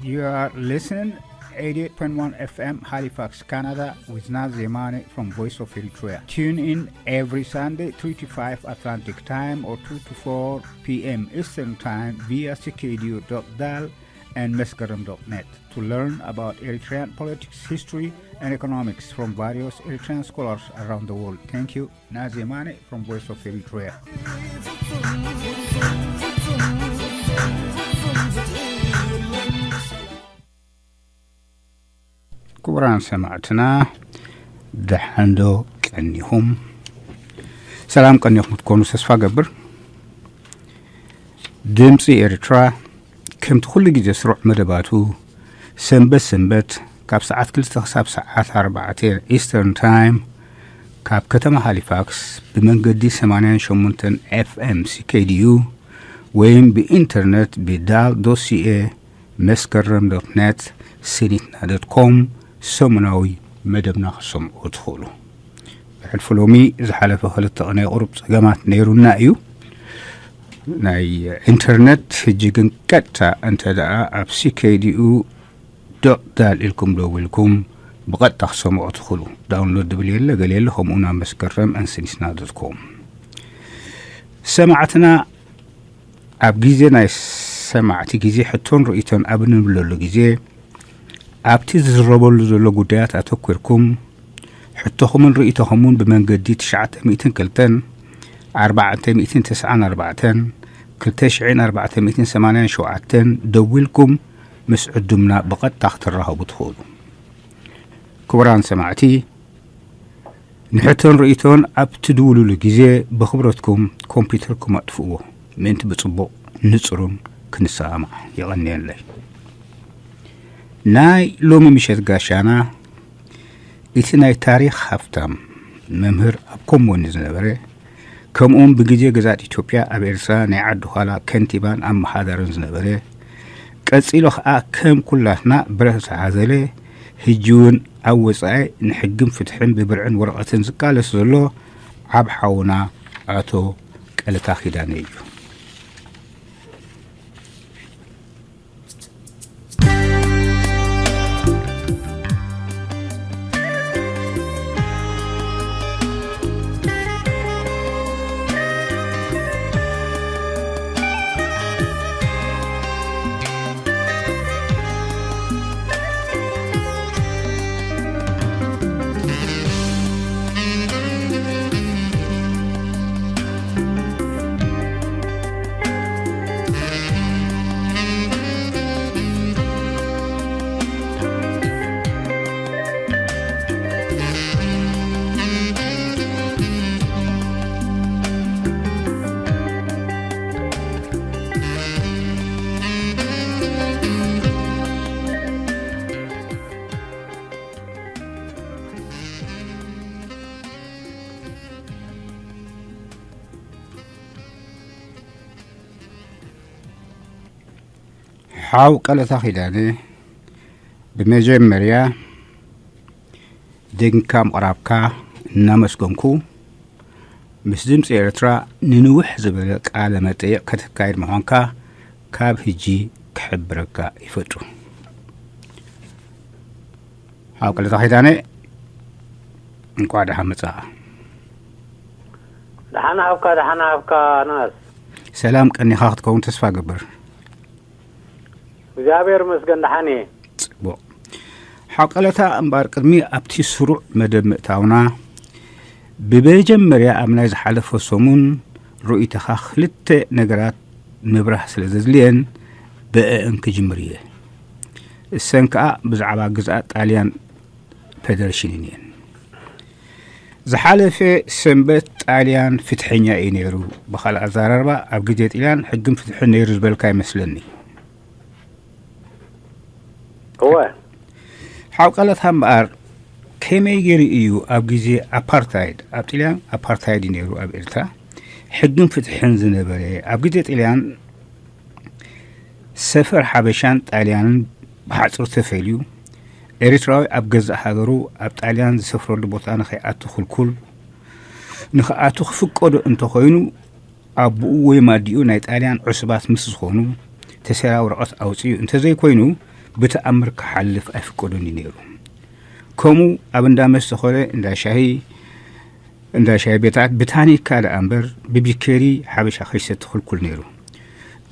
You are listening eighty-eight point one F M Halifax, Canada, with Nazimani from Voice of Eritrea. Tune in every Sunday, three to five Atlantic Time or two to four P M Eastern Time via C K D U dot dal and Meskerem dot net to learn about Eritrean politics, history, and economics from various Eritrean scholars around the world. Thank you. Nazimani from Voice of Eritrea. ክቡራን ሰማዕትና፣ ደሓንዶ ቀኒኹም? ሰላም ቀኒኹም ክትኮኑ ተስፋ ገብር። ድምፂ ኤርትራ ከምቲ ኩሉ ግዜ ስሩዕ መደባቱ ሰንበት ሰንበት ካብ ሰዓት ክልተ ክሳብ ሰዓት ኣርባዕተ ኢስተርን ታይም ካብ ከተማ ሃሊፋክስ ብመንገዲ ሰማንያን ሸሞንተን ኤፍ ኤም ሲ ኬ ዲ ዩ ወይም ብኢንተርነት ብዳል ዶት ሲ ኤ መስከረም ዶት ነት፣ ስኒትና ዶት ኮም ሰሙናዊ መደብና ክትሰምዑ ትኽእሉ። ብሕልፊ ሎሚ ዝሓለፈ ክልተ ቅነ ቁሩብ ጸገማት ነይሩና እዩ። ናይ ኢንተርነት ሕጂ ግን ቀጥታ እንተ ደኣ ኣብ ሲ ኬ ዲ ዩ ዶት ዳል ኢልኩም ደዊልኩም ብቐጥታ ክሰምዑ ትኽእሉ። ዳውንሎድ ድብል የለ ገለ የለ፣ ከምኡ ናብ መስከረም እንስኒትና ዶት ኮም። ሰማዕትና ኣብ ግዜ ናይ ሰማዕቲ ግዜ ሕቶን ርእይቶን ኣብ እንብለሉ ግዜ ኣብቲ ዝዝረበሉ ዘሎ ጉዳያት ኣተኲርኩም ሕቶኹምን ርእይቶኹምን ብመንገዲ ትሽዓተ ሚእትን ክልተን ኣርባዕተ ሚእትን ተስዓን ኣርባዕተን ክልተ ሽሕን ኣርባዕተ ሚእትን ሰማንያን ሸውዓተን ደዊልኩም ምስ ዕዱምና ብቐጥታ ክትራኸቡ ትኽእሉ። ክቡራን ሰማዕቲ፣ ንሕቶን ርእይቶን ኣብ ትድውሉሉ ግዜ ብኽብረትኩም ኮምፒውተርኩም ኣጥፍእዎ፣ ምእንቲ ብጽቡቕ ንጽሩን ክንሰማማዕ። የቐንየለይ። ናይ ሎሚ ምሸት ጋሻና እቲ ናይ ታሪኽ ሃፍታም መምህር ኣብ ኮሞኒ ዝነበረ፣ ከምኡውን ብግዜ ግዝኣት ኢትዮጵያ ኣብ ኤርትራ ናይ ዓዲ ዃላ ከንቲባን ኣመሓዳርን ዝነበረ፣ ቀጺሉ ኸኣ ከም ኩላትና ብረት ዝሓዘለ፣ ሕጂ እውን ኣብ ወጻኢ ንሕግን ፍትሕን ብብርዕን ወረቐትን ዝቃለስ ዘሎ ዓብ ሓውና ኣቶ ቀለታ ኪዳነ እዩ። ሓው ቀለታ ኪዳነ፣ ብመጀመርያ ደጊምካ ምቕራብካ እናመስገንኩ፣ ምስ ድምፂ ኤርትራ ንንውሕ ዝበለ ቃለ መጠይቕ ከተካይድ ምዃንካ ካብ ሕጂ ክሕብረካ ይፈቱ። ሓው ቀለታ ኪዳነ፣ እንቋዕ ደሓን መጻኻ። ደሓን ሃብካ፣ ደሓን ሃብካ ናስ። ሰላም ቀኒኻ ክትከውን ተስፋ እገብር። እግዚኣብሔር ይመስገን ደሓን እየ። ጽቡቕ። ሓው ቀለታ፣ እምበኣር ቅድሚ ኣብቲ ስሩዕ መደብ ምእታውና፣ ብመጀመርያ ኣብ ናይ ዝሓለፈ ሰሙን ርእይቶኻ ክልተ ነገራት ምብራህ ስለ ዘድልየን ብእአን ክጅምር እየ። እሰን ከኣ ብዛዕባ ግዝኣት ጣልያን ፌደሬሽንን እየን። ዝሓለፈ ሰንበት ጣልያን ፍትሐኛ እዩ ነይሩ። ብኻልእ ኣዘራርባ ኣብ ግዜ ጣልያን ሕግን ፍትሕን ነይሩ ዝበልካ ይመስለኒ። እወ። ሓው ቀለታ እምበኣር ከመይ ገይሩ እዩ ኣብ ግዜ ኣፓርታይድ፣ ኣብ ጣልያን ኣፓርታይድ እዩ ነይሩ ኣብ ኤርትራ፣ ሕግን ፍትሕን ዝነበረ? ኣብ ግዜ ጣልያን ሰፈር ሓበሻን ጣልያንን ብሓጹር ተፈልዩ፣ ኤርትራዊ ኣብ ገዛእ ሃገሩ ኣብ ጣልያን ዝሰፍረሉ ቦታ ንኸይኣቱ ክልኩል፣ ንኽኣቱ ክፍቀዶ እንተኾይኑ ኣቦኡ ወይም ኣዲኡ ናይ ጣልያን ዕሱባት ምስ ዝኾኑ ተሰራ ወረቐት ኣውጺኡ እንተዘይኮይኑ ብተኣምር ክሓልፍ ኣይፍቀዶን እዩ ነይሩ። ከምኡ ኣብ እንዳ መስተ ኮነ እንዳ ሻሂ፣ እንዳ ሻሂ ቤታት ብታኒካ ደኣ እምበር ብቢኬሪ ሓበሻ ከይሰቲ ክልኩል ነይሩ።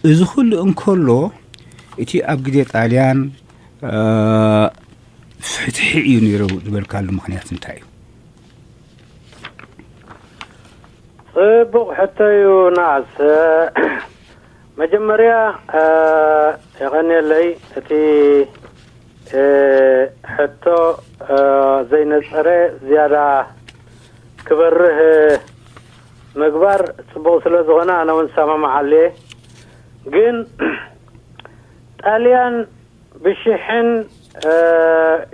እዚ ኩሉ እንከሎ፣ እቲ ኣብ ግዜ ጣልያን፣ እ፣ ፍትሒ እዩ ነይሩ ዝበልካሉ ምኽንያት እንታይ እዩ? ጽቡቕ ሕቶ እዩ። ናስ መጀመርያ፣ እ፣ የቐንየለይ። እቲ፣ እ፣ ሕቶ፣ እ፣ ዘይነጸረ ዝያዳ ክበርህ ምግባር ጽቡቕ ስለ ዝኾነ ኣነ እውን እሰማማዓሉ እየ። ግን ጣልያን ብሽሕን፣ እ፣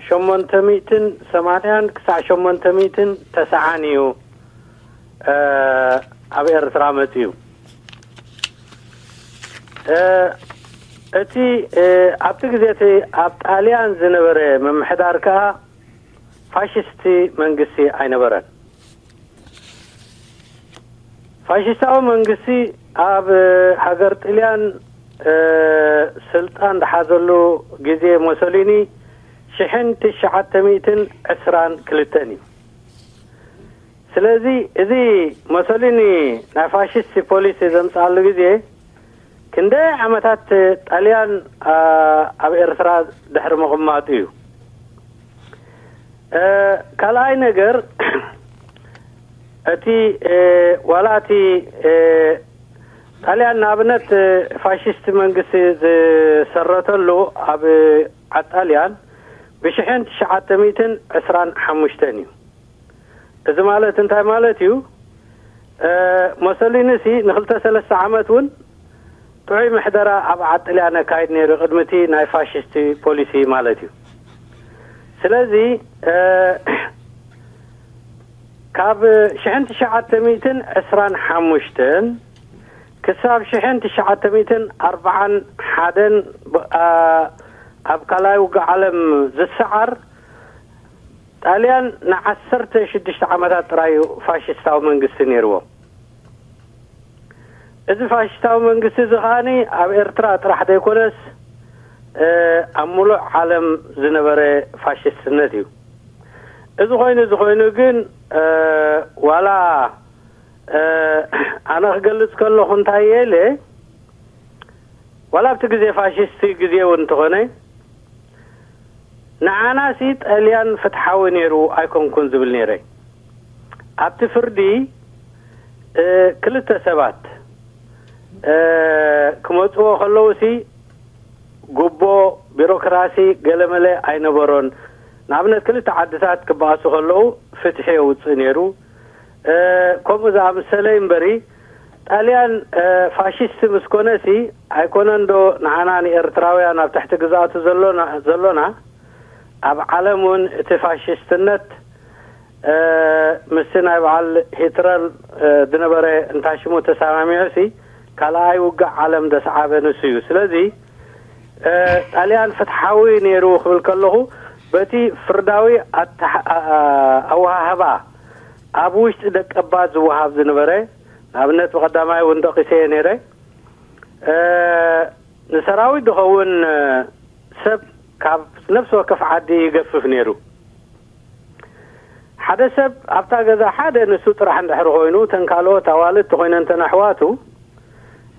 ሸሞንተ ሚእትን ሰማንያን ክሳዕ ሸሞንተ ሚእትን ተስዓን እዩ፣ እ፣ ኣብ ኤርትራ መጺኡ። እ፣ እቲ፣ እ፣ ኣብቲ ግዜ እቲ ኣብ ጣልያን ዝነበረ ምምሕዳር ከኣ ፋሽስቲ መንግስቲ ኣይነበረን። ፋሽስታዊ መንግስቲ ኣብ ሃገር ጥልያን፣ እ፣ ስልጣን ዝሓዘሉ ግዜ ሞሶሊኒ ሽሕን ትሽዓተ ሚእትን ዕስራን ክልተን እዩ። ስለዚ እዚ ሞሶሊኒ ናይ ፋሽስት ፖሊሲ ዘምጽኣሉ ግዜ ክንደይ ዓመታት ጣልያን፣ አ፣ ኣብ ኤርትራ ድሕሪ ምቕማጡ እዩ። እ፣ ካልኣይ ነገር፣ እቲ፣ እ፣ ዋላ እቲ፣ እ፣ ጣልያን ንኣብነት፣ እ፣ ፋሽስት መንግስቲ ዝሰረተሉ ኣብ ዓጣልያን ብሽሕን ትሽዓተ ሚእትን ዕስራን ሓሙሽተን እዩ። እዚ ማለት እንታይ ማለት እዩ? እ፣ ሞሶሊኒሲ ንክልተ ሰለስተ ዓመት እውን ጥዑይ ምሕደራ ኣብ ዓጥልያን ኣካይድ ነይሩ፣ ቅድሚ እቲ ናይ ፋሽስቲ ፖሊሲ ማለት እዩ። ስለዚ፣ እ፣ ካብ ሽሕን ትሽዓተ ሚእትን ዕስራን ሓሙሽተን ክሳብ ሽሕን ትሽዓተ ሚእትን ኣርብዓን ሓደን ብ-፣ ኣ-፣ ኣብ ካልኣይ ውግእ ዓለም ዝሰዓር፣ ጣልያን ንዓሰርተ ሽዱሽተ ዓመታት ጥራይ እዩ ፋሽስታዊ መንግስቲ ነይርዎ። እዚ ፋሽስታዊ መንግስቲ እዚ ከኣኒ ኣብ ኤርትራ ጥራሕ ዘይኮነስ፣ እ፣ ኣብ ሙሉእ ዓለም ዝነበረ ፋሽስትነት እዩ። እዚ ኮይኑ፣ እዚ ኮይኑ ግን፣ እ፣ ዋላ፣ እ፣ ኣነ ክገልጽ ከለኹ እንታይ እየ ኢለ፣ ዋላ ኣብቲ ግዜ ፋሽስቲ ግዜ እውን እንተኾነ፣ ንዓናሲ ጠልያን ፍትሓዊ ነይሩ ኣይኮንኩን ዝብል ነይረ። ኣብቲ ፍርዲ፣ እ፣ ክልተ ሰባት፣ እ፣ ክመጽዎ ከለውሲ ጉቦ፣ ቢሮክራሲ፣ ገለመለ ኣይነበሮን። ንኣብነት ክልተ ዓድታት ክበኣሱ ከለዉ ፍትሒ የውጽእ ነይሩ። እ፣ ከምኡ ዝኣመሰለ እምበሪ፣ ጣልያን፣ እ፣ ፋሽስት ምስ ኮነሲ፣ ኣይኮነን ዶ ንዓና ንኤርትራውያን ኣብ ትሕቲ ግዝኣቱ ዘሎና፣ ዘሎና? ኣብ ዓለም እውን እቲ ፋሽስትነት፣ እ፣ ምስቲ ናይ በዓል ሂትለር፣ እ፣ ዝነበረ እንታሽሙ ተሰማሚዑሲ፣ ካልኣይ ውግእ ዓለም ዘስዓበ ንሱ እዩ። ስለዚ፣ እ፣ ጣልያን ፍትሓዊ ነይሩ ክብል ከለኹ፣ በቲ ፍርዳዊ ኣተሓ-፣ ኣ-፣ ኣ-፣ ኣወሃህባ ኣብ ውሽጢ ደቀባት ዝወሃብ ዝነበረ፣ ንኣብነት ብቐዳማይ እውን ጠቒሰ እየ ነይረ። እ፣ ንሰራዊት ዝኸውን፣ እ፣ ሰብ ካብ ነፍሲ ወከፍ ዓዲ ይገፍፍ ነይሩ። ሓደ ሰብ ኣብታ ገዛ ሓደ ንሱ ጥራሕ እንድሕሪ ኮይኑ፣ እተን ካልኦት ኣዋልድ ተኾይነን እተን ኣሕዋቱ፣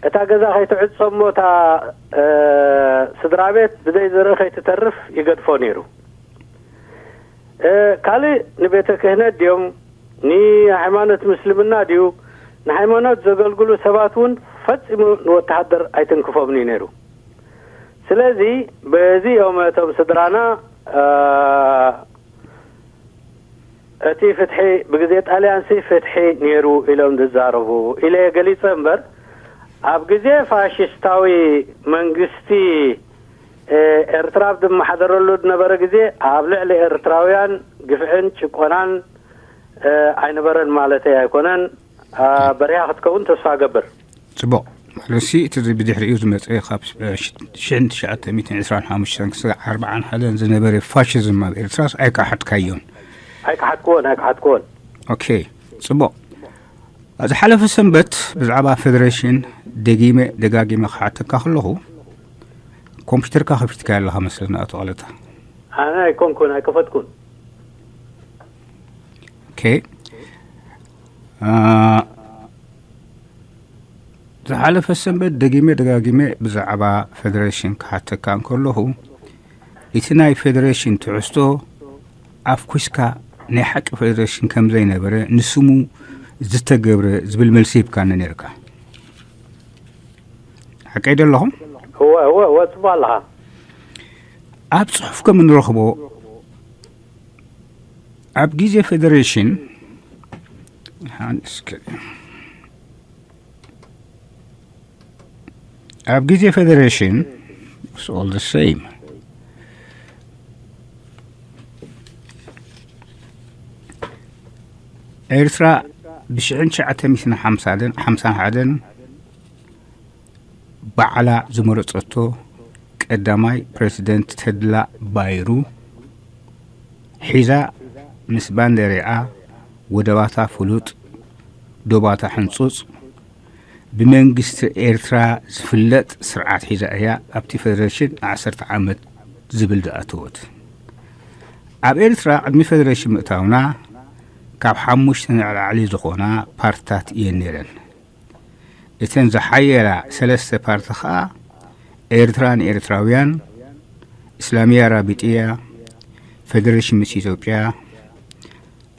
እታ ገዛ ከይትዕጾ እሞ እታ፣ እ፣ ስድራ ቤት ብዘይ ዘርኢ ከይትተርፍ ይገድፎ ነይሩ። እ፣ ካልእ ንቤተ ክህነት ድዮም፣ ንሃይማኖት ምስልምና ድዩ፣ ንሃይማኖት ዘገልግሉ ሰባት እውን ፈጺሙ ንወተሃደር ኣይትንክፎምን እዩ ነይሩ። ስለዚ በዚ እዮም እቶም ስድራና፣ እ፣ እቲ ፍትሒ ብግዜ ጣልያንሲ ፍትሒ ነይሩ ኢሎም ዝዛረቡ ኢለ ገሊጸ እምበር፣ ኣብ ግዜ ፋሽስታዊ መንግስቲ፣ እ፣ ኤርትራ ኣብ ዝመሓደረሉ ዝነበረ ግዜ ኣብ ልዕሊ ኤርትራውያን ግፍዕን ጭቆናን፣ እ፣ ኣይነበረን ማለተይ ኣይኮነን። እ፣ በሪሃ ክትከውን ተስፋ እገብር። ጽቡቕ። ማለትሲ እቲ ብድሕሪኡ ዝመጸ ካብ ሽሕን ትሽዓተ ሚእትን ዕስራን ሓሙሽተን ክሳዕ ኣርብዓን ሓደን ዝነበረ ፋሽዝም ኣብ ኤርትራስ ኣይከሓድካዮን። ኣይከሓድክዎን፣ ኣይከሓድክዎን። ኦኬ፣ ጽቡቕ። ኣብ ዝሓለፈ ሰንበት ብዛዕባ ፌደሬሽን ደጊመ ደጋጊመ ክሓተካ ከለኹ፣ ኮምፒውተርካ ከፊትካ ኣለኻ መስለኒ ኣቶ ቃለታ። ኣነ ኣይኮንኩን ኣይከፈትኩን። ኦኬ። አ፣ ዝሓለፈ ሰንበት ደጊመ ደጋጊመ ብዛዕባ ፌደሬሽን ክሓተካ እንከለኹ፣ እቲ ናይ ፌደሬሽን ትሕዝቶ ኣፍኩስካ ናይ ሓቂ ፌደሬሽን ከም ዘይነበረ፣ ንስሙ ዝተገብረ ዝብል መልሲ ሂብካኒ ነርካ። ሓቀይ ዶ ኣለኹም? እወ እወ እወ፣ ጽቡቅ ኣለኻ። ኣብ ጽሑፍ ከም እንረኽቦ፣ ኣብ ግዜ ፌደሬሽን፣ ኣብ ግዜ ፌደሬሽን፣ it's all the same። ኤርትራ ብሽሕን ትሽዓተ ሚእትን ሓምሳን ሓምሳን ሓደን ባዕላ ዝመረጸቶ ቀዳማይ ፕረሲደንት ተድላ ባይሩ ሒዛ፣ ምስ ባንዴራኣ፣ ወደባታ ፍሉጥ፣ ዶባታ ሕንጹጽ፣ ብመንግስቲ ኤርትራ ዝፍለጥ ስርዓት ሒዛ እያ ኣብቲ ፌደሬሽን ዓሰርተ ዓመት ዝብል ዝኣተወት። ኣብ ኤርትራ ቅድሚ ፌደሬሽን ምእታውና ካብ ሓሙሽተ ንላዕሊ ዝኾና ፓርትታት እየን ነይረን። እተን ዝሓየላ ሰለስተ ፓርቲ ኸኣ ኤርትራ ንኤርትራውያን፣ እስላሚያ ራቢጥያ፣ ፌደሬሽን ምስ ኢትዮጵያ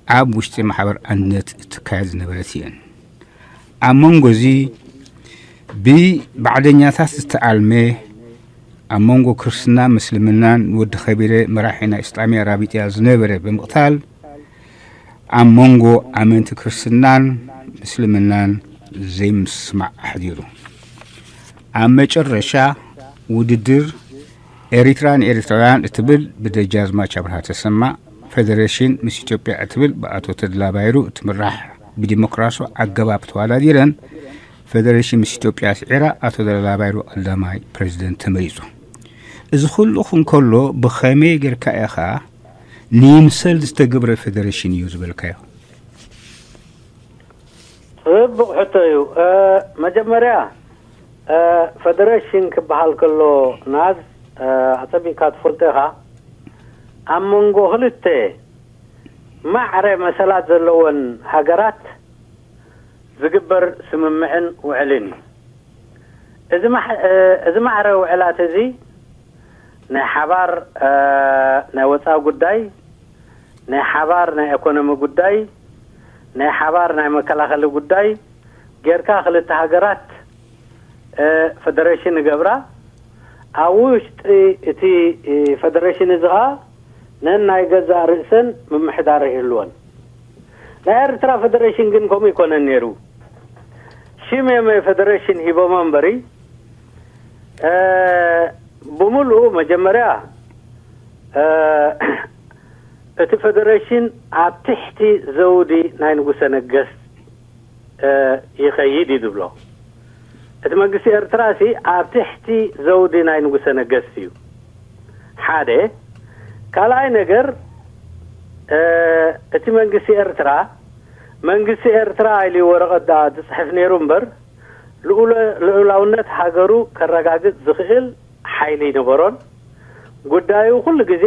ኣብ ውሽጢ ማሕበር ኣንድነት እትካየድ ዝነበረት እየን። ኣብ መንጎ እዚ ብባዕደኛታት ዝተኣልመ፣ ኣብ መንጎ ክርስትናን ምስልምናን ወዲ ከቢረ መራሒ ናይ እስላሚያ ራቢጥያ ዝነበረ ብምቕታል፣ ኣብ መንጎ ኣመንቲ ክርስትናን ምስልምናን ዘይምስማዕ ኣሕዲሩ። ኣብ መጨረሻ ውድድር ኤሪትራ ንኤሪትራውያን እትብል ብደጃዝማች ኣብርሃ ተሰማ፣ ፌደሬሽን ምስ ኢትዮጵያ እትብል ብኣቶ ተድላ ባይሩ እትምራሕ ብዲሞክራሲ ኣገባብ ተወዳዲረን፣ ፌደሬሽን ምስ ኢትዮጵያ ስዒራ ኣቶ ተድላ ባይሩ ቀዳማይ ፕሬዚደንት ተመሪጹ። እዚ ኩሉ ክንከሎ ብኸመይ ጌርካ ኢኻ ንይምሰል ዝተገብረ ፌደሬሽን እዩ ዝበልካዮ? ጽቡቕ ሕቶ እዩ። እ፣ መጀመርያ፣ እ፣ ፈደሬሽን ክበሃል ከሎ፣ ናዝ፣ እ፣ ኣጸቢቕካ ትፈልጦ ኢኻ። ኣብ መንጎ ክልተ ማዕረ መሰላት ዘለወን ሃገራት ዝግበር ስምምዕን ውዕልን እዩ። እዚ ማሕ-፣ እ፣ እዚ ማዕረ ውዕላት እዚ ናይ ሓባር፣ እ፣ ናይ ወጻኢ ጉዳይ፣ ናይ ሓባር ናይ ኢኮኖሚ ጉዳይ፣ ናይ ሓባር ናይ መከላኸሊ ጉዳይ ጌርካ ክልተ ሃገራት፣ እ፣ ፈደሬሽን ይገብራ። ኣብ ውሽጢ እቲ፣ እ፣ ፈደሬሽን እዚ ኸኣ ነናይ ገዛእ ርእሰን ምምሕዳር ይህልወን። ናይ ኤርትራ ፈደሬሽን ግን ከምኡ ይኮነን ነይሩ። ሽም እዮም ፈደሬሽን ሂቦሞ እምበሪ፣ እ፣ ብምሉኡ መጀመርያ፣ እ፣ እቲ ፈደሬሽን ኣብ ትሕቲ ዘውዲ ናይ ንጉሰ ነገስት፣ እ፣ ይኸይድ እዩ ዝብሎ። እቲ መንግስቲ ኤርትራ ሲ ኣብ ትሕቲ ዘውዲ ናይ ንጉሰ ነገስት እዩ። ሓደ። ካልኣይ ነገር፣ እ፣ እቲ መንግስቲ ኤርትራ፣ መንግስቲ ኤርትራ ኢሉ ወረቐት ደኣ ዝጽሕፍ ነይሩ እምበር፣ ልኡለ-፣ ልኡላውነት ሃገሩ ከረጋግጽ ዝኽእል ሓይሊ ኣይነበሮን። ጉዳዩ ኩሉ ግዜ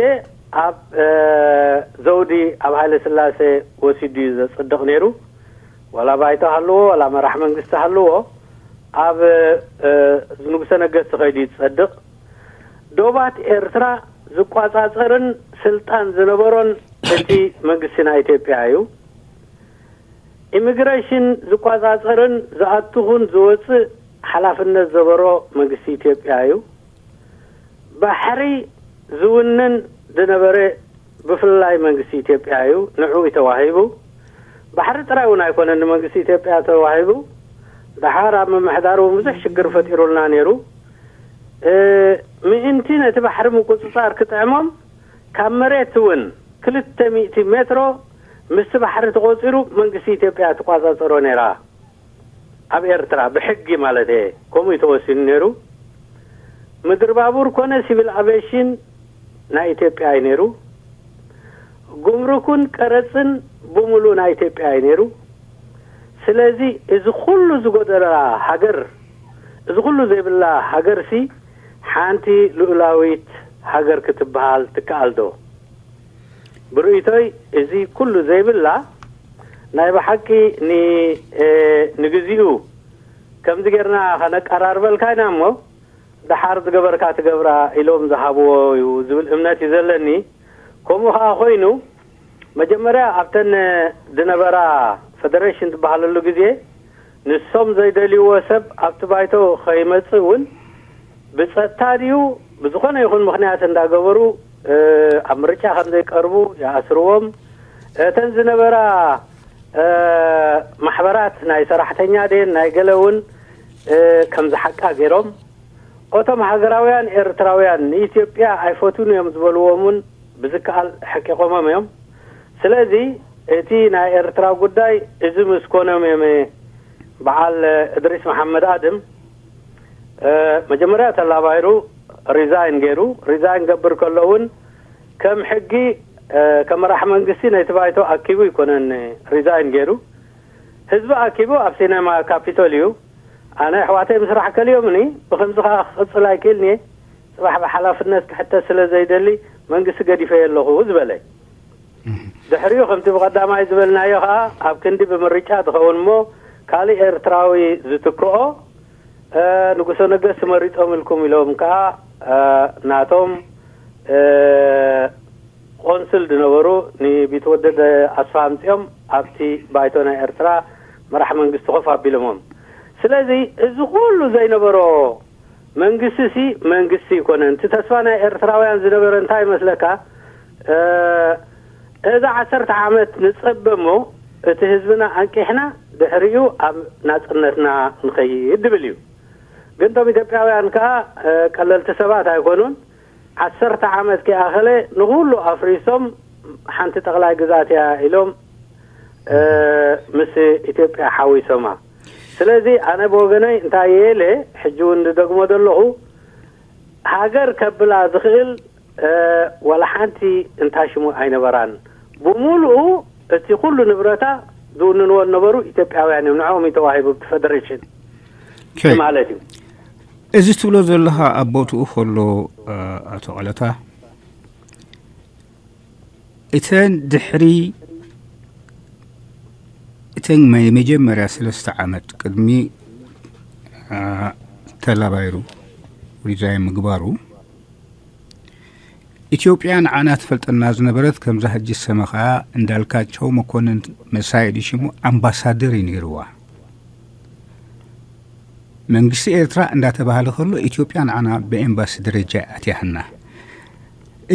ኣብ፣ እ፣ ዘውዲ ኣብ ሃይለ ስላሴ ወሲዱ እዩ ዘጽድቕ ነይሩ። ዋላ ባይቶ ሃልዎ፣ ዋላ መራሕ መንግስቲ ሃልዎ፣ ኣብ፣ እ፣ ንጉሰ ነገስቲ ከይዱ እዩ ዝጸድቕ። ዶባት ኤርትራ ዝቋጻጸርን ስልጣን ዝነበሮን እቲ መንግስቲ ናይ ኢትዮጵያ እዩ። ኢሚግሬሽን ዝቋጻጸርን ዝኣትኹን ዝወጽእ ሓላፍነት ዘበሮ መንግስቲ ኢትዮጵያ እዩ። ባሕሪ ዝውንን ዝነበረ ብፍላይ መንግስቲ ኢትዮጵያ እዩ። ንዑ እዩ ተዋሂቡ። ባሕሪ ጥራይ እውን ኣይኮነን ንመንግስቲ ኢትዮጵያ ተዋሂቡ። ደሓር ኣብ ምምሕዳር እውን ብዙሕ ሽግር ፈጢሩልና ነይሩ። እ፣ ምእንቲ ነቲ ባሕሪ ምቁጽጻር ክጥዕሞም፣ ካብ መሬት እውን ክልተ ሚእቲ ሜትሮ ምስቲ ባሕሪ ተቖጺሩ መንግስቲ ኢትዮጵያ ትቋጻጸሮ ነይራ። ኣብ ኤርትራ ብሕጊ ማለት እየ፣ ከምኡ እዩ ተወሲኑ ነይሩ። ምድሪ ባቡር ኮነ ሲቪል ኣቪዬሽን ናይ ኢትዮጵያ እዩ ነይሩ። ጉምሩክን ቀረጽን ብምሉእ ናይ ኢትዮጵያ እዩ ነይሩ። ስለዚ እዚ ኩሉ ዝጎደላ ሃገር፣ እዚ ኩሉ ዘይብላ ሃገርሲ ሓንቲ ልኡላዊት ሃገር ክትበሃል ትከኣል ዶ? ብርእይቶይ፣ እዚ ኩሉ ዘይብላ፣ ናይ ብሓቂ ን-፣ እ፣ ንግዚኡ ከምዚ ጌርና ከነቀራርበልካ ኢና እሞ፣ ደሓር ዝገበርካ ትገብራ ኢሎም ዝሃብዎ እዩ ዝብል እምነት እዩ ዘለኒ። ከምኡ ኸኣ ኮይኑ፣ መጀመርያ ኣብተን ዝነበራ ፈደረሽን ዝበሃለሉ ግዜ፣ ንሶም ዘይደልይዎ ሰብ ኣብቲ ባይቶ ከይመጽእ እውን ብጸጥታ ድዩ ብዝኾነ ይኹን ምኽንያት እንዳገበሩ፣ እ፣ ኣብ ምርጫ ከም ዘይቀርቡ ይኣስርዎም። እተን ዝነበራ፣ እ፣ ማሕበራት ናይ ሰራሕተኛ ድየን ናይ ገለ እውን፣ እ፣ ከም ዝሓቃ ገይሮም። እቶም ሃገራውያን ኤርትራውያን ንኢትዮጵያ ኣይፈትዉን እዮም ዝበልዎም እውን ብዝከኣል ሕቂቖሞም እዮም። ስለዚ እቲ ናይ ኤርትራ ጉዳይ እዚ ምስ ኮኖም እዮም በዓል እድሪስ መሓመድ ኣድም፣ እ፣ መጀመርያ ተላባይሩ ሪዛይን ገይሩ፣ ሪዛይን ገብር ከሎ እውን ከም ሕጊ፣ እ፣ ከም መራሕ መንግስቲ ነቲ ባይቶ ኣኪቡ ኣይኮነን ሪዛይን ገይሩ። ህዝቢ ኣኪቡ ኣብ ሲነማ ካፒቶል እዩ። ኣነ ኣሕዋተይ ምስራሕ ከልዮምኒ፣ ብኸምዚ ኸኣ ክቕጽል ኣይክእልን እየ። ጽባሕ ብሓላፍነት ክሕተት ስለ ዘይደሊ መንግስቲ ገዲፈዮ ኣለኹ ዝበለ። እህ። ድሕሪኡ ከምቲ ብቐዳማይ ዝበልናዮ ኸኣ ኣብ ክንዲ ብምርጫ ዝኸውን እሞ ካልእ ኤርትራዊ ዝትክኦ፣ እ፣ ንጉሰ ነገስት መሪጾም ኢልኩም ኢሎም ከኣ፣ እ፣ ናቶም፣ እ፣ ቆንስል ዝነበሩ ንቢትወደድ ኣስፋ ኣምጺኦም ኣብቲ ባይቶ ናይ ኤርትራ መራሕ መንግስቲ ኮፍ ኣቢሎሞም። ስለዚ እዚ ኩሉ ዘይነበሮ መንግስቲ ሲ መንግስቲ ይኮነን። እቲ ተስፋ ናይ ኤርትራውያን ዝነበረ እንታይ ይመስለካ? እ፣ እዛ ዓሰርተ ዓመት ንጸበ እሞ እቲ ህዝብና ኣንቂሕና ድሕሪኡ ኣብ ናጽነትና ንኸይድ ድብል እዩ። ግን እቶም ኢትዮጵያውያን ከኣ፣ እ፣ ቀለልቲ ሰባት ኣይኮኑን። ዓሰርተ ዓመት ከይኣኸለ ንኹሉ ኣፍሪሶም ሓንቲ ጠቕላይ ግዛት እያ ኢሎም፣ እ፣ ምስ ኢትዮጵያ ሓዊሶማ። ስለዚ ኣነ ብወገነይ እንታይ እየ ኢለ ሕጂ እውን ዝደግሞ ዘለኹ፣ ሃገር ከብላ ዝኽእል፣ እ፣ ዋላ ሓንቲ እንታይ ሽሙ ኣይነበራን። ብምሉኡ እቲ ኩሉ ንብረታ ዝውንንዎ ዝነበሩ ኢትዮጵያውያን እዮም። ንዕኦም እዩ ተዋሂቡ ብቲ ፈደሬሽን ኦኬ። ማለት እዩ። እዚ ትብሎ ዘለኻ ኣብ ቦትኡ ከሎ፣ እ፣ ኣቶ ቀለታ፣ እተን ድሕሪ እተን ናይ መጀመርያ ሰለስተ ዓመት ቅድሚ፣ እ፣ ተላባይሩ ሪዛይን ምግባሩ፣ ኢትዮጵያ ንዓና ትፈልጠና ዝነበረት ከምዛ ሕጂ ዝሰመኻ እንዳልካቸው መኮንን መሳይ ድሽሙ ኣምባሳደር እዩ ነይርዋ። መንግስቲ ኤርትራ እንዳተባህለ ከሎ ኢትዮጵያ ንዓና ብኤምባሲ ደረጃ ኣትያህና።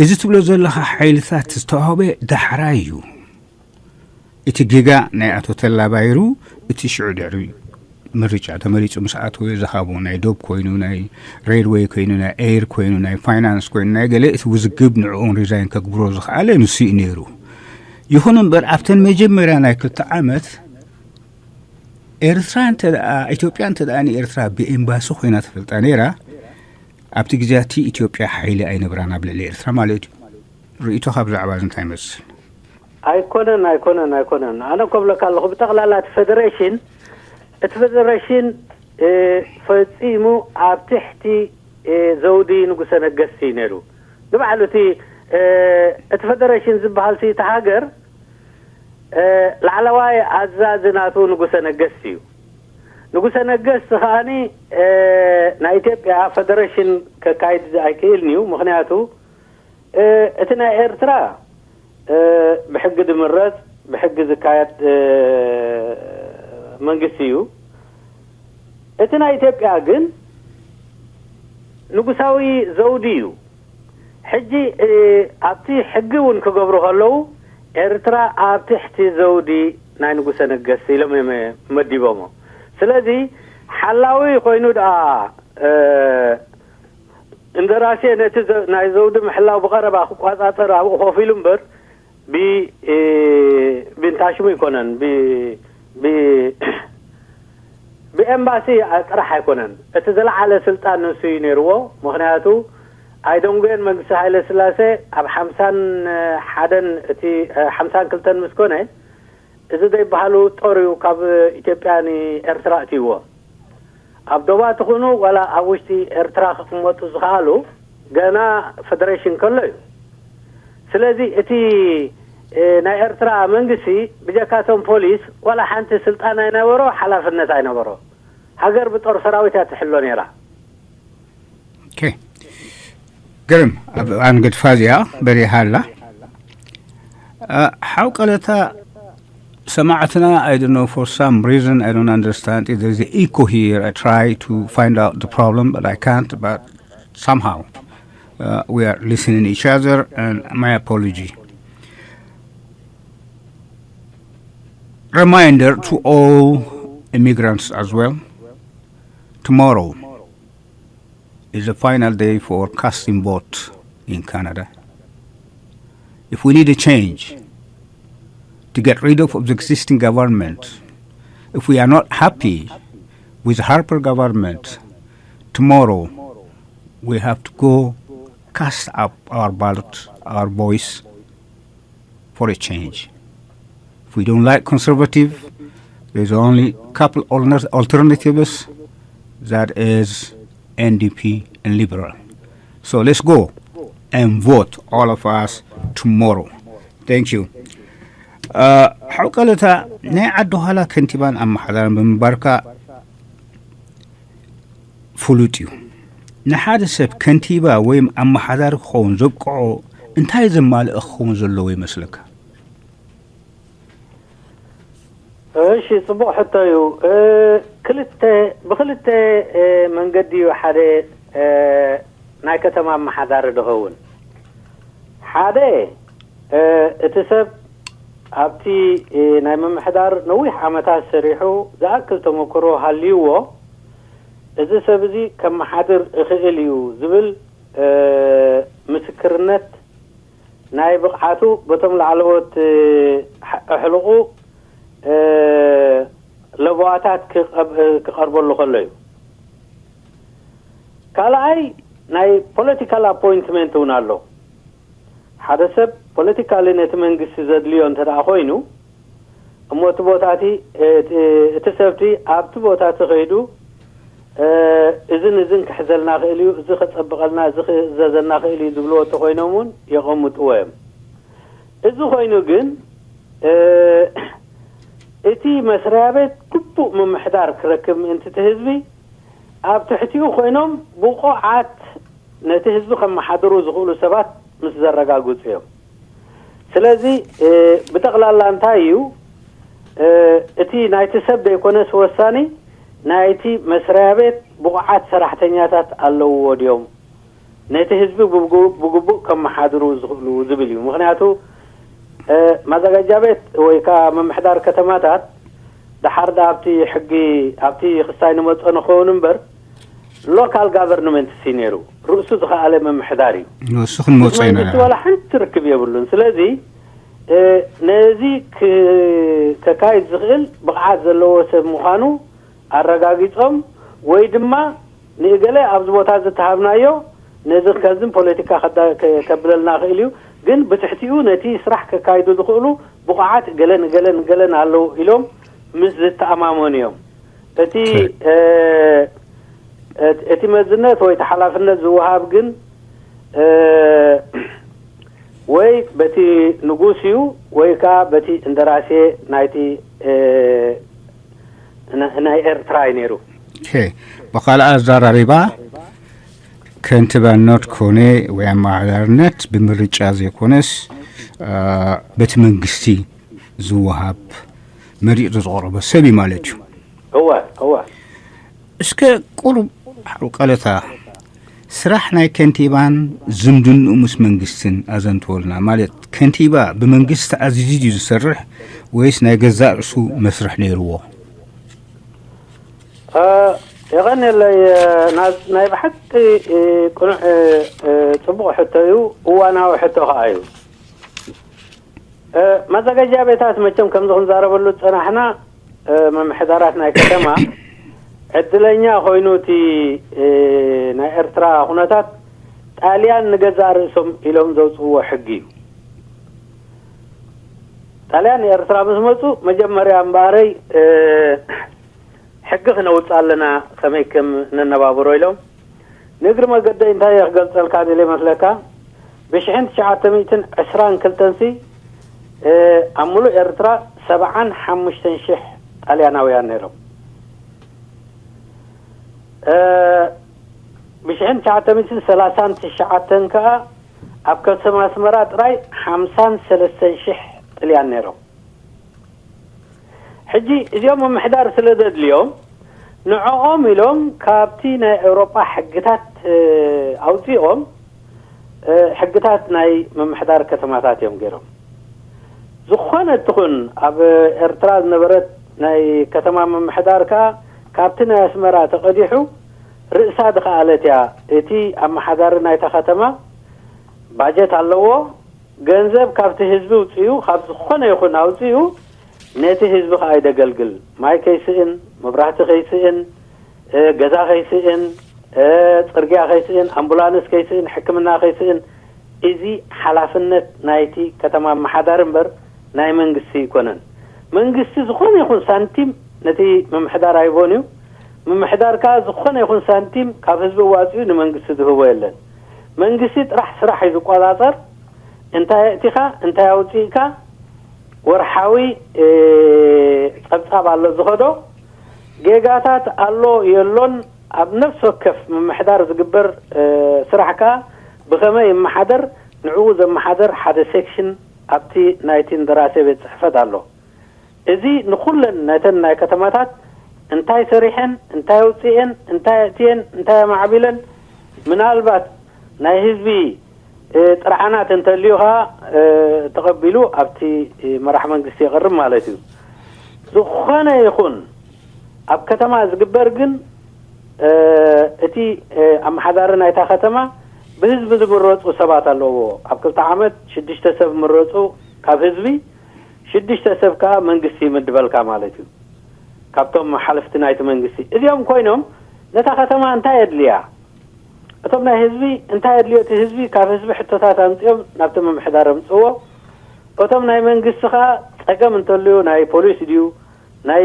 እዚ ትብሎ ዘለኻ ሓይልታት ዝተዋህበ ዳሕራይ እዩ። እቲ ጌጋ ናይ ኣቶ ተላ ባይሩ፣ እቲ ሽዑ ድሕሪ ምርጫ ተመሪጹ ምስ ኣተወ ዝሃቦ ናይ ዶብ ኮይኑ፣ ናይ ሬልዌይ ኮይኑ፣ ናይ ኤር ኮይኑ፣ ናይ ፋይናንስ ኮይኑ፣ ናይ ገለ እቲ ውዝግብ ንዕኡ ሪዛይን ከግብሮ ዝኸኣለ ንሱ እዩ ነይሩ። ይኹን እምበር ኣብተን መጀመርያ ናይ ክልተ ዓመት ኤርትራ እንተ ደኣ፣ ኢትዮጵያ እንተ ደኣ ንኤርትራ ብኤምባሲ ኮይና ትፈልጣ ነይራ፣ ኣብቲ ግዜ እቲ ኢትዮጵያ ሓይሊ ኣይነብራን ኣብ ልዕሊ ኤርትራ ማለት እዩ። ርእይቶኻ ብዛዕባ እዚ እንታይ ይመስል? ኣይኮነን፣ ኣይኮነን፣ ኣይኮነን። ኣነ እኮ እብለካ ኣለኹ፣ ብጠቕላላ እቲ ፌደሬሽን፣ እቲ ፌደሬሽን፣ እ፣ ፈጺሙ ኣብ ትሕቲ፣ እ፣ ዘውዲ ንጉሰ ነገስቲ እዩ ነይሩ። ንባዕሉ እቲ፣ እ፣ እቲ ፌደሬሽን ዝበሃል ሲ፣ እቲ ሃገር፣ እ፣ ላዕለዋይ ኣዛዚ ናቱ ንጉሰ ነገስቲ እዩ። ንጉሰ ነገስቲ ከኣኒ፣ እ፣ ናይ ኢትዮጵያ ፌደሬሽን ከካይድ ኣይክእልን እዩ። ምኽንያቱ፣ እ፣ እቲ ናይ ኤርትራ፣ እ፣ ብሕጊ ዝምረጽ፣ ብሕጊ ዝካየድ፣ እ፣ መንግስቲ እዩ። እቲ ናይ ኢትዮጵያ ግን ንጉሳዊ ዘውዲ እዩ። ሕጂ፣ እ፣ ኣብቲ ሕጊ እውን ክገብሩ ከለዉ፣ ኤርትራ ኣብ ትሕቲ ዘውዲ ናይ ንጉሰ ነገስቲ ኢሎም እዮም መዲቦሞ። ስለዚ፣ ሓላዊ ኮይኑ ደኣ፣ እ፣ እንደራሴ ነቲ ዘ-፣ ናይ ዘውዲ ምሕላው ብቐረባ ክቋጻጸር ኣብኡ ኮፍ ኢሉ እምበር፣ ብ-፣ እ፣ ብእንታሽሙ ኣይኮነን፣ ብ-፣ ብ-፣ ብኤምባሲ ጥራሕ ኣይኮነን። እቲ ዝለዓለ ስልጣን ንሱ እዩ ነይርዎ። ምኽንያቱ፣ ኣይደንጎየን መንግስቲ ሃይለ ስላሴ ኣብ ሓምሳን ሓደን እቲ፣ እ፣ ሓምሳን ክልተን ምስ ኮነ፣ እዚ ዘይበሃሉ ጦር እዩ ካብ ኢትዮጵያ ንኤርትራ እትይዎ። ኣብ ዶባት ይኹኑ ዋላ ኣብ ውሽጢ ኤርትራ ክቕመጡ ዝኸኣሉ ገና ፈደሬሽን ከሎ እዩ። ስለዚ እቲ፣ እ፣ ናይ ኤርትራ መንግስቲ ብጀካቶም ፖሊስ ዋላ ሓንቲ ስልጣን ኣይነበሮ፣ ሓላፍነት ኣይነበሮ። ሃገር ብጦር ሰራዊት እያ ትሕሎ ነይራ። Okay. ግርም፣ ኣብ ኣንገድፋ እዚኣ በሪሃ ኣላ። እ፣ ሓው ቀለታ፣ ሰማዕትና፣ I don't know, for some reason, I don't understand it. There's an echo here. I try to find out the problem, but I can't. But somehow, uh, we are listening each other, and my apology. Reminder to all immigrants as well. Tomorrow is the final day for casting vote in Canada. If we need a change to get rid of, of the existing government, if we are not happy with Harper government, tomorrow we have to go cast up our ballot, our voice for a change. If we don't like conservative, there's only couple alner-, alternatives, that is N D P and liberal. So let's go and vote, all of us, tomorrow. Thank you. Uh, ሓው ቀለታ፣ ናይ ዓዲ ኋላ ከንቲባን ኣመሓዳርን ብምንባርካ ፍሉጥ እዩ። ንሓደ ሰብ ከንቲባ ወይም ኣመሓዳሪ ክኸውን ዘብቅዖ እንታይ ዘማልእ ክኸውን ዘለዎ ይመስለካ? እሺ፣ ጽቡቕ ሕቶ እዩ። እ፣ ክልተ፣ ብክልተ፣ እ፣ መንገዲ እዩ ሓደ፣ እ፣ ናይ ከተማ ኣመሓዳሪ ዝኸውን። ሓደ፣ እ፣ እቲ ሰብ ኣብቲ፣ እ፣ ናይ ምምሕዳር ነዊሕ ዓመታት ሰሪሑ ዝኣክል ተመክሮ ሃልይዎ፣ እዚ ሰብ እዚ ከመሓድር እኽእል እዩ ዝብል፣ እ፣ ምስክርነት ናይ ብቕዓቱ በቶም ላዕለዎት፣ እ፣ ኣሕልቑ፣ እ፣ ለበዋታት ክቐብ-፣ ክቐርበሉ ከሎ እዩ። ካልኣይ፣ ናይ ፖለቲካል ኣፖይንትመንት እውን ኣሎ። ሓደ ሰብ ፖለቲካሊ ነቲ መንግስቲ ዘድልዮ እንተ ደኣ ኮይኑ፣ እሞ እቲ ቦታ እቲ፣ እቲ፣ እቲ ሰብቲ ኣብቲ ቦታ እቲ ከይዱ፣ እ፣ እዝን እዝን ክሕዘልና ክእል እዩ፣ እዚ ከጸብቐልና፣ እዚ ክእዘዘና ክእል እዩ ዝብልዎ እንተኾይኖም እውን የቐምጥዎ እዮም። እዚ ኮይኑ ግን፣ እ፣ እቲ መስሪያ ቤት ግቡእ ምምሕዳር ክረክብ ምእንቲ እቲ ህዝቢ፣ ኣብ ትሕቲኡ ኮይኖም ብቑዓት ነቲ ህዝቢ ከመሓድሩ ዝኽእሉ ሰባት ምስ ዘረጋግጹ እዮም። ስለዚ፣ እ፣ ብጠቕላላ እንታይ እዩ፣ እ፣ እቲ ናይቲ ሰብ ዘይኮነስ ወሳኒ፣ ናይቲ መስሪያ ቤት ብቑዓት ሰራሕተኛታት ኣለውዎ ድዮም፣ ነቲ ህዝቢ ብግቡ-፣ ብግቡእ ከመሓድሩ ዝኽእሉ ዝብል እዩ። ምኽንያቱ፣ እ፣ ማዘጋጃ ቤት ወይ ከኣ ምምሕዳር ከተማታት፣ ደሓር ዳ ኣብቲ ሕጊ፣ ኣብቲ ክሳይ ንመጾ ንኸውን እምበር፣ ሎካል ጋቨርንመንት ሲ ነይሩ፣ ርእሱ ዝኸኣለ ምምሕዳር እዩ። ንሱ ክንመጾ ምስ ኢና መንግስቲ ዋላ ሓንቲ ርክብ የብሉን። ስለዚ፣ እ፣ ነዚ ክ-፣ ከካይድ ዝኽእል ብቕዓት ዘለዎ ሰብ ምዃኑ ኣረጋጊጾም፣ ወይ ድማ ንእገለ ኣብዚ ቦታ ዝተሃብናዮ ነዚ ከዝን ፖለቲካ ከዳ-፣ ከ-፣ ከብለልና ክእል እዩ፣ ግን ብትሕቲኡ ነቲ ስራሕ ከካይዱ ዝኽእሉ ብቑዓት እገለን እገለን እገለን ኣለዉ ኢሎም ምስ ዝተኣማመኑ እዮም። እቲ፣ ትክክል። እ፣ እቲ፣ እቲ መዝነት ወይ እቲ ሓላፍነት ዝወሃብ ግን፣ እ፣ ወይ በቲ ንጉስ እዩ ወይ ከኣ በቲ እንደራሴ ናይቲ፣ እ፣ ና-፣ ናይ ኤርትራ እዩ ነይሩ። ኦኬ። ብኻልኣ ኣዘራሪባ ከንቲባነት ኮነ ወይ ኣመሓዳርነት ብምርጫ ዘይኮነስ፣ እ፣ በቲ መንግስቲ ዝወሃብ መሪጡ ዝቐረበ ሰብ እዩ ማለት እዩ። እወ፣ እወ። እስከ ቁሩብ ሓው ቀለታ ስራሕ ናይ ከንቲባን ዝምድንኡ ምስ መንግስትን ኣዘንትወልና። ማለት ከንቲባ ብመንግስቲ ተኣዚዙ ድዩ ዝሰርሕ ወይስ ናይ ገዛእ ርእሱ መስርሕ ነይርዎ? እ፣ የቐንየለይ፣ እ፣ ና-፣ ናይ ብሓቂ፣ እ፣ ቅኑዕ፣ እ፣ እ፣ ጽቡቕ ሕቶ እዩ፣ እዋናዊ ሕቶ ከኣ እዩ። እ፣ ማዘጋጃ ቤታት መቸም ከምዚ ክንዛረበሉ ዝጸናሕና፣ እ፣ ምምሕዳራት ናይ ከተማ ዕድለኛ ኮይኑ እቲ፣ እ፣ ናይ ኤርትራ ኩነታት ጣልያን ንገዛእ ርእሶም ኢሎም ዘውጽእዎ ሕጊ እዩ። ጣልያን ንኤርትራ ምስ መጹ መጀመርያ እምበኣረይ፣ እ፣ ሕጊ ክነውፅእ ኣለና፣ ከመይ ከም ነነባብሮ ኢሎም። ንእግሪ መገደይ እንታይ እየ ክገልፀልካ ደልየ መስለካ? ብሽሕን ትሽዓተ ሚእትን ዕስራን ክልተን ሲ ኣብ ሙሉእ ኤርትራ ሰብዓን ሓሙሽተን ሽሕ ጣልያናውያን ነይሮም። ብሽሕን ትሽዓተ ሚእትን ሰላሳን ትሽዓተን ከዓ ኣብ ከተማ ኣስመራ ጥራይ ሓምሳን ሰለስተን ሽሕ ጥልያን ነይሮም። ሕጂ እዚኦም ምምሕዳር ስለ ዘድልዮም ንዕኦም ኢሎም ካብቲ ናይ ኤውሮጳ ሕግታት ኣውፂኦም ሕግታት ናይ ምምሕዳር ከተማታት እዮም ገይሮም። ዝኾነ ትኹን ኣብ ኤርትራ ዝነበረት ናይ ከተማ ምምሕዳር ከኣ ካብቲ ናይ ኣስመራ ተቐዲሑ ርእሳ ድኸኣለት እያ። እቲ ኣመሓዳሪ ናይታ ከተማ ባጀት ኣለዎ። ገንዘብ ካብቲ ህዝቢ ውፅኡ፣ ካብ ዝኾነ ይኹን ኣውፅኡ ነቲ ህዝቢ ከኣ ይደገልግል። ማይ ከይስእን፣ መብራህቲ ከይስእን፣ ገዛ ከይስእን፣ ፅርግያ ከይስእን፣ ኣምቡላንስ ከይስእን፣ ሕክምና ከይስእን፣ እዚ ሓላፍነት ናይቲ ከተማ ኣመሓዳሪ እምበር ናይ መንግስቲ ኣይኮነን። መንግስቲ ዝኾነ ይኹን ሳንቲም ነቲ ምምሕዳር ኣይቦን እዩ። ምምሕዳር ከኣ ዝኾነ ይኹን ሳንቲም ካብ ህዝቢ ዋፅኡ ንመንግስቲ ዝህቦ የለን። መንግስቲ ጥራሕ ስራሕ እዩ ዝቆፃፀር። እንታይ ኣእቲኻ፣ እንታይ ኣውፂእካ፣ ወርሓዊ ፀብፃብ ኣሎ ዝኸዶ፣ ጌጋታት ኣሎ የሎን፣ ኣብ ነፍሲ ወከፍ ምምሕዳር ዝግበር ስራሕ ከኣ ብኸመይ ይመሓደር፣ ንዕኡ ዘመሓደር ሓደ ሴክሽን ኣብቲ ናይቲ እንደራሴ ቤት ፅሕፈት ኣሎ። እዚ ንኹለን ነተን ናይ ከተማታት እንታይ ሰሪሐን፣ እንታይ ኣውፂኤን፣ እንታይ ኣእትየን፣ እንታይ ኣማዕቢለን፣ ምናልባት ናይ ህዝቢ ጥርዓናት እንተልዩ ኸዓ ተቐቢሉ ኣብቲ መራሕ መንግስቲ የቕርብ ማለት እዩ። ዝኾነ ይኹን ኣብ ከተማ ዝግበር ግን እቲ ኣመሓዳሪ ናይታ ከተማ ብህዝቢ ዝምረፁ ሰባት ኣለዎ። ኣብ ክልተ ዓመት ሽዱሽተ ሰብ ምረፁ ካብ ህዝቢ፣ ሽዱሽተ ሰብ ከዓ መንግስቲ ይምድበልካ ማለት እዩ። ካብቶም ሓለፍቲ ናይቲ መንግስቲ እዚኦም ኮይኖም ነታ ከተማ እንታይ የድልያ? እቶም ናይ ህዝቢ እንታይ የድልዮ? እቲ ህዝቢ ካብ ህዝቢ ሕቶታት ኣምፅኦም ናብቲ ምምሕዳር ኣምፅዎ። እቶም ናይ መንግስቲ ከዓ ፀገም እንተልዩ ናይ ፖሊስ ድዩ ናይ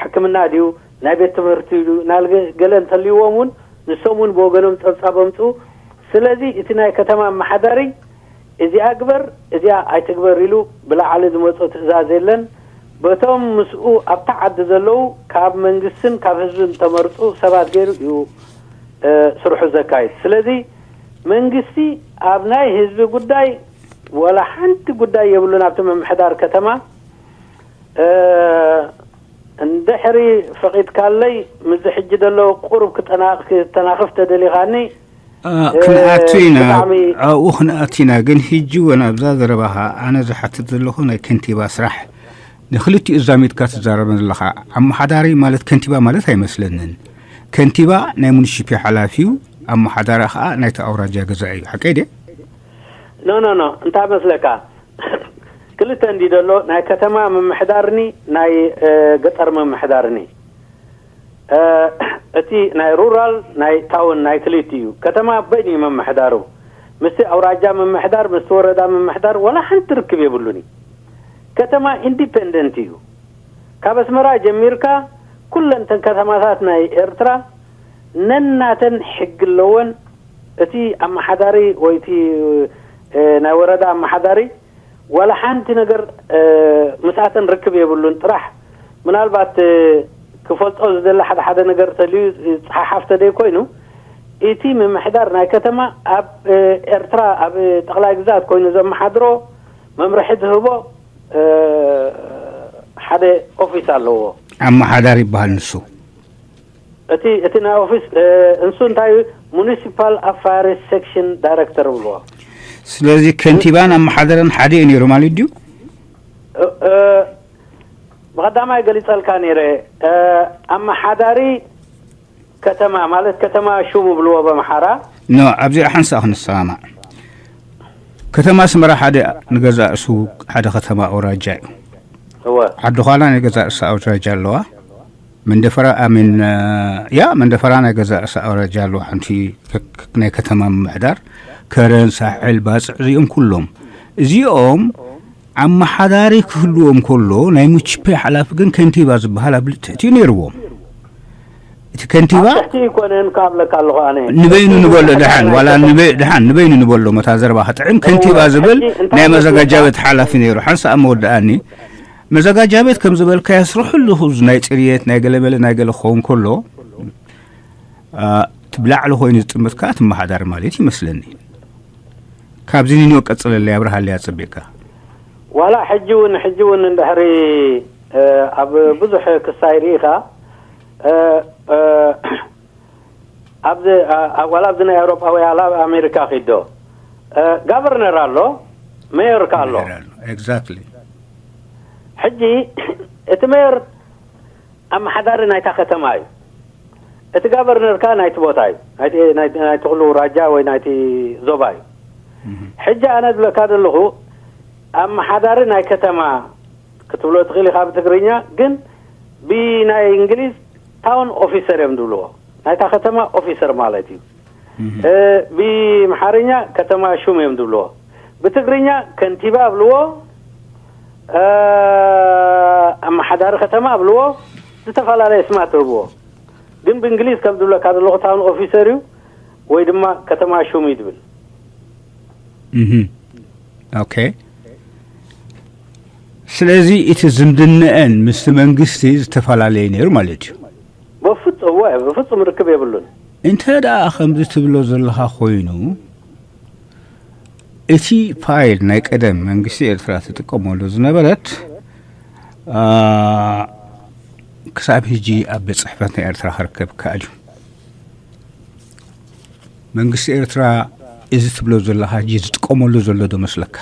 ሕክምና ድዩ ናይ ቤት ትምህርቲ ድዩ ናይ ገለ እንተልይዎም እውን ንሶም እውን ብወገኖም ፀብፃብ ኣምፅኡ። ስለዚ እቲ ናይ ከተማ ኣመሓዳሪ እዚኣ ግበር እዚኣ ኣይትግበር ኢሉ ብላዕሊ ዝመፆ ትእዛዝ የለን። በቶም ምስኡ ኣብታ ዓዲ ዘለዉ ካብ መንግስትን ካብ ህዝብን ተመርፁ ሰባት ገይሩ እዩ ስርሑ ዘካይድ። ስለዚ መንግስቲ ኣብ ናይ ህዝቢ ጉዳይ ወላ ሓንቲ ጉዳይ የብሉን። ኣብቲ ምምሕዳር ከተማ እንድሕሪ ፈቒድካለይ ምስዚ ሕጂ ዘሎ ቁሩብ ክጠናቕ ክተናኽፍ ተደሊኻኒ። ክንኣቱ ኢና፣ ኣብኡ ክንኣቱ ኢና። ግን ሕጂ እውን ኣብዛ ዘረባኻ ኣነ ዝሓትት ዘለኹ ናይ ከንቲባ ስራሕ ንክልቲኡ ዛሚድካ ትዛረበ ዘለኻ። ኣመሓዳሪ ማለት ከንቲባ ማለት ኣይመስለንን። ከንቲባ ናይ ሙኒሲፒ ሓላፊ እዩ፣ ኣመሓዳሪ ከዓ ናይቲ ኣውራጃ ገዛኢ እዩ። ሓቀይ ድየ? ኖ ኖ ኖ እንታይ መስለካ ክልተ እንዲ ዘሎ ናይ ከተማ ምምሕዳርኒ ናይ ገጠር ምምሕዳርኒ። እቲ ናይ ሩራል ናይ ታውን ናይ ክልቲ እዩ። ከተማ በይኑ እዩ ምምሕዳሩ። ምስቲ ኣውራጃ ምምሕዳር ምስቲ ወረዳ ምምሕዳር ወላ ሓንቲ ርክብ የብሉን እዩ። ከተማ ኢንዲፔንደንት እዩ። ካብ ኣስመራ ጀሚርካ ኩለን ተን ከተማታት ናይ ኤርትራ ነናተን ሕጊ ኣለወን። እቲ ኣመሓዳሪ ወይ እቲ ናይ ወረዳ ኣመሓዳሪ ዋላ ሓንቲ ነገር ምስኣተን ርክብ የብሉን። ጥራሕ ምናልባት ክፈልጦ ዝደሊ ሓደ ሓደ ነገር ተልዩ ዝፀሓሓፍ ተደይ ኮይኑ እቲ ምምሕዳር ናይ ከተማ ኣብ ኤርትራ ኣብ ጠቕላይ ግዛት ኮይኑ ዘመሓድሮ መምርሒ ዝህቦ ሓደ ኦፊስ ኣለዎ። ኣመሓዳሪ ይበሃል ንሱ። እቲ እቲ ናይ ኦፊስ እንሱ እንታይ ሙኒሲፓል ኣፋርስ ሴክሽን ዳይረክተር ብልዎ። ስለዚ ከንቲባን ኣመሓደረን ሓደ እዩ ነይሩ ማለት ድዩ? ብቐዳማይ ገሊፀልካ ነይረ። ኣመሓዳሪ ከተማ ማለት ከተማ ሹም ብልዎ በምሓራ። ኖ ኣብዚኣ ሓንሳእ ክንሰማማዕ። ከተማ ኣስመራ ሓደ ንገዛእ ርእሱ ሓደ ከተማ ኣውራጃ እዩ። እወ ዓዲ ዃላ ናይ ገዛእ ርእሳ ኣውራጃ ኣለዋ። መንደፈራ ኣሚን ያ መንደፈራ ናይ ገዛእ ርእሳ ኣውራጃ ኣለዋ። ሓንቲ ናይ ከተማ ምምሕዳር ከረን ሳሕል ባፅዕ እዚኦም ኩሎም እዚኦም ኣመሓዳሪ ክህልዎም ከሎ ናይ ሙችፔ ሓላፊ ግን ከንቲባ ዝበሃል ኣብ ትሕቲኡ ነይርዎም። እቲ ከንቲባ ኣብ ትሕቲ ይኮነን ካብለካ ኣለኹ ኣነ። ንበይኑ ንበሎ ደሓን ዋላ ንበ- ደሓን ንበይኑ ንበሎ መታ ዘረባ ክጥዕም ከንቲባ ዝብል ናይ መዘጋጃ ቤት ሓላፊ ነይሩ። ሓንሳእ መወዳእኒ መዘጋጃ ቤት ከም ዝበልካዮ ስርሑ ኣለኹ፣ ናይ ፅርየት ናይ ገለመለ ናይ ገለ ክኸውን ከሎ ትብላዕሊ ኮይኑ ዝጥምት ከዓ ትመሓዳሪ ማለት ይመስለኒ። ካብዚ ኒኖ ቀፅለለይ ኣብርሃለይ ኣፀቢቕካ። ዋላ ሕጂ እውን ሕጂ እውን እንድሕሪ ኣብ ብዙሕ ክሳይ ርኢኻ ኣብዚ ዋላ ኣብዚ ናይ ኣውሮጳ ወይ ኣላ ኣሜሪካ ኪዶ ጋቨርነር ኣሎ፣ ሜየር ኣሎ። Exactly። ሕጂ እቲ ሜየር ኣመሓዳሪ ናይታ ከተማ እዩ። እቲ ጋቨርነር ከኣ ናይቲ ቦታ እዩ፣ ናይቲ ኩሉ ራጃ ወይ ናይቲ ዞባ እዩ። ሕጂ ኣነ ዝብለካ ዘለኹ ኣመሓዳሪ ናይ ከተማ ክትብሎ ትኽእል ኢኻ ብትግርኛ፣ ግን ብናይ እንግሊዝ ታውን ኦፊሰር እዮም ዝብልዎ። ናይታ ከተማ ኦፊሰር ማለት እዩ። ብምሓርኛ ከተማ ሹም እዮም ዝብልዎ። ብትግርኛ ከንቲባ ኣብልዎ፣ ኣመሓዳሪ ከተማ ኣብልዎ፣ ዝተፈላለየ ስማት ትህብዎ። ግን ብእንግሊዝ ከም ዝብለካ ዘለኹ ታውን ኦፊሰር እዩ ወይ ድማ ከተማ ሹም እዩ ዝብል። ኦኬ። ስለዚ እቲ ዝምድነአን ምስቲ መንግስቲ ዝተፈላለየ ነይሩ ማለት እዩ። በፍጹም ወ በፍጹም ርክብ የብሉን። እንተ ደኣ ከምዚ ትብሎ ዘለኻ ኮይኑ፣ እቲ ፋይል ናይ ቀደም መንግስቲ ኤርትራ ትጥቀመሉ ዝነበረት ክሳብ ሕጂ ኣብ ቤት ጽሕፈት ናይ ኤርትራ ክርከብ ይከኣል እዩ። መንግስቲ ኤርትራ እዚ ትብሎ ዘለኻ ሕጂ ዝጥቀመሉ ዘሎ ዶ መስለካ?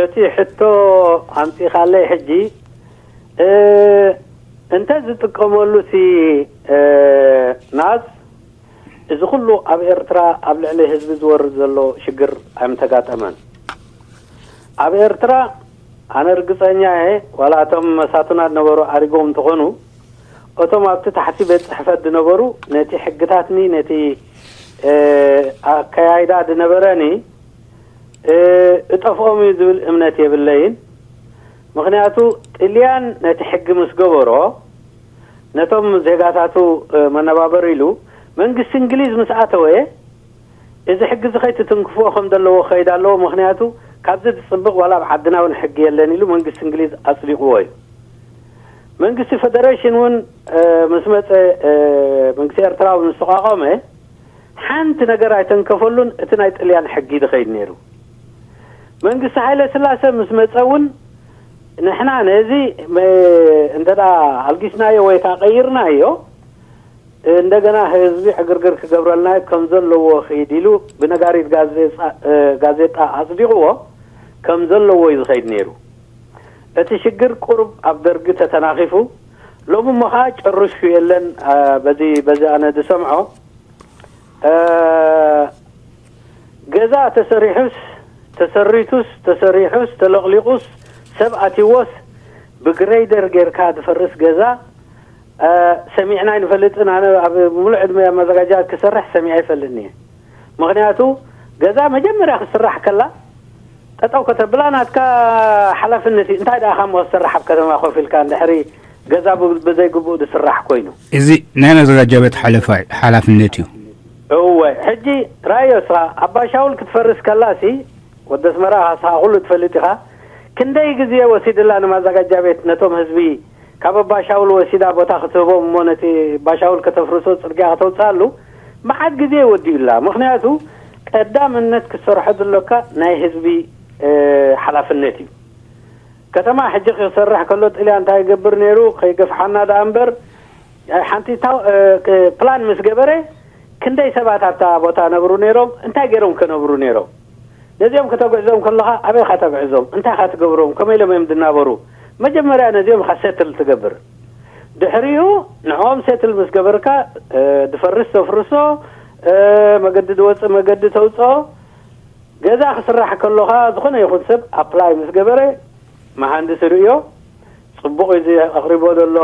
እቲ ሕቶ ኣምጺኻለይ ሕጂ። እንተ ዝጥቀመሉ ሲ ናዝ፣ እዚ ኩሉ ኣብ ኤርትራ ኣብ ልዕሊ ህዝቢ ዝወርድ ዘሎ ሽግር ኣይምተጋጠመን። ኣብ ኤርትራ ኣነ ርግጸኛ እየ፣ ዋላ እቶም መሳቱና ዝነበሩ ኣሪጎም እንተኾኑ፣ እቶም ኣብቲ ታሕቲ ቤት ጽሕፈት ዝነበሩ ነቲ ሕግታትኒ ነቲ ኣከያይዳ ዝነበረኒ እጠፍኦም እዩ ዝብል እምነት የብለይን። ምኽንያቱ ጥልያን ነቲ ሕጊ ምስ ገበሮ ነቶም ዜጋታቱ መነባበሪ ኢሉ መንግስቲ እንግሊዝ ምስ ኣተወ እዚ ሕጊ እዚ ከይትትንክፍዎ ከም ዘለዎ ክኸይድ ኣለዎ። ምኽንያቱ ካብዚ ዝፅብቕ ዋላ ኣብ ዓድና እውን ሕጊ የለን ኢሉ መንግስቲ እንግሊዝ ኣፅዲቕዎ እዩ። መንግስቲ ፌደሬሽን እውን ምስ መፀ መንግስቲ ኤርትራ እውን ምስ ተቋቋመ ሓንቲ ነገር ኣይተንከፈሉን። እቲ ናይ ጥልያን ሕጊ ዝኸይድ ነይሩ። መንግስቲ ሃይለ ስላሰ ምስ መፀ እውን ንሕና ነዚ እንተ ኣልጊስናዮ ወይ ከዓ ቀይርናዮ እንደገና ህዝቢ ዕግርግር ክገብረልና ከም ዘለዎ ኺድ ኢሉ ብነጋሪት ጋዜጣ ኣፅዲቕዎ ከም ዘለዎ እዩ ዝኸይድ ነይሩ። እቲ ሽግር ቁሩብ ኣብ ደርጊ ተተናኺፉ ሎሚ እሞ ኸዓ ጨርሹ የለን። በዚ በዚ ኣነ ዝሰምዖ ገዛ ተሰሪሑስ ተሰሪቱስ ተሰሪሑስ ተለቕሊቑስ ሰብ ኣትይዎስ ብግረይደር ጌርካ ዝፈርስ ገዛ ሰሚዕና ኣይንፈልጥን። ኣነ ኣብ ሙሉእ ዕድመ ኣብ መዘጋጃ ክሰርሕ ሰሚዐ ኣይፈልጥን እየ። ምኽንያቱ ገዛ መጀመርያ ክትስራሕ ከላ ጠጠው ከተብላ ናትካ ሓላፍነት እዩ። እንታይ ደኣ ካሞ ክትሰርሕ ኣብ ከተማ ኮፍ ኢልካ እንድሕሪ ገዛ ብዘይግቡእ ዝስራሕ ኮይኑ። እዚ ናይ መዘጋጃ ቤት ሓለፋ ሓላፍነት እዩ። እወ ሕጂ ራዮ እስኻ ኣባ ሻውል ክትፈርስ ከላ ሲ ወዲ ኣስመራ ኢኻ እስኻ ኩሉ ትፈልጥ ኢኻ። ክንደይ ግዜ ወሲድላ ንማዘጋጃ ቤት ነቶም ህዝቢ ካብ ኣባ ሻውል ወሲዳ ቦታ ክትህቦም እሞ ነቲ ኣባ ሻውል ከተፍርሶ ጽርግያ ከተውጽኣሉ መዓት ግዜ ወዲኡላ። ምኽንያቱ ቀዳምነት ክትሰርሖ ዘሎካ ናይ ህዝቢ ሓላፍነት እዩ። ከተማ ሕጂ ክሰርሕ ከሎ ጥልያን እንታይ ይገብር ነይሩ ከይገፍሓና ደኣ እምበር ሓንቲ ፕላን ምስ ገበረ ክንደይ ሰባት ኣብታ ቦታ ነብሩ ነይሮም እንታይ ገይሮም ከነብሩ ነይሮም ነዚኦም ከተጉዕዞም ከለኻ ኣበይ ኻ ተጉዕዞም እንታይ ኻ ትገብሮም ከመይ ኢሎም እዮም ዝናበሩ መጀመርያ ነዚኦም ኻ ሴትል ትገብር ድሕሪኡ ንዕኦም ሴትል ምስ ገበርካ ድፈርስ ተፍርሶ መገዲ ድወፅእ መገዲ ተውፅኦ ገዛ ክስራሕ ከሎ ኸዓ ዝኾነ ይኹን ሰብ ኣፕላይ ምስ ገበረ መሃንድስ ይርእዮ፣ ፅቡቕ እዩ እዚ ኣቕሪቦ ዘሎ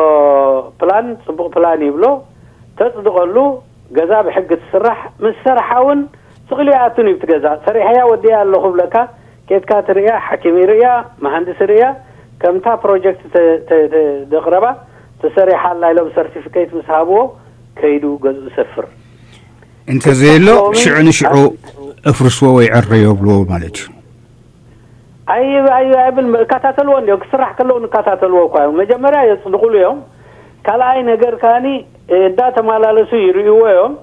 ፕላን ፅቡቕ ፕላን ይብሎ፣ ተፅድቐሉ፣ ገዛ ብሕጊ ትስራሕ፣ ምስ ሰርሓ እውን ስቕሉ ይኣቱን እዩ። እቲ ገዛ ሰሪሐያ ወዲያ ኣለኹ ብለካ፣ ኬድካ ትርእያ፣ ሓኪም ይርእያ፣ መሃንድስ ይርእያ፣ ከምታ ፕሮጀክት ተ- ተ- ተ- ዘቕረባ ተሰሪሓ ኣላ ኢሎም ሰርቲፊኬት ምስ ሃብዎ፣ ከይዱ ገዝኡ ሰፍር። እንተዘየሎ፣ ሽዑ ንሽዑ እፍርስዎ ወይ ዕረዮ ብልዎ ማለት እዩ። ኣይ ኣይ ኣይብል፣ እከታተልዎ እንዲዮም። ክስራሕ ከለዉ ንከታተልዎ እኳ እዮም። መጀመርያ የጽድቑሉ እዮም። ካልኣይ ነገር ከኣኒ፣ እንዳተመላለሱ ይርእይዎ እዮም።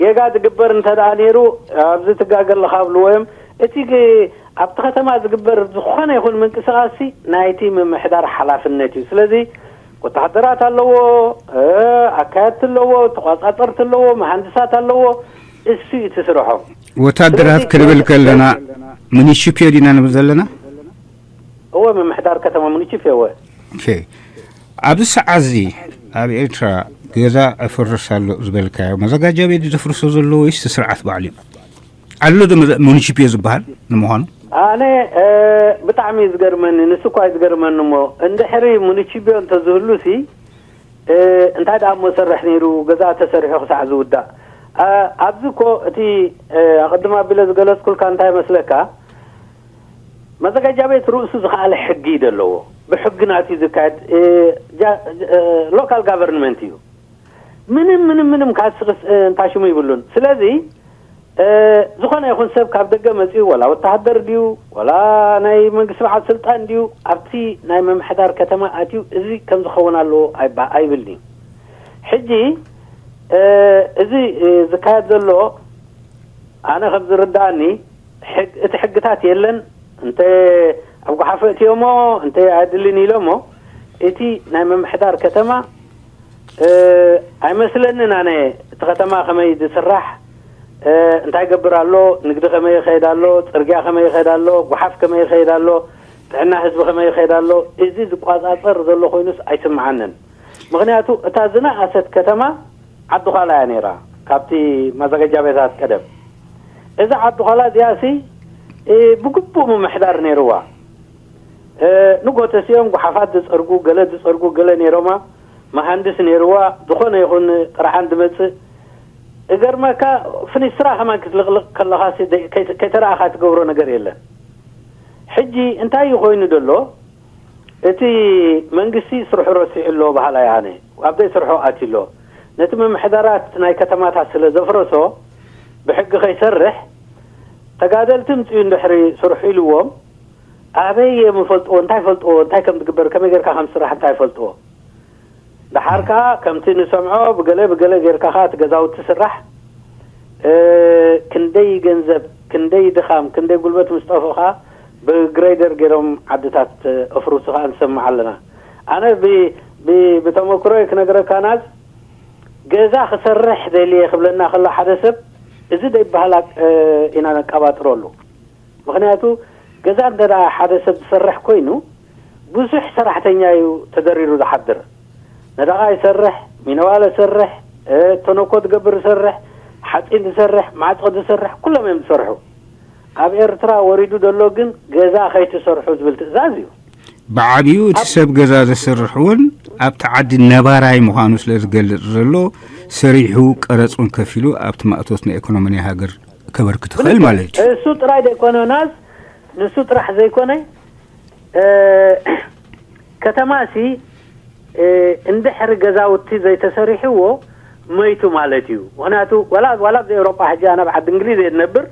ጌጋ ዝግበር እንተ ደኣ ነይሩ፣ ኣብዚ ትጋገ ኣለኻ ብልዎ እዮም። እቲ ግ- ኣብቲ ከተማ ዝግበር ዝኾነ ይኹን ምንቅስቓስሲ ናይቲ ምምሕዳር ሓላፍነት እዩ። ስለዚ ወተሃደራት ኣለዎ፣ ኣካየድቲ ኣለዎ፣ ተቋጻጸርቲ ኣለዎ፣ መሃንድሳት ኣለዎ። እሱ እዩ እቲ ስርሖም። ወታደራት ስለዚ ክንብል ከለና፣ ሙኒሲፒዮ ዲና ንብል ዘለና? እወ፣ ምምሕዳር ከተማ ሙኒሲፒዮ እወ። ኦኬ። ኣብዚ ሰዓት እዚ ኣብ ኤርትራ ገዛ እፍርስ ኣሎ ዝበልካዮ፣ መዘጋጃ ቤት ዘፍርሶ ዘሎ ወይስ እቲ ስርዓት ባዕሉ እዩ? ኣሎ ዶ መዘ- ሙኒሲፒዮ ዝበሃል ንምዃኑ? ኣነ እ፣ ብጣዕሚ እዩ ዝገርመኒ። ንሱ እኳ እዩ ዝገርመኒ እሞ፣ እንድሕሪ ሙኒሲፒዮ እንተዝህሉሲ፣ እ፣ እንታይ ደኣ እሞ ሰርሕ ነይሩ፣ ገዛ ተሰሪሑ ክሳዕ ዝውዳእ። እ፣ ኣብዚ እኮ እቲ እ፣ ኣቐድም ኣቢለ ዝገለጽኩልካ እንታይ መስለካ፣ መዘጋጃ ቤት ርእሱ ዝኸኣለ ሕጊ እዩ ዘለዎ። ብሕጊ ናት እዩ ዝካየድ። እ፣ ጃ- እ፣ ሎካል ጋቨርንመንት እዩ። ምንም ምንም ምንም ካስቅስ እንታሽሙ ይብሉን። ስለዚ እ፣ ዝኾነ ይኹን ሰብ ካብ ደገ መጺኡ፣ ወላ ወተሃደር ድዩ፣ ወላ ናይ መንግስቲ በዓል ስልጣን ድዩ፣ ኣብቲ ናይ ምምሕዳር ከተማ ኣትዩ እዚ ከም ዝኸውን ኣለዎ ኣይባ- ኣይብልን እዩ። ሕጂ እ፣ እዚ እ፣ ዝካየድ ዘሎ ኣነ ከም ዝርዳእኒ ሕግ- እቲ ሕግታት የለን። እንተ ኣብ ጓሓፈ እትዮሞ እንተ ኣይድልን ኢሎሞ እቲ ናይ ምምሕዳር ከተማ እ፣ ኣይመስለንን። ኣነ እቲ ከተማ ከመይ ዝስራሕ እ፣ እንታይ ገብር ኣሎ፣ ንግዲ ከመይ ይኸይድ ኣሎ፣ ጽርግያ ከመይ ይኸይድ ኣሎ፣ ጓሓፍ ከመይ ይኸይድ ኣሎ፣ ጥዕና ህዝቢ ከመይ ይኸይድ ኣሎ፣ እዚ ዝቋጻጸር ዘሎ ኮይኑስ ኣይስምዓንን። ምኽንያቱ እታ ዝነኣሰት ከተማ ዓዲ ዃላ እያ ነይራ፣ ካብቲ ማዘጋጃ ቤታት ቀደም። እዛ ዓዲ ዃላ እዚኣሲ እ፣ ብግቡእ ምምሕዳር ነይርዋ። እ፣ ንጎተሲኦም ጓሓፋት ዝጸርጉ፣ ገለ ዝጸርጉ፣ ገለ ነይሮማ፣ መሃንድስ ነይርዋ፣ ዝኾነ ይኹን ጥርዓን ዝመጽእ። እገርመካ፣ ፍኒስትራ ከማን ክትልቕልቕ ከለኻሲ ደይ- ከይተ- ከይተረኣኻ ትገብሮ ነገር የለን። ሕጂ እንታይ እዩ ኮይኑ ዘሎ? እቲ መንግስቲ ስርሑ ረሲዑ ኣሎ በሃላይ ኣነ። ኣብ ዘይስርሑ ኣትዩ ኣሎ። ነቲ ምምሕዳራት ናይ ከተማታት ስለ ዘፍረሶ፣ ብሕጊ ከይሰርሕ፣ ተጋደልቲ ምጽኡ እንድሕሪ ስርሑ ኢልዎም፣ ኣበይ እዮም ይፈልጥዎ? እንታይ ይፈልጥዎ? እንታይ ከም ዝግበር፣ ከመይ ጌርካ ከም ዝስራሕ እንታይ ይፈልጥዎ? ደሓር ከኣ ከምቲ ንሰምዖ ብገለ ብገለ ጌርካ ከኣ እቲ ገዛውቲ ስራሕ። እ፣ ክንደይ ገንዘብ፣ ክንደይ ድኻም፣ ክንደይ ጉልበት ምስ ጠፍኡ ከኣ ብግሬደር ጌሮም ዓድታት እፍርሱ ከኣ ንሰምዕ ኣለና። ኣነ ብ- ብ- ብተመክሮይ ክነግረካ ናዝ፣ ገዛ ክሰርሕ ደልየ ክብለና ከሎ ሓደ ሰብ፣ እዚ ደይበሃል እ፣ ኢና ነቀባጥረሉ። ምኽንያቱ ገዛ እንተ ደኣ ሓደ ሰብ ዝሰርሕ ኮይኑ፣ ብዙሕ ሰራሕተኛ እዩ ተደሪሩ ዝሓድር። ነዳቓ ይሰርሕ፣ ሚነዋለ ይሰርሕ፣ እ፣ ተነኮ ዝገብር ይሰርሕ፣ ሓጺን ዝሰርሕ፣ ማዕጾ ዝሰርሕ፣ ኩሎም እዮም ዝሰርሑ። ኣብ ኤርትራ ወሪዱ ዘሎ ግን ገዛ ከይትሰርሑ ዝብል ትእዛዝ እዩ። ብዓቢኡ እቲ ኣብ ሰብ ገዛ ዘስርሕ እውን ኣብቲ ዓዲ ነባራይ ምዃኑ ስለ ዝገልጽ ዘሎ፣ ሰሪሑ ቀረጽ እውን ከፊሉ ኣብቲ ማእቶት ናይ ኢኮኖሚ ናይ ሃገር ከበርክት ይኽእል ማለት እዩ። እሱ ጥራይ ዘይኮነ ናዝ፣ ንሱ ጥራሕ ዘይኮነ፣ እ፣ ከተማሲ እ፣ እንድሕሪ ገዛውቲ ዘይተሰሪሕዎ መይቱ ማለት እዩ። ምኽንያቱ ዋላ ዋላ ኣብ ኤውሮጳ ሕጂ ኣነ ኣብ ዓዲ እንግሊዝ እየ ዝነብር፣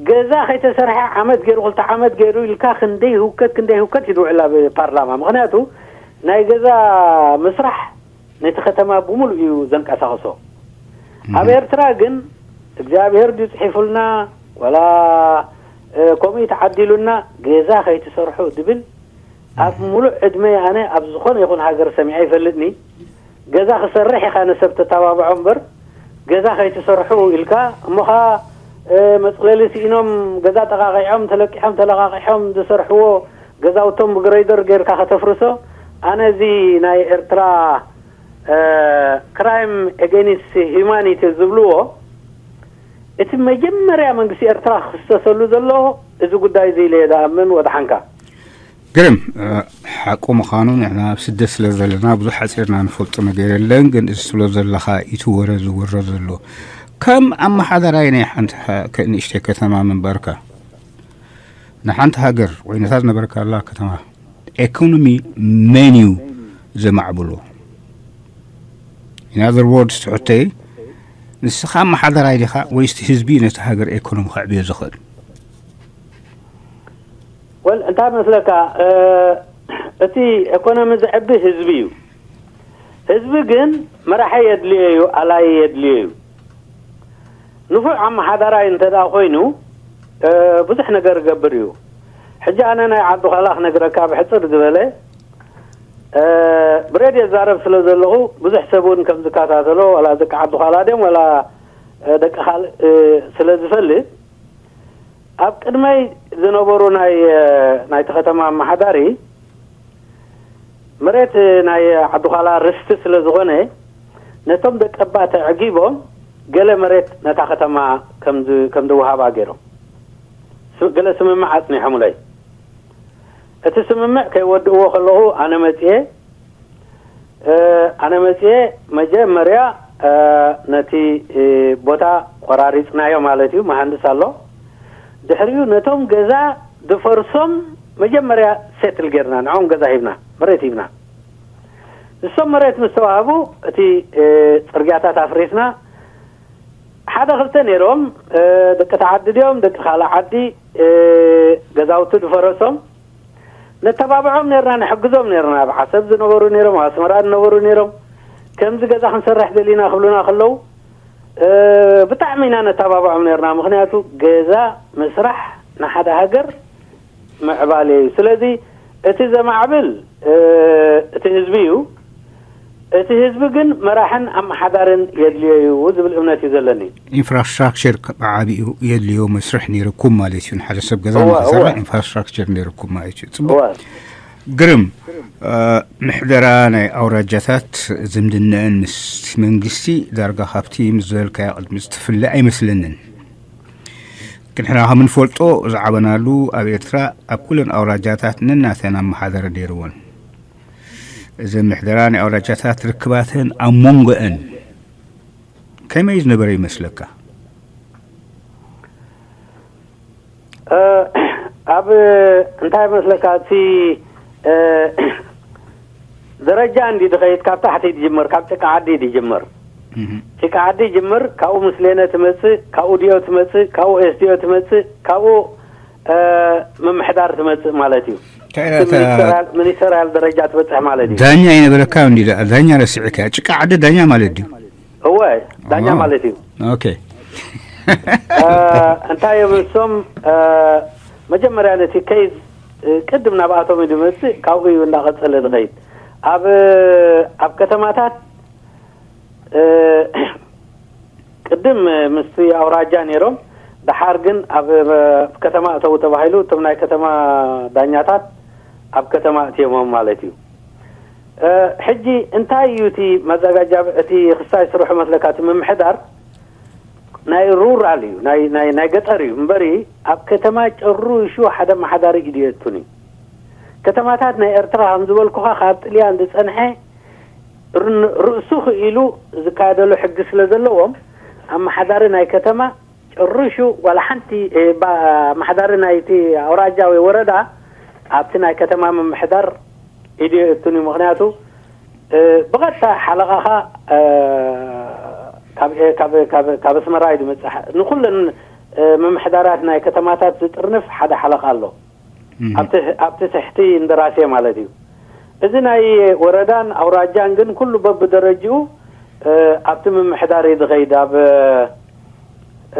ገዛ ከይተሰርሐ ዓመት ገይሩ ክልተ ዓመት ገይሩ ኢልካ ክንደይ ህውከት ክንደይ ህውከት እዩ ዝውዕል ኣብ ፓርላማ። ምኽንያቱ ናይ ገዛ ምስራሕ ነቲ ከተማ ብምሉእ እዩ ዘንቀሳቕሶ። ኣብ ኤርትራ ግን እግዚኣብሔር ድዩ ጽሒፉልና ዋላ እ፣ ከምኡ እዩ ተዓዲሉና ገዛ ከይትሰርሑ ድብል ኣብ ሙሉእ ዕድመይ ኣነ ኣብ ዝኾነ ይኹን ሃገር ሰሚዐ ይፈልጥኒ። ገዛ ክሰርሕ ኢኻ ንሰብ ተተባብዖ እምበር ገዛ ከይትሰርሑ ኢልካ እሞ ኸኣ እ፣ መጽለሊ ስኢኖም ገዛ ጠቓቒዖም ተለቂሖም ተለቓቒሖም ዝሰርሕዎ ገዛውቶም ብግረይደር ጌርካ ከተፍርሶ። ኣነ እዚ ናይ ኤርትራ እ፣ ክራይም ኤጌኒስት ሂዩማኒቲ ዝብልዎ እቲ መጀመርያ መንግስቲ ኤርትራ ክኽሰሰሉ ዘለዎ እዚ ጉዳይ እዚ ኢለ እየ ዝኣምን። ወድሓንካ። ግርም፣ እ፣ ሓቁ ምዃኑ ንሕና ኣብ ስደት ስለ ዘለና ብዙሕ ሓጺርና ንፈልጦ ነገር የለን፣ ግን እዚ ትብሎ ዘለኻ እቲ ወረ ዝውረ ዘሎ ከም ኣመሓዳራይ ናይ ሓንቲ ሃ-፣ ከ-፣ ንእሽተይ ከተማ ምንባርካ፣ ንሓንቲ ሃገር ወይ ነታ ዝነበርካላ ከተማ ኤኮኖሚ መን እዩ ዘማዕብሎ? In other words፣ ትሕተይ፣ ንስኻ ኣመሓዳራይ ዲኻ ወይስ እቲ ህዝቢ ነቲ ሃገር ኤኮኖሚ ከዕብዮ ዝኽእል? ወል እንታይ መስለካ፣ እ፣ እቲ ኤኮኖሚ ዘዕቢ ህዝቢ እዩ። ህዝቢ ግን መራሒ የድልዮ እዩ፣ ኣላይ የድልዮ እዩ። ንፉዕ ኣመሓዳራይ እንተ ደኣ ኮይኑ፣ እ፣ ብዙሕ ነገር ይገብር እዩ። ሕጂ ኣነ ናይ ዓዲ ዃላ ክነግረካ ብሕጽር ዝበለ፣ እ፣ ብሬድዮ ዛረብ ስለ ዘለኹ ብዙሕ ሰብ እውን ከም ዝከታተሎ፣ ዋላ ደቂ ዓዲ ዃላ ድዮም ዋላ፣ እ፣ ደቂ ካልእ፣ እ፣ ስለ ዝፈልጥ፣ ኣብ ቅድመይ ዝነበሩ ናይ፣ እ፣ ናይቲ ከተማ ኣመሓዳሪ፣ መሬት ናይ ዓዲ ዃላ ርስቲ ስለ ዝኾነ፣ ነቶም ደቀባት ኣዕጊቦም ገለ መሬት ነታ ከተማ ከም ዝ-፣ ከም ዝወሃባ ገይሮም። ስ-፣ ገለ ስምምዕ ኣጽኒሖምለይ። እቲ ስምምዕ ከይወድእዎ ከለኹ ኣነ መጽየ፣ እ፣ ኣነ መጽየ መጀመርያ፣ እ፣ ነቲ፣ እ፣ ቦታ ቆራሪጽናዮ ማለት እዩ፣ መሃንድስ ኣሎ። ድሕሪኡ ነቶም ገዛ ዝፈርሶም መጀመርያ ሴትል ጌርና፣ ንዕኦም ገዛ ሂብና፣ መሬት ሂብና። ንሶም መሬት ምስ ተዋህቡ፣ እቲ፣ እ፣ ጽርግያታት ኣፍሪስና። ሓደ ክልተ ነይሮም፣ እ፣ ደቂ ተዓዲ ድዮም፣ ደቂ ካልእ ዓዲ፣ እ፣ ገዛውቲ ዝፈረሶም፣ ነተባብዖም ነርና፣ ንሕግዞም ነርና። ኣብ ዓሰብ ዝነበሩ ነይሮም፣ ኣብ ኣስመራ ዝነበሩ ነይሮም። ከምዚ ገዛ ክንሰርሕ ደሊና ክብሉና ከለዉ፣ እ፣ ብጣዕሚ ኢና ነተባብዖም ነርና። ምኽንያቱ ገዛ ምስራሕ ንሓደ ሃገር ምዕባለ እዩ። ስለዚ እቲ ዘማዕብል፣ እ፣ እቲ ህዝቢ እዩ። እቲ ህዝቢ ግን መራሕን ኣመሓዳርን የድልዮ እዩ ዝብል እምነት እዩ ዘለኒ። ኢንፍራስትራክቸር ብዓቢኡ የድልዮ መስርሕ ነይርኩም ማለት እዩ። ንሓደ ሰብ ገዛ እወ፣ ንክሰርሕ እወ። ኢንፍራስትራክቸር ነይርኩም ማለት እዩ። ጽቡቕ። እወ። ግርም። እ፣ ምሕደራ ናይ ኣውራጃታት ዝምድነአን ምስ መንግስቲ ዳርጋ ካብቲ ምስ ዝበልካዮ ቅድሚ ዝትፍለ ኣይመስለንን። ክንሕና ከም እንፈልጦ ዝዓበናሉ ኣብ ኤርትራ ኣብ ኩለን ኣውራጃታት ነናተን ኣመሓዳሪ ነይርወን። እዚ ምሕደራ ናይ ኣውራጃታት ርክባተን ኣብ መንጎአን ከመይ ዝነበረ ይመስለካ? እ፣ ኣብ እንታይ መስለካ፣ እቲ፣ እ፣ ደረጃ እንዲ ድኸይድ ካብ ታሕቲ ድጅምር፣ ካብ ጭቃ ዓዲ ድጅምር። እህ። ጭቃ ዓዲ ይጅምር፣ ካብኡ ምስሌነ ትመጽእ፣ ካብኡ ዲኦ ትመጽእ፣ ካብኡ ኤስዲኦ ትመጽእ፣ ካብኡ፣ እ፣ ምምሕዳር ትመጽእ ማለት እዩ። እንታይ እቲ ኢላ እታ ሚኒስተርያል፣ ሚኒስተርያል ደረጃ ትበጽሕ ማለት እዩ። ዳኛ ይነበረካ እንዲ ዳ-፣ ዳኛ ረሲዕካ። ጭቃ ዓዲ ዳኛ ማለት ድዩ? እወ፣ ዳኛ ኦ። ማለት እዩ። ኦኬ። እ፣ እንታይ እዮም ንሶም፣ እ፣ መጀመርያ ነቲ ኬዝ፣ እ፣ ቅድም ናብኣቶም እዩ ዝመጽእ፣ ካብኡ እዩ እንዳቐጸለ ዝኸይድ። ኣብ፣ ኣብ ከተማታት፣ እ፣ ቅድም ምስቲ ኣውራጃ ነይሮም፣ ደሓር ግን ኣብ፣ ኣብ ከተማ እተው ተባሂሉ፣ እቶም ናይ ከተማ ዳኛታት ኣብ ከተማ እትዮሞም ማለት እዩ። እ፣ ሕጂ እንታይ እዩ እቲ መዘጋጃ፣ እቲ ክስታይ ስርሑ መስለካ፣ እቲ ምምሕዳር ናይ ሩራል እዩ፣ ናይ፣ ናይ፣ ናይ ገጠር እዩ እምበሪ፣ ኣብ ከተማ ጨርሹ ሓደ መሓዳሪ ኢዱ የእቱን እዩ። ከተማታት ናይ ኤርትራ ከም ዝበልኩኻ ካብ ጥልያን ዝጸንሐ ርን-፣ ርእሱ ክኢሉ ዝካየደሉ ሕጊ ስለ ዘለዎም፣ ኣመሓዳሪ ናይ ከተማ ጭርሹ ዋላ ሓንቲ፣ እ፣ ባ-፣ ኣመሓዳሪ ናይቲ ኣውራጃ ወይ ወረዳ ኣብቲ ናይ ከተማ ምምሕዳር ኢዱ የእቱን እዩ። ምኽንያቱ፣ እ፣ ብቐጥታ ሓለቓኻ፣ እ፣ ካብ፣ እ፣ ካብ፣ ካብ፣ ካብ ኣስመራ እዩ ዝመጽእ። ንኹለን፣ እ፣ ምምሕዳራት ናይ ከተማታት ዝጥርንፍ ሓደ ሓለቓ ኣሎ። እም። ኣብቲ፣ ኣብቲ ትሕቲ እንደራሴ ማለት እዩ። እዚ ናይ ወረዳን ኣውራጃን ግን ኩሉ በብደረጅኡ፣ እ፣ ኣብቲ ምምሕዳር እዩ ዝኸይድ። ኣብ፣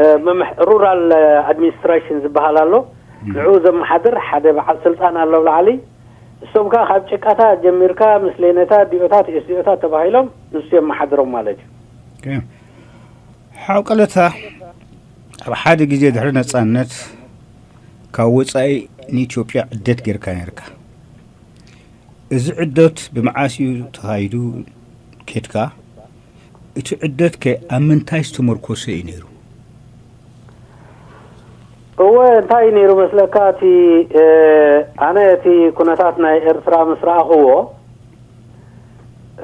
እ፣ ምምሕ-፣ ሩራል ኣድሚኒስትሬሽን ዝበሃል ኣሎ። እም። ንዕኡ ዘመሓድር ሓደ በዓል ስልጣን ኣሎ ኣብ ላዕሊ። እሶም ከኣ ካብ ጭቃታት ጀሚርካ ምስሌነታት፣ ዲኦታት፣ ኤስዲኦታት ተባሂሎም ንሱ የመሓድሮም ማለት እዩ። ኦኬ። ሓው ቀለታ፣ ኣብ ሓደ ግዜ ድሕሪ ነጻነት ካብ ወጻኢ ንኢትዮጵያ ዕደት ጌርካ ኔርካ። እዚ ዕደት ብመዓስ እዩ ተኻይዱ ኬድካ? እቲ ዕደት ከ ኣብ ምንታይ ዝተመርኮሰ እዩ ነይሩ? እወ፣ እንታይ እዩ ነይሩ መስለካ? እቲ፣ እ፣ ኣነ እቲ ኩነታት ናይ ኤርትራ ምስ ረኣኽዎ፣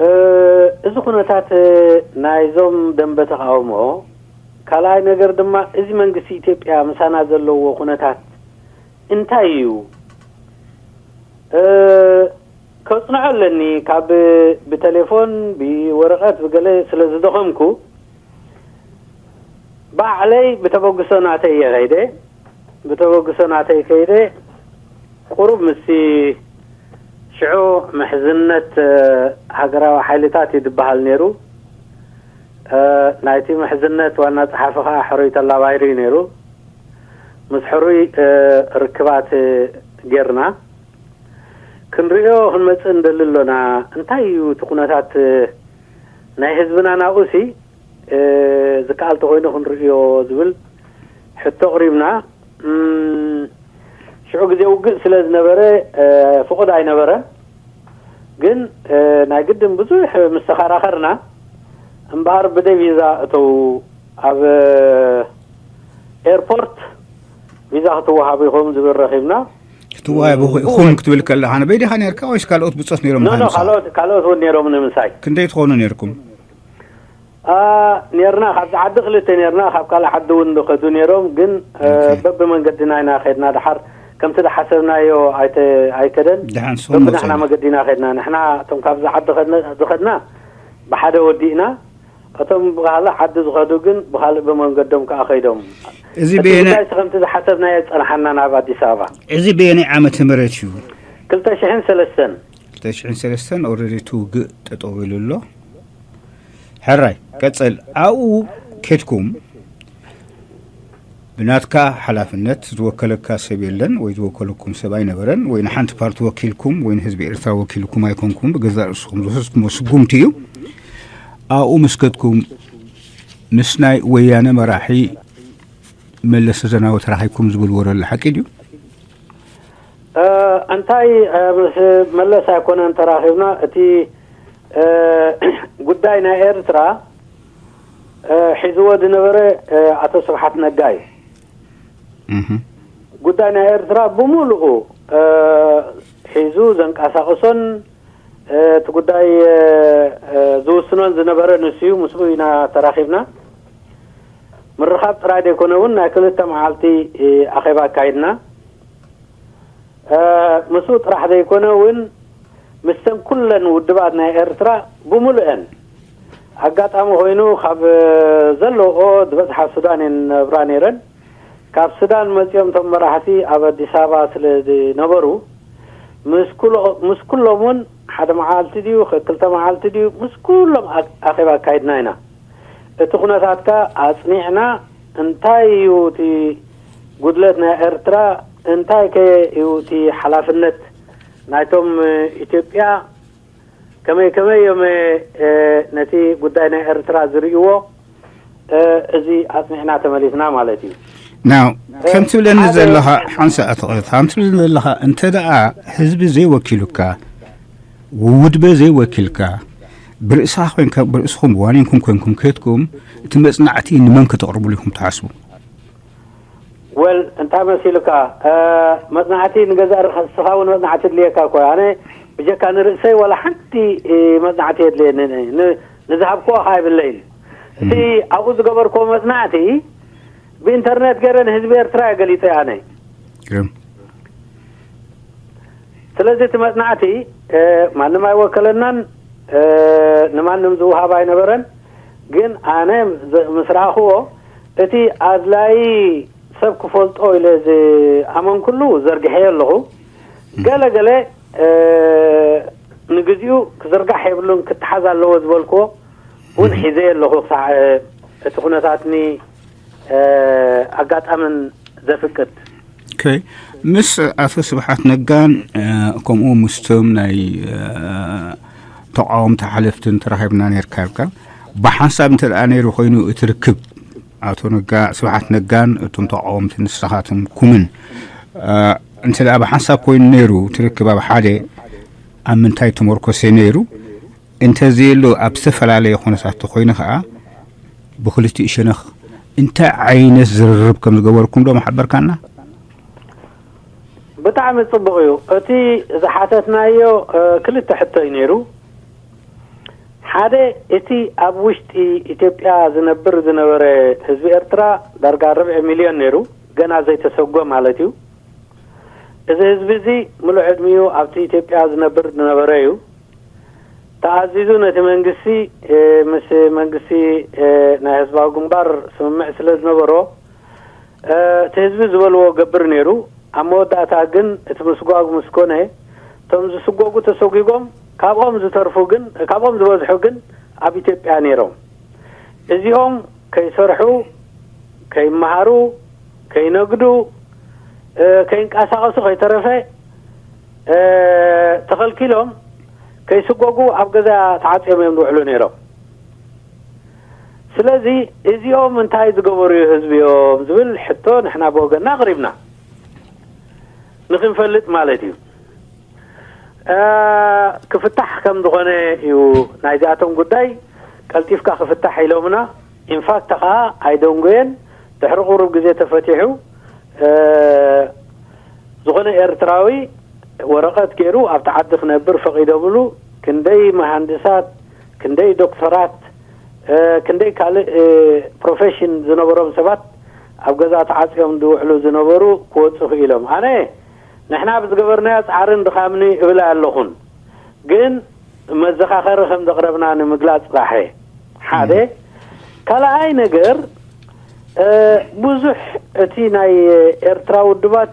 እ፣ እዚ ኩነታት ናይዞም ደንበ ተቃውሞ ካልኣይ ነገር ድማ፣ እዚ መንግስቲ ኢትዮጵያ ምሳና ዘለዎ ኩነታት እንታይ እዩ? እ፣ ከጽንዖ ኣለኒ። ካብ ብቴሌፎን፣ ብወረቐት፣ ብገለ ስለ ዝደኸምኩ፣ ባዕለይ ብተበግሶ ናተይ እየ ከይደ። ብተበግሶ ናተይ ከይደ፣ ቁሩብ ምስቲ ሽዑ ምሕዝነት፣ እ፣ ሃገራዊ ሓይልታት እዩ ዝበሃል ነይሩ። እ፣ ናይቲ ምሕዝነት ዋና ጸሓፊ ኸኣ ሕሩይ ተላ ባይሩ እዩ ነይሩ። ምስ ሕሩይ፣ እ፣ ርክባት፣ እ፣ ጌርና ክንርእዮ ክንመጽእ እንደሊ ኣሎና። እንታይ እዩ እቲ ኩነታት፣ እ፣ ናይ ህዝብና ናብኡሲ፣ እ፣ ዝከኣል ተኾይኑ ክንርእዮ ዝብል ሕቶ ኣቕሪብና። እም፣ ሽዑ ግዜ ውግእ ስለ ዝነበረ፣ እ፣ ፍቑድ ኣይነበረን። ግን፣ እ፣ ናይ ግድን ብዙሕ ምስ ተኸራኸርና፣ እምበኣር ብደይ ቪዛ እተው፣ ኣብ፣ እ፣ ኤርፖርት ቪዛ ክትወሃቡ ኢኹም ዝብል ረኺብና። ክትወሃቡ ኢኹም ክትብል ከለኻ፣ ንበይ ዲኻ ነርካ ወይስ ካልኦት ብጾት ነይሮም ኖ፣ ኖ፣ ምሳኻ? ካልኦት፣ ካልኦት እውን ነይሮም ንምሳይ። ክንደይ ትኾኑ ነርኩም? አ፣ ኔርና፣ ካብዚ ዓዲ ክልተ ኔርና፣ ካብ ካልእ ዓዲ እውን ዝኸዱ ኔሮም። ግን፣ እ፣ ኦኬ። በብመንገድና ኢና ኸድና። ደሓር ከምቲ ዝሓሰብናዮ ኣይተ-፣ ኣይከደን። ደሓን ንስኹም በብናሕና መገዲ ኢና ኸድና። ንሕና እቶም ካብዚ ዓዲ ኸድና፣ ዝኸድና ብሓደ ወዲእና፣ እቶም ብኻልእ ዓዲ ዝኸዱ ግን ብኻልእ ብመንገዶም ከኣ ኸይዶም። እዚ እቲ በየናይ ጉዳይ ከምቲ ዝሓሰብናዮ ጸንሓና ናብ ኣዲስ ኣበባ። እዚ በየናይ ዓመተ ምህረት እዩ? ክልተ ሽሕን ሰለስተን። ክልተ ሽሕን ሰለስተን ኦልሬዲ እቲ ውግእ ጠጠው ኢሉ ኣሎ። ሕራይ፣ ቀጽል። ኣብኡ ኬድኩም ብናትካ ሓላፍነት ዝወከለካ ሰብ የለን ወይ ዝወከለኩም ሰብ ኣይነበረን ወይ ንሓንቲ ፓርቲ ወኪልኩም ወይ ንህዝቢ ኤርትራ ወኪልኩም ኣይኮንኩም። ብገዛእ ርእስኹም ዝወሰድኩምዎ ስጉምቲ እዩ። ኣብኡ ምስ ከድኩም ምስ ናይ ወያነ መራሒ መለስ ዜናዊ ተራኺብኩም ዝብል ወረ ኣሎ፣ ሓቂ ድዩ? እ፣ እንታይ፣ እ፣ ምስ መለስ ኣይኮነን ተራኺብና። እቲ፣ እ፣ ጉዳይ ናይ ኤርትራ፣ እ፣ ሒዝዎ ዝነበረ፣ እ፣ ኣቶ ስብሓት ነጋ እዩ። እህ። ጉዳይ ናይ ኤርትራ ብምሉኡ፣ እ፣ ሒዙ ዘንቀሳቕሶን፣ እ፣ እቲ ጉዳይ፣ እ፣ እ፣ ዝውስኖን ዝነበረ ንሱ እዩ። ምስኡ ኢና ተራኺብና። ምርኻብ ጥራይ ዘይኮነ እውን ናይ ክልተ መዓልቲ፣ እ፣ ኣኼባ ኣካይድና። እ፣ ምስኡ ጥራሕ ዘይኮነ እውን ምስተን ኩለን ውድባት ናይ ኤርትራ ብምሉአን፣ ኣጋጣሚ ኮይኑ ካብ ዘለውኦ ዝበዝሓ ሱዳን እየን ነብራ ነይረን። ካብ ሱዳን መጺኦም እቶም መራሕቲ ኣብ ኣዲስ ኣበባ ስለ ዝነበሩ፣ ምስ ኩሎ-፣ ምስ ኩሎም እውን ሓደ መዓልቲ ድዩ፣ ክልተ መዓልቲ ድዩ፣ ምስ ኩሎም ኣ-፣ ኣኼባ ኣካይድና ኢና። እቲ ኩነታትካ ኣጽኒዕና፣ እንታይ እዩ እቲ ጉድለት ናይ ኤርትራ፣ እንታይ ከ እዩ እቲ ሓላፍነት ናይቶም ኢትዮጵያ፣ ከመይ ከመይ እዮም፣ እ፣ ነቲ ጉዳይ ናይ ኤርትራ ዝርእይዎ፣ እ፣ እዚ ኣጽኒዕና ተመሊስና ማለት እዩ። ናው፣ እ፣ ከም ትብለኒ ሓደ ዘለኻ፣ ሓንሳእ ኣቶ ቐለታ፣ ከም ትብለኒ ዘለኻ፣ እንተ ደኣ ህዝቢ ዘይወኪሉካ፣ ውድበ ዘይወኪልካ፣ ብርእስኻ ኮይንካ፣ ብርእስኹም ዋኒንኩም ኮይንኩም ከድኩም፣ እቲ መጽናዕቲ ንመን ከተቕርብሉ ኢኹም ትሓስቡ? ወል፣ እንታይ መሲሉካ? እ፣ መጽናዕቲ ንገዛእ ርእስኻ እውን መጽናዕቲ ድልየካ እኮ። ኣነ ብጀካ ንርእሰይ ዋላ ሓንቲ፣ እ፣ መጽናዕቲ የድልየኒ። ን-፣ ንዝሃብክዎ ኸኣ የብለይን። እቲ እም። ኣብኡ ዝገበርክዎ መጽናዕቲ ብኢንተርኔት ገይረ ንህዝቢ ኤርትራ እየ ገሊጸ ኣነ። ግርም። ስለዚ እቲ መጽናዕቲ፣ እ፣ ማንም ኣይወከለናን፣ እ፣ ንማንም ዝወሃብ ኣይነበረን። ግን ኣነ ዝ-፣ ምስ ረኣኽዎ፣ እቲ ኣድላዪ ሰብ ክፈልጦ ኢለ ዝኣመንኩሉ ዘርጊሐዮ ኣለኹ። ገለ ገለ፣ እ፣ ንግዚኡ ክዝርጋሕ የብሉን፣ ክተሓዝ ኣለዎ ዝበልክዎ እውን ሒዘዮ ኣለኹ፣ ክሳዕ፣ እ፣ እቲ ኩነታትኒ፣ እ፣ ኣጋጣምን ዘፍቅድ። ኦኬ። ምስ ኣቶ ስብሓት ነጋን፣ እ፣ ከምኡ ምስቶም ናይ፣ እ፣ ተቃወምቲ ሓለፍትን ተራኺብና ነርካ ኢልካ። ብሓንሳብ እንተ ደኣ ነይሩ ኮይኑ እቲ ርክብ፣ ኣቶ ነጋ፣ ስብሓት ነጋን እቶም ተቃወምቲ ንስኻትኩምን፣ እ፣ እንተ ደኣ ብሓንሳብ ኮይኑ ነይሩ እቲ ርክብ ኣብ ሓደ፣ ኣብ ምንታይ ተመርኮሰ ነይሩ? እንተዘየሎ ኣብ ዝተፈላለየ ኩነታት ተኾይኑ ኸኣ ብኽልቲኡ ሸነኽ እንታይ ዓይነት ዝርርብ ከም ዝገበርኩም ዶ ምሓበርካና? ብጣዕሚ ጽቡቕ እዩ። እቲ ዝሓተትናዮ፣ እ፣ ክልተ ሕቶ እዩ ነይሩ። ሓደ፣ እቲ ኣብ ውሽጢ ኢትዮጵያ ዝነብር ዝነበረ ህዝቢ ኤርትራ ዳርጋ ርብዒ ሚልዮን ነይሩ፣ ገና ዘይተሰጎ ማለት እዩ። እዚ ህዝቢ እዚ ምሉእ ዕድሚኡ ኣብቲ ኢትዮጵያ ዝነብር ዝነበረ እዩ። ተኣዚዙ ነቲ መንግስቲ፣ እ፣ ምስ መንግስቲ፣ እ፣ ናይ ህዝባዊ ግንባር ስምምዕ ስለ ዝነበሮ፣ እ፣ እቲ ህዝቢ ዝበልዎ ገብር ነይሩ። ኣብ መወዳእታ ግን እቲ ምስጓግ ምስ ኮነ፣ እቶም ዝስጎጉ ተሰጒጎም፣ ካብኦም ዝተርፉ ግን፣ ካብኦም ዝበዝሑ ግን ኣብ ኢትዮጵያ ነይሮም። እዚኦም ከይሰርሑ፣ ከይመሃሩ፣ ከይነግዱ፣ እ፣ ከይንቀሳቐሱ ከይተረፈ፣ እ፣ ተኸልኪሎም ከይስጎጉ ኣብ ገዛ ተዓጽዮም እዮም ዝውዕሉ ነይሮም። ስለዚ እዚኦም እንታይ ዝገበሩ ህዝቢ እዮም ዝብል ሕቶ ንሕና ብወገንና ኣቕሪብና ንኽንፈልጥ ማለት እዩ። እ፣ ክፍታሕ ከም ዝኾነ እዩ ናይዚኣቶም ጉዳይ ቀልጢፍካ ክፍታሕ ኢሎምና። ኢንፋክት ከዓ ኣይደንጎየን፣ ድሕሪ ቁሩብ ግዜ ተፈቲሑ። እ፣ ዝኾነ ኤርትራዊ ወረቐት ገይሩ ኣብቲ ዓዲ ክነብር ፈቒዶምሉ። ክንደይ መሃንድሳት፣ ክንደይ ዶክተራት፣ እ፣ ክንደይ ካልእ፣ እ፣ ፕሮፌሽን ዝነበሮም ሰባት ኣብ ገዛ ተዓጽዮም ዝውዕሉ ዝነበሩ ክወጹ ክኢሎም። ኣነ ንሕና ብዝገበርናዮ ጻዕርን ድኻምን እብል ኣለኹን፣ ግን መዘኻኸሪ ከም ዘቕረብና ንምግላጽ ጥራሕ እየ። ሓደ። ካልኣይ ነገር፣ እ፣ ብዙሕ እቲ ናይ ኤርትራ ውድባት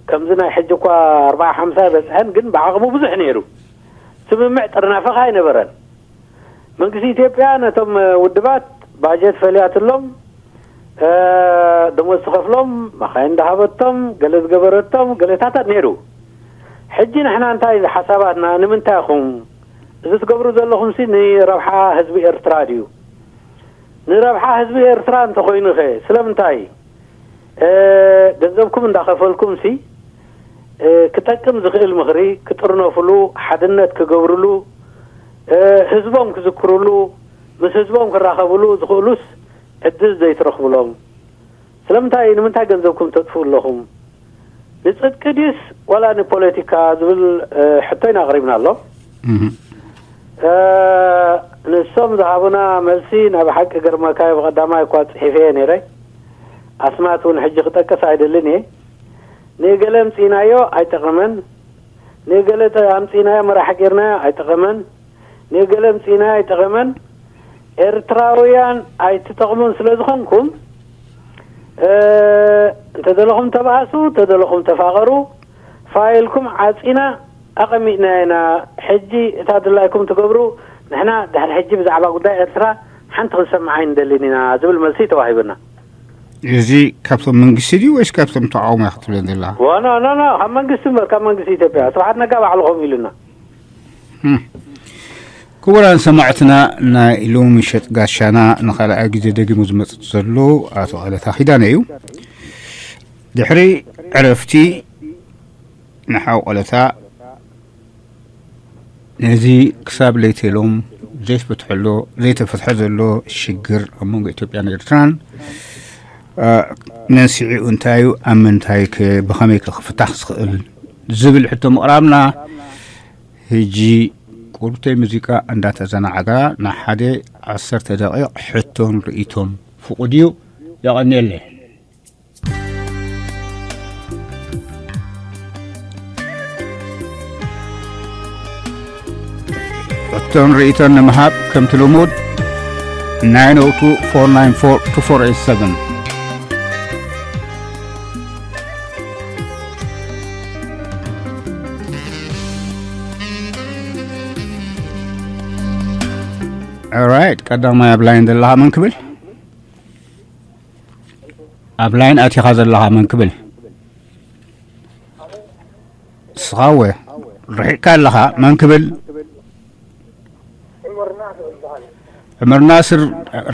ከምዚ ናይ ሕጂ እኳ ኣርብዓ ሓምሳ ኣይበጽሐን፣ ግን ብዓቕሙ ብዙሕ ነይሩ። ስምምዕ ጥርናፈ ከኣ ኣይነበረን። መንግስቲ ኢትዮጵያ ነቶም ውድባት ባጀት ፈልያትሎም፣ እ፣ ደሞዝ ትኸፍሎም፣ መኻይን እንዳሃበቶም፣ ገለ ዝገበረቶም ገለታታት ነይሩ። ሕጂ ንሕና እንታይ ሓሳባትና፣ ንምንታይ ኢኹም እዚ ትገብሩ ዘለኹምሲ ንረብሓ ህዝቢ ኤርትራ ድዩ? ንረብሓ ህዝቢ ኤርትራ እንተኾይኑኸ ስለምንታይ፣ እ፣ ገንዘብኩም እንዳኸፈልኩምሲ፣ እ፣ ክጠቅም ዝኽእል ምኽሪ ክጥርነፍሉ፣ ሓድነት ክገብርሉ፣ እ፣ ህዝቦም ክዝክርሉ፣ ምስ ህዝቦም ክራኸብሉ ዝኽእሉስ ዕድል ዘይትረኽብሎም? ስለምንታይ፣ ንምንታይ ገንዘብኩም ተጥፍኡ ኣለኹም? ንጽድቂ ድዩስ ዋላ ንፖለቲካ ዝብል፣ እ፣ ሕቶ ኢና ኣቕሪብና ኣሎ። እህ። እ፣ ንሶም ዝሃቡና መልሲ ናይ ብሓቂ ገርመካ እዩ። ብቐዳማይ እኳ ጽሒፈ እየ ነይረ። ኣስማት እውን ሕጂ ክጠቅስ ኣይደልን እየ። ንገለ ኣምጺእናዮ ኣይጠቕመን፣ ንገለ ጠ-፣ ኣምጺእናዮ መራሒ ጌርናዮ ኣይጠቐመን፣ ንገለ ኣምጺእናዮ ኣይጠቐመን። ኤርትራውያን ኣይትጠቕሙን ስለ ዝኾንኩም፣ እ፣ እንተደለኹም ተባኣሱ፣ እንተደለኹም ተፋቐሩ። ፋይልኩም ዓጺና ኣቐሚጥና ኢና። ሕጂ እታ ድላይኩም ትገብሩ፣ ንሕና ድሕሪ ሕጂ ብዛዕባ ጉዳይ ኤርትራ ሓንቲ ክንሰምዓ ኣይንደልን ኢና ዝብል መልሲ ተዋሂቡና። እዚ ካብቶም መንግስቲ ድዩ ወይስ ካብቶም ተቃውሞ እያ ክትብለን ዘላ? ዋ፣ ኖ፣ ኖ፣ ኖ፣ ካብ መንግስቲ እምበር፣ ካብ መንግስቲ ኢትዮጵያ። ስብሓት ነጋ ባዕሉ ከምኡ ኢሉና። ህም። ክቡራን ሰማዕትና፣ ናይ ሎሚ ሸጥ ጋሻና ንኻልኣይ ግዜ ደጊሙ ዝመጽእ ዘሎ ኣቶ ቀለታ ኪዳነ እዩ። ድሕሪ ዕረፍቲ ንሓው ቀለታ ነዚ ክሳብ ለይተ ኢሎም ዘይፈትሐሎ፣ ዘይተፈትሐ ዘሎ ሽግር ኣብ መንጎ ኢትዮጵያን ኤርትራን፣ እ፣ መንስዒኡ እንታይ እዩ፣ ኣብ ምንታይ ከ፣ ብኸመይ ከ ክፍታሕ ዝኽእል ዝብል ሕቶ ምቕራብና፣ ሕጂ ቁሩብተይ ሙዚቃ እንዳተዘናጋዕና ንሓደ ዓሰርተ ደቂቕ ሕቶን ርእይቶን ፍቑድ እዩ። የቐንየለይ። ሕቶን ርእይቶን ንምሃብ ከምቲ ልሙድ፣ nine oh two, four nine four, two four eight seven። Alright፣ ቀዳማይ ኣብ ላይን ዘለኻ መን ክብል? ኣብ ላይን ኣቲኻ ዘለኻ መን ክብል? ንስኻ እወ፣ ርሒቕካ ኣለኻ፣ መን ክብል? ዑመር ናስር፣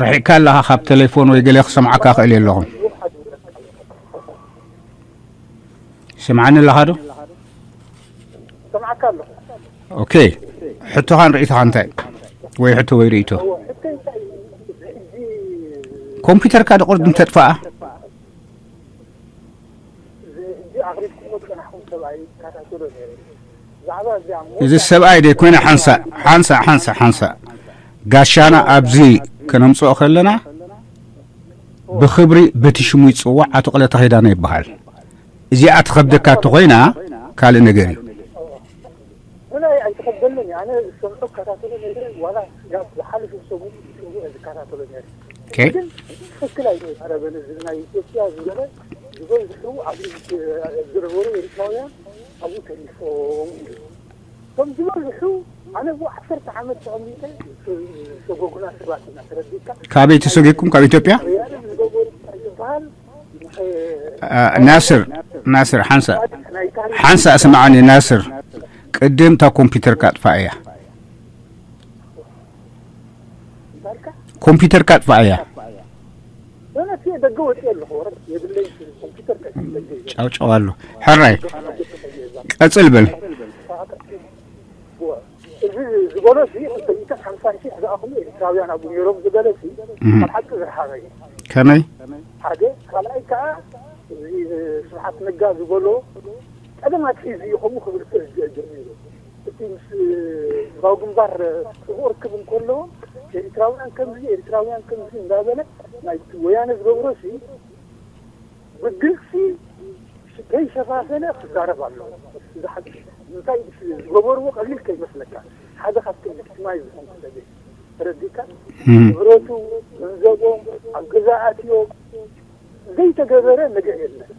ርሒቕካ ኣለኻ ካብ ቴሌፎን ወይ ገለ ክሰምዓካ ክእል የለኹን። ይሰምዓኒ ኣለኻ ዶ? ኦኬ፣ ሕቶኻን ርእይቶኻ እንታይ? ወይ ሕቶ ወይ ርእይቶ? ኮምፒውተርካ ዶ ቅድም ተጥፋኣ? እዚ ሰብኣይ ደይ ኮይነ ሓንሳእ፣ ሓንሳእ፣ ሓንሳእ፣ ሓንሳእ። ጋሻና ኣብዚ ከነምጽኦ ከለና ብኽብሪ በቲ ሽሙ ይጽዋዕ፣ ኣቶ ቅለታ ኪዳነ ይበሃል። እዚኣ ትኸብደካ እንተኾይና ካልእ ነገር እዩ። ብላይ ኣይተኸበለኒ። ኣነ ዝሰምዖ እከታተሎ ነይረ፣ ዋላ ጋብ ዝሓለፈ ሰሙን ሰሙን እየ ዝከታተሎ ነይረ። ኦኬ። ግን ትኽክል ኣይተዛረበን። እዚ ናይ ኢትዮጵያ ዝበለ ዝበዝሑ ኣብዚ ዝነበሩ ኤርትራውያን ኣብኡ ተሪፎም እዩ። እቶም ዝበዝሑ ኣነ ብኡ ዓሰርተ ዓመት ተቐሚጠ ዝሰጎጉና ሰባት ኢና። ተረዲእካ? ካበይ ተሰጊኩም? ካብ ኢትዮጵያ? ወያነ ዝገበሩ ዝበሃል አ፣ ናስር፣ ናስር፣ ሓንሳእ፣ ሓንሳእ ስምዓኒ ናስር፣ ቅድም እታ ኮምፒውተርካ ኣጥፋእ እያ። ኮምፒውተርካ ኣጥፋእ እያ። ደቂ ወፂ ኣለኹ። ወረ የብለይ። ኮምፒውተር ከ ጫው ጫው ኣሎ። ሕራይ፣ ቀጽል በል። እዚ ዝበሎ እዚ ክልተ ሚእትን ሓምሳን ሺሕ ዝኣኽሉ ኤርትራውያን ኣብኡ ነይሮም ዝበለ እዚ ካብ ሓቂ ዝረሓቐ እዩ። ከመይ? ሓደ። ካልኣይ ከዓ እዚ ስብሓት ነጋ ዝበሎ ቀደም ኣትሒዙ እዩ ከምኡ ክብል ጀሚሩ። እቲ ምስ ህዝባዊ ግንባር ጽቡቕ ርክብ እንከሎ ኤርትራውያን ከምዚ ኤርትራውያን ከምዚ እንዳበለ ናይ ወያነ ዝገብሮ ሲ ብግልፂ ከይሸፋፈነ ክዛረብ ኣለዎ። እዚ ሓቂ እንታይ ዝገበርዎ ቀሊል ከይመስለካ። ሓደ ካብቲ ቪክቲማይዝ ዝኾንኩ ሰብ እየ። ተረዲእካ? ንብረቱ፣ ገንዘቦም ኣብ ገዛ ኣትዮም ዘይተገበረ ነገር የለን።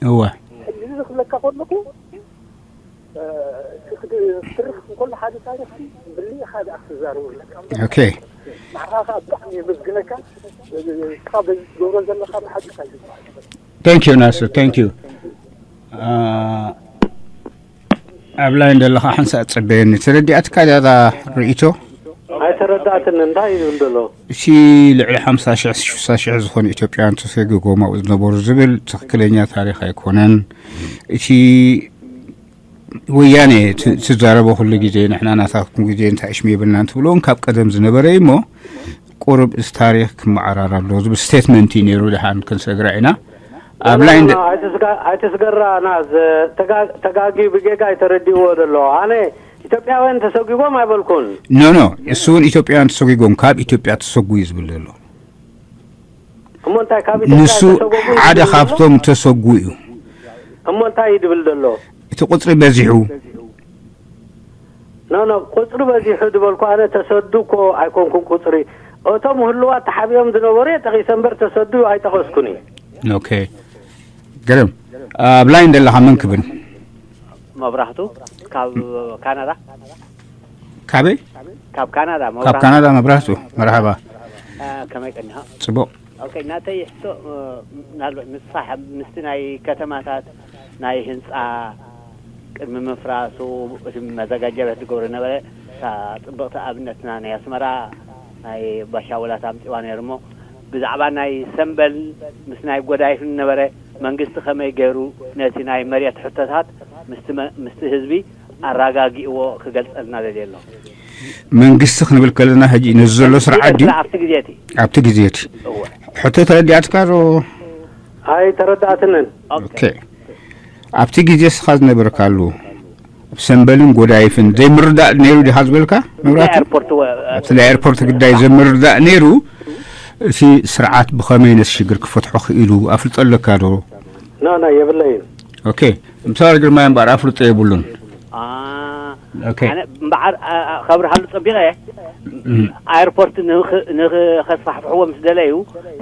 እወ። ሕጂ እዚ ክብለካ ከለኹ ክትርኽ እንከሎ ሓደ ታሪኽ ብልኢኻ ደኣ ክትዛረቡ ኣለካ። ኦኬ። ንዓኻ ከዓ ብጣዕሚ የመስግነካ። ንስኻ በዚ ትገብሮ ዘለኻ ብሓቂ እንታይ ዝበሃል? Thank you ናስር፣ thank you። ኣብ ላይን ዘለኻ ሓንሳእ ጸበየኒ። ተረዲኣትካ ድያ እዛ ርእይቶ? ኣይተረዳእትን። እንታይ እዩ ዝብል ዘሎ? እቲ ልዕሊ ሓምሳ ሽሕ ሽሳ ሽሕ ዝኾኑ ኢትዮጵያውያን ተሰጊጎም ኣብኡ ዝነበሩ ዝብል ትኽክለኛ ታሪኽ ኣይኮነን። እቲ ወያኔ ት- ትዛረቦ ኩሉ ግዜ ንሕና ናታትኩም ግዜ እንታይ እሽም የብልናን ትብሎ እውን ካብ ቀደም ዝነበረ እዩ እሞ ቁሩብ እዚ ታሪኽ ክመዓራር ኣሎ ዝብል ስቴትመንት እዩ ነይሩ። ደሓን ክንሰግራ ኢና ኣብ ላይን ደ- ኣይትስጋ- ኣይትስገራ ናዝ ተጋ- ተጋጊ ብጌጋ ኣይተረዲእዎ ዘሎ። ኣነ ኢትዮጵያውያን ተሰጒጎም ኣይበልኩን። ኖ ኖ እሱ እውን ኢትዮጵያውያን ተሰጒጎም ካብ ኢትዮጵያ ተሰጉ እዩ ዝብል ዘሎ። እሞ እንታይ ካብ ኢትዮጵያ ንሱ ተሰጎጉ እዩ ሓደ ዝብል ዘሎ? ካብቶም ተሰጉ እዩ። እሞ እንታይ እዩ ዝብል ዘሎ? እቲ ቁፅሪ በዚሑ ኖ ኖ ቁፅሪ በዚሑ ዝበልኩ ኣነ ተሰዱ እኮ ኣይኮንኩን። ቁፅሪ እቶም ህልዋት ተሓቢኦም ዝነበሩ እየ ጠቒሰ እምበር ተሰዱ ኣይጠቐስኩን እዩ። ኦኬ። ገርም ኣብ ላይን ዘለኻ መን ክብል? መብራህቱ ካብ ካናዳ። ካበይ? ካብ ካናዳ ካብ መብራህቱ። ካናዳ መብራህቱ። መርሓባ። አ፣ ከመይ ቀኒኻ? ጽቡቕ። ኦኬ፣ ናተይ ሕቶ እ፣ ምናልባት ምስፋሕ ምስቲ ናይ ከተማታት ናይ ህንፃ ቅድሚ ምፍራሱ እቲ መዘጋጃ ቤት ዝገብሮ ነበረ። እታ ፅብቕቲ ኣብነትና ናይ ኣስመራ ናይ ባሻ ወላት ኣምፂዋ ነይሩ እሞ ብዛዕባ ናይ ሰምበል ምስ ናይ ጎዳይፍን ነበረ መንግስቲ ከመይ ገይሩ ነቲ ናይ መሬት ሕቶታት ምስቲ መ- ምስቲ ህዝቢ ኣረጋጊእዎ ክገልፀልና ደልየ ኣለኹ። መንግስቲ ክንብል ከለና ሕጂ ነዚ ዘሎ ስርዓት ድዩ? ኣብቲ ግዜ እቲ ኣብቲ ግዜ እቲ እወ ሕቶ ተረዲኣትካ ዶ? ኣይተረዳእትንን። ኦኬ። ኣብቲ ግዜ ስኻ ዝነበርካሉ ኣብ ሰምበልን ጎዳይፍን ዘይምርዳእ ነይሩ ዲኻ ዝበልካ? መብራቱ ኤርፖርት ወ- ኣብቲ ናይ ኤርፖርት ግዳይ ዘይምርዳእ ነይሩ። እቲ ስርዓት ብኸመይ ነቲ ሽግር ክፈትሖ ክኢሉ ኣፍልጦ ኣለካ ዶ? ኖ ኖ የብለይን። ኦኬ። ምሳሌ ግርማይ እምበኣር ኣፍልጦ የብሉን። አ፣ ኦኬ። ኣነ እምበዓር አ፣ አ፣ ከብርሃሉ ፀቢቐ እየ። ኣየርፖርት ንኽ- ንኸስፋሕፍሕዎ ምስ ደለዩ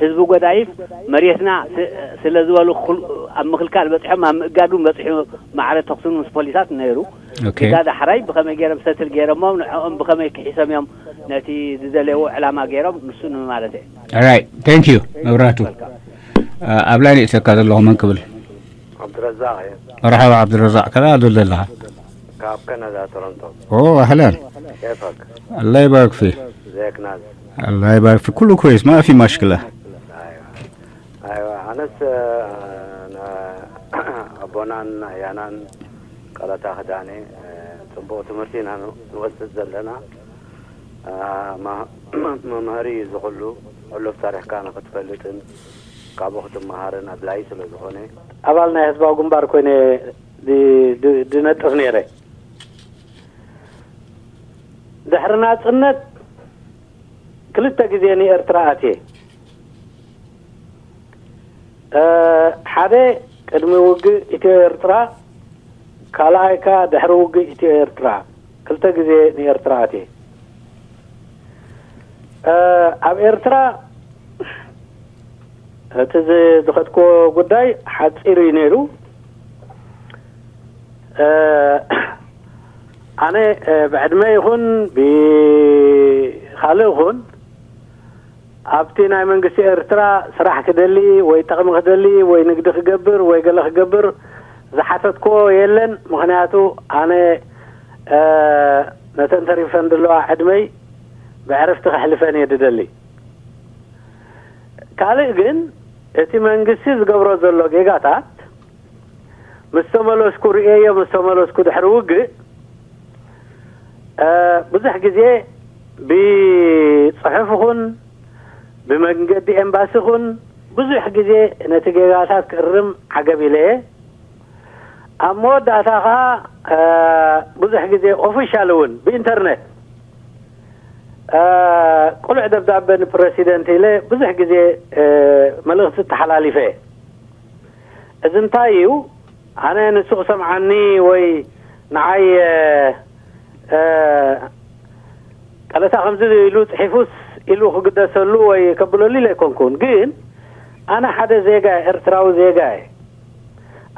ህዝቢ ጎዳይፍ መሬትና ስ- ስለ ዝበሉ ኩል- ኣብ ምክልካል በፂሖም ኣብ ምእጋዱ በፂሑ ማዕረ ተኩስን ምስ ፖሊሳት ነይሩ። ኦኬ። እዛ ዳሕራይ ብኸመይ ገይሮም ሰትል ገይሮሞም ንዕኦም ብኸመይ ክሒሶም እዮም ነቲ ዝደለይዎ ዕላማ ገይሮም ንሱ ንምማለት እየ። ራይት። ታንክ ዩ መብራቱ። ኣብ ላይን እተካ ዘለኹ መን ክብል? عبد الرزاق يا መርሓባ ዓብድረዛቅ ከመይ ኣዶ ዘለኻ? كاب كندا تورونتو ኦ ኣህላን كيفك؟ ኣላ ይባርክ ፊ زيك ناس ኣላ ይባርክ ፊ ኩሉ ኮይስ ማፊ ማሽክላ ايوه ايوه انس ኣቦናን ኣያናን ቀለታ ክዳኔ ጽቡቕ ትምህርቲ ኢና ንወስድ ዘለና። መምህሪ ዝኹሉ ሕሉፍ ታሪኽካ ንክትፈልጥን ካብኡ ክትመሃርን ኣድላይ ስለ ዝኾነ ኣባል ናይ ህዝባዊ ግንባር ኮይነ ድ- ድ- ድነጥፍ ነይረ። ድሕሪ ናጽነት ክልተ ግዜ ንኤርትራ ኣትየ። እ፣ ሓደ ቅድሚ ውግእ ኢትዮ ኤርትራ፣ ካልኣይ ከኣ ድሕሪ ውግእ ኢትዮ ኤርትራ ክልተ ግዜ ንኤርትራ ኣትየ። እ፣ ኣብ ኤርትራ እቲ ዝ-፣ ዝኸድክዎ ጉዳይ ሓጺር እዩ ነይሩ። እ፣ ኣነ፣ እ፣ ብዕድመ ይኹን ብኻልእ ይኹን ኣብቲ ናይ መንግስቲ ኤርትራ ስራሕ ክደሊ ወይ ጠቕሚ ክደሊ ወይ ንግዲ ክገብር ወይ ገለ ክገብር ዝሓተትክዎ የለን። ምኽንያቱ ኣነ፣ እ፣ ነተን ተሪፈን ዘለዋ ዕድመይ ብዕርፍቲ ከሕልፈን እየ ዝደሊ። ካልእ ግን እቲ መንግስቲ ዝገብሮ ዘሎ ጌጋታት ምስ ተመለስኩ ርእየዮ፣ ምስ ተመለስኩ ድሕሪ ውግእ፣ እ፣ ብዙሕ ግዜ ብጽሑፍ ይኹን ብመንገዲ ኤምባሲ ይኹን ብዙሕ ግዜ ነቲ ጌጋታት ክእርም ዓገብ ኢለ እየ። ኣብ መወዳእታ ኸኣ፣ እ፣ ብዙሕ ግዜ ኦፊሻል እውን ብኢንተርኔት፣ እ፣ ቅሉዕ ደብዳበ ንፕረሲደንት ኢለ ብዙሕ ግዜ፣ እ፣ መልእኽቲ ተሓላሊፈ እየ። እዚ እንታይ እዩ? ኣነ ንሱ ክሰምዓኒ ወይ ንዓይ፣ እ፣ እ፣ ቀለታ ከምዚ ኢሉ ጽሒፉስ ኢሉ ክግደሰሉ ወይ ከብለሉ ኢለ ኣይኮንኩን። ግን ኣነ ሓደ ዜጋ እየ፣ ኤርትራዊ ዜጋ እየ።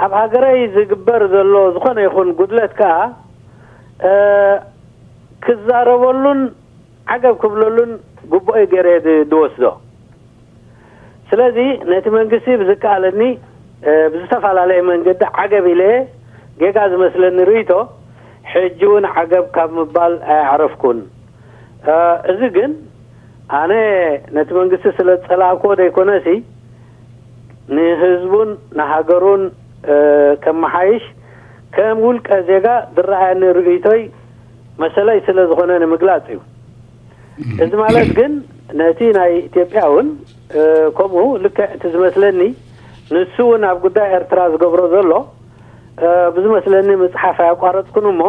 ኣብ ሃገረይ ዝግበር ዘሎ ዝኾነ ይኹን ጉድለት ከኣ፣ እ፣ ክዛረበሉን ዓገብ ክብለሉን ግቡእይ ገይረ እየ ዝ-፣ ዝወስዶ። ስለዚ ነቲ መንግስቲ ብዝከኣለኒ፣ እ፣ ብዝተፈላለየ መንገዲ ዓገብ ኢለ እየ። ጌጋ ዝመስለኒ ርእይቶ ሕጂ እውን ዓገብ ካብ ምባል ኣየዕረፍኩን። እ፣ እዚ ግን ኣነ ነቲ መንግስቲ ስለ ዝጸላእክዎ ዘይኮነሲ፣ ንህዝቡን ንሃገሩን፣ እ፣ ከመሓይሽ ከም ውልቀ ዜጋ ዝረኣየኒ ርእይቶይ መሰለይ ስለ ዝኾነ ንምግላጽ እዩ። እዚ ማለት ግን ነቲ ናይ ኢትዮጵያ እውን፣ እ፣ ከምኡ ልክዕ እቲ ዝመስለኒ፣ ንሱ እውን ኣብ ጉዳይ ኤርትራ ዝገብሮ ዘሎ፣ እ፣ ብዝመስለኒ ምጽሓፍ ኣያቋረጽኩን እሞ፣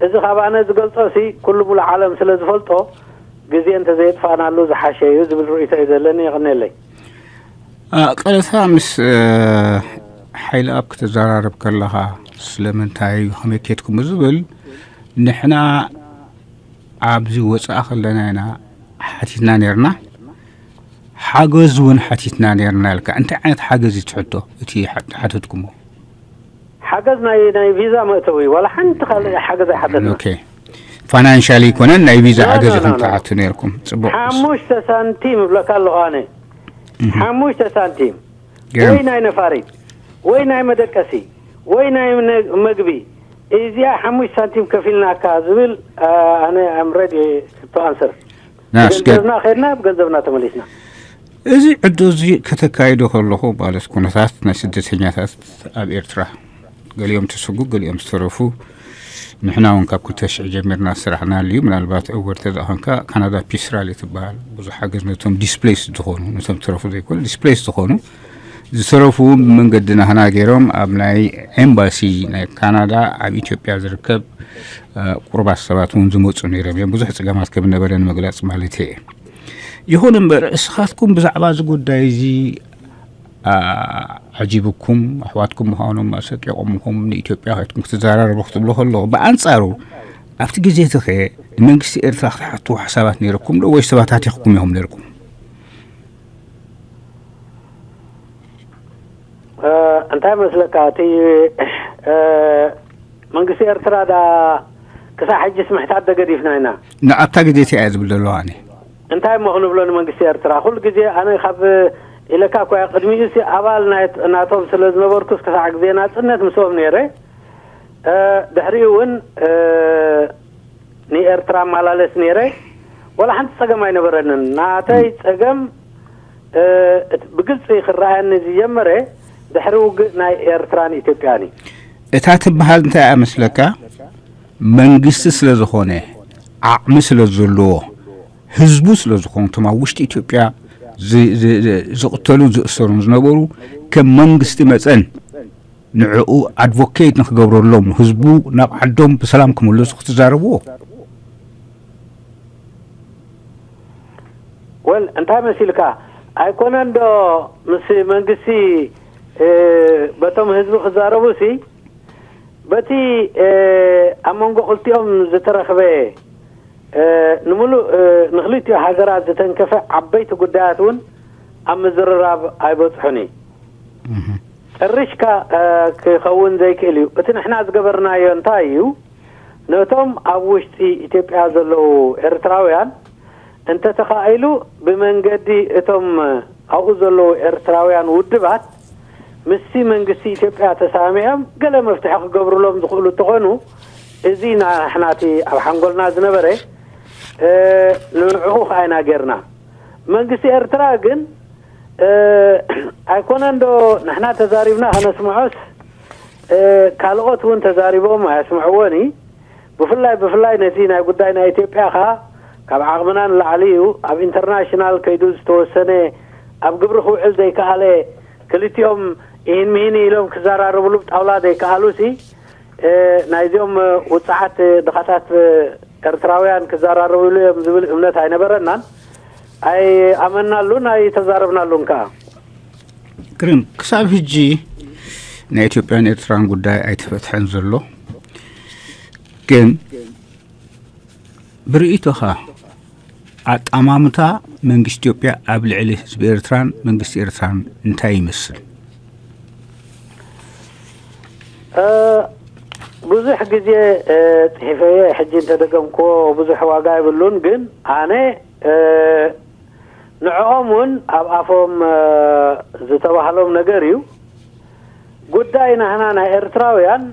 እዚ ካብ ኣነ ዝገልጾ ሲ ኩሉ ሙሉእ ዓለም ስለ ዝፈልጦ፣ ግዜ እንተዘየጥፋእናሉ ዝሓሸ እዩ ዝብል ርእይቶ እዩ ዘለኒ። የቐንየለይ። አ፣ ቀለታ ምስ፣ እ፣ ሓይለኣብ ክትዘራረብ ከለኻ ስለምንታይ እዩ ከመይ ኬድኩም ዝብል ንሕና ኣብዚ ወጻኢ ከለና ኢና ሓቲትና ነርና፣ ሓገዝ እውን ሓቲትና ነርና ኢልካ። እንታይ ዓይነት ሓገዝ እዩ ትሕቶ እቲ ሓ-፣ ሓተትኩሞ? ሓገዝ ናይ፣ ናይ ቪዛ መእተዊ፣ ዋላ ሓንቲ ካልእ ሓገዝ ኣይሓተትና። ኦኬ። ፋይናንሻሊ ይኮነን ናይ ቪዛ ኖ፣ ሓገዝ ኖ፣ ኢኹም ኖ፣ ኖ። ትሓቱ ነርኩም። ጽቡቕ። ሓሙሽተ ሳንቲም እብለካ ኣለኹ ኣነ። እህ። ሓሙሽተ ሳንቲም። ገርም። ወይ ናይ ነፋሪት፣ ወይ ናይ መደቀሲ፣ ወይ ናይ ነ-፣ መግቢ። እዚኣ ሓሙሽተ ሳንቲም ከፊልናካ ዝብል፣ አ፣ ኣነ I'm ready to answer። ናስ ገ- ብገንዘብና ከድና፣ ብገንዘብና ተመሊስና። እዚ ዕዶ እዚ ከተካይዶ ከለኹ ማለት ኩነታት ናይ ስደተኛታት ኣብ ኤርትራ ገሊኦም ተሰጉ፣ ገሊኦም ዝተረፉ፣ ንሕና እውን ካብ ክልተ ሽሕ ጀሚርና ዝሰራሕናሉ እዩ። ምናልባት እወር ተዘኣኸንካ ካናዳ ፒስ ራሊ ትበሃል ብዙሕ ሓገዝ ነቶም ዲስፕሌስ ዝኾኑ፣ ነቶም ዝተረፉ ዘይኮኑ፣ ዲስፕሌስ ዝኾኑ፣ ዝተረፉ እውን ብመንገዲ ናህና ገይሮም ኣብ ናይ ኤምባሲ ናይ ካናዳ ኣብ ኢትዮጵያ ዝርከብ፣ እ፣ ቁሩባት ሰባት እውን ዝመፁ ነይሮም እዮም። ብዙሕ ፀገማት ከም ነበረ ንምግላፅ ማለት እየ። ይኹን እምበር እስኻትኩም ብዛዕባ እዚ ጉዳይ እዚ፣ እ፣ ዓጂብኩም፣ ኣሕዋትኩም ምዃኖም ኣሰቂቖምኹም ንኢትዮጵያ ከድኩም ክትዘራረቡ ክትብሉ ከለኹ፣ ብኣንጻሩ ኣብቲ ግዜ እቲ ኸ ንመንግስቲ ኤርትራ ክትሓትዎ ሓሳባት ነይረኩም ዶ ወይስ ተባታቲኽኩም ኢኹም ነይርኩም? እ፣ እንታይ መስለካ፣ እቲ፣ እ፣ መንግስቲ ኤርትራ ዳ ክሳብ ሕጂስ ምሕታት ዶ ገዲፍና ኢና? ንኣብታ ግዜ እቲኣ እየ ዝብል ዘለኹ ኣነ። እንታይ እሞ ክንብሎ ንመንግስቲ ኤርትራ? ኩሉ ግዜ ኣነ ካብ ኢለካ እኮ እያ፣ ቅድሚኡ ሲ ኣባል ናይ፣ ናቶም ስለ ዝነበርኩስ ክሳዕ ግዜ ናጽነት ምስኦም ነይረ። እ፣ ድሕሪኡ እውን፣ እ፣ ንኤርትራ ኣመላለስ ነይረ። ዋላ ሓንቲ ጸገም ኣይነበረንን። ናተይ ጸገም፣ እ፣ እት-፣ ብግልጺ ክረኣየኒ ዝጀመረ ድሕሪ ውግእ ናይ ኤርትራን ኢትዮጵያን እዩ። እታ ትበሃል እንታይ እያ መስለካ? መንግስቲ ስለ ዝኾነ፣ ዓቕሚ ስለ ዘለዎ፣ ህዝቡ ስለ ዝኾኑ፣ እቶም ኣብ ውሽጢ ኢትዮጵያ ዝ-፣ ዝ-፣ ዝ-፣ ዝቕተሉን ዝእሰሩን ዝነበሩ ከም መንግስቲ መጸን ንዕኡ ኣድቮኬት ንክገብረሎም፣ ህዝቡ ናብ ዓዶም ብሰላም ክምለሱ ክትዛረብዎ። እንታይ መሲልካ? ኣይኮነን ዶ ምስ መንግስቲ በቶም ህዝቢ ክዛረቡ ሲ በቲ ኣብ መንጎ ክልቲኦም ዝተረኽበ ንምሉእ ንክልቲኡ ሃገራት ዝተንከፈ ዓበይቲ ጉዳያት እውን ኣብ ምዝርራብ ኣይበፅሑን እዩ። ጥርሽካ ክኸውን ዘይክእል እዩ። እቲ ንሕና ዝገበርናዮ እንታይ እዩ? ነቶም ኣብ ውሽጢ ኢትዮጵያ ዘለዉ ኤርትራውያን እንተተኻኢሉ ብመንገዲ እቶም ኣብኡ ዘለዉ ኤርትራውያን ውድባት ምስቲ መንግስቲ ኢትዮጵያ ተሳሚዖም ገለ መፍትሒ ክገብሩሎም ዝኽእሉ እንተኾኑ፣ እዚ ናሕናቲ ኣብ ሓንጎልና ዝነበረ ንዕኡ ከኣይና ጌርና። መንግስቲ ኤርትራ ግን ኣይኮነን ዶ ንሕና ተዛሪብና ከነስምዖስ ካልኦት እውን ተዛሪቦም ኣየስምዕዎን እዩ። ብፍላይ ብፍላይ ነቲ ናይ ጉዳይ ናይ ኢትዮጵያ ኸኣ ካብ ዓቕምና ንላዕሊ እዩ። ኣብ ኢንተርናሽናል ከይዱ ዝተወሰነ ኣብ ግብሪ ክውዕል ዘይከኣለ ክልቲኦም ይህን ምሂን ኢሎም ክዘራረብሉ ጣውላ ዘይከኣሉ ሲ ናይዚኦም ውፅዓት ድኻታት ኤርትራውያን ክዘራረብሉ እዮም ዝብል እምነት ኣይነበረናን ኣይኣመናሉን ኣይተዛረብናሉን ከኣ። ግርም ክሳብ ሕጂ ናይ ኢትዮጵያን ኤርትራን ጉዳይ ኣይተፈትሐን ዘሎ። ግን ብርእይቶኻ ኣጣማምታ መንግስቲ ኢትዮጵያ ኣብ ልዕሊ ህዝቢ ኤርትራን መንግስቲ ኤርትራን እንታይ ይመስል? ብዙሕ ግዜ ፅሒፈየ ሕጂ እንተደገምክዎ ብዙሕ ዋጋ የብሉን። ግን ኣነ ንዕኦም እውን ኣብ ኣፎም ዝተባህሎም ነገር እዩ። ጉዳይ ናህና ናይ ኤርትራውያን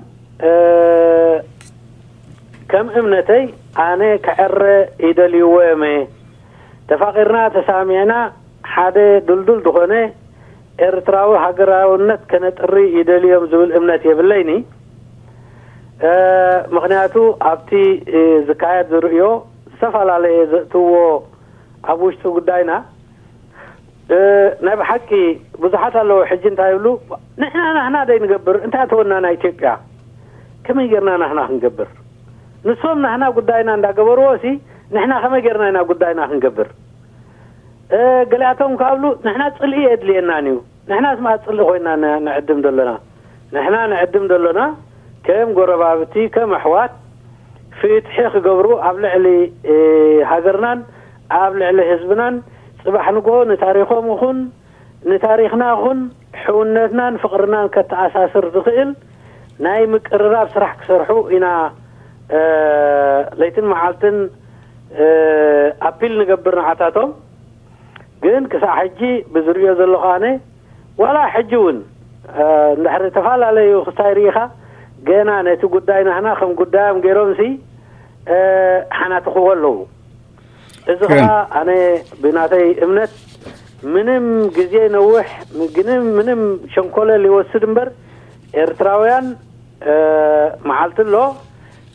ከም እምነተይ ኣነ ክዕረ ይደልይዎ እዮመ። ተፋቒርና ተሳሚዕና ሓደ ድልዱል ዝኾነ ኤርትራዊ ሃገራውነት ከነጥሪ ይደልዮም ዝብል እምነት የብለይኒ። ምኽንያቱ ኣብቲ ዝካየድ ዝርእዮ ዝተፈላለየ ዘእትዎ ኣብ ውሽጢ ጉዳይና ናይ ብሓቂ ብዙሓት ኣለዉ። ሕጂ እንታይ ይብሉ? ንሕና ናህና ደይ ንገብር እንታይ ኣተወና ናይ ኢትዮጵያ? ከመይ ጌርና ናህና ክንገብር? ንሶም ናህና ጉዳይና እንዳገበርዎ ሲ ንሕና ከመይ ጌርና ኢና ጉዳይና ክንገብር? ገሊኣቶም ካብሉ ንሕና ጽልኢ የድልየናን እዩ። ንሕናስ መኣ ጽልኢ ኮይና ንዕድም ደሎና? ንሕና ንዕድም ደሎና ከም ጎረባብቲ ከም ኣሕዋት ፍትሒ ክገብሩ ኣብ ልዕሊ ሃገርናን ኣብ ልዕሊ ህዝብናን ጽባሕ ንግሆ ንታሪኾም ይኹን ንታሪኽና ይኹን ሕውነትናን ፍቕርናን ከተኣሳስር ዝኽእል ናይ ምቅርራብ ስራሕ ክሰርሑ ኢና ለይትን መዓልትን ኣፒል ንገብር ንዓታቶም። ግን ክሳዕ ሕጂ ብዝርእዮ ዘለኹ ኣነ ዋላ ሕጂ እውን እንድሕሪ ተፈላለዩ ክስታይ ርኢኻ ገና ነቲ ጉዳይ ናህና ከም ጉዳዮም ገይሮምሲ ሓናትኽዎ ኣለዉ። እዚ ከዓ ኣነ ብናተይ እምነት ምንም ግዜ ነውሕ ግንም ምንም ሸንኮለል ይወስድ እምበር ኤርትራውያን መዓልቲ ኣሎ።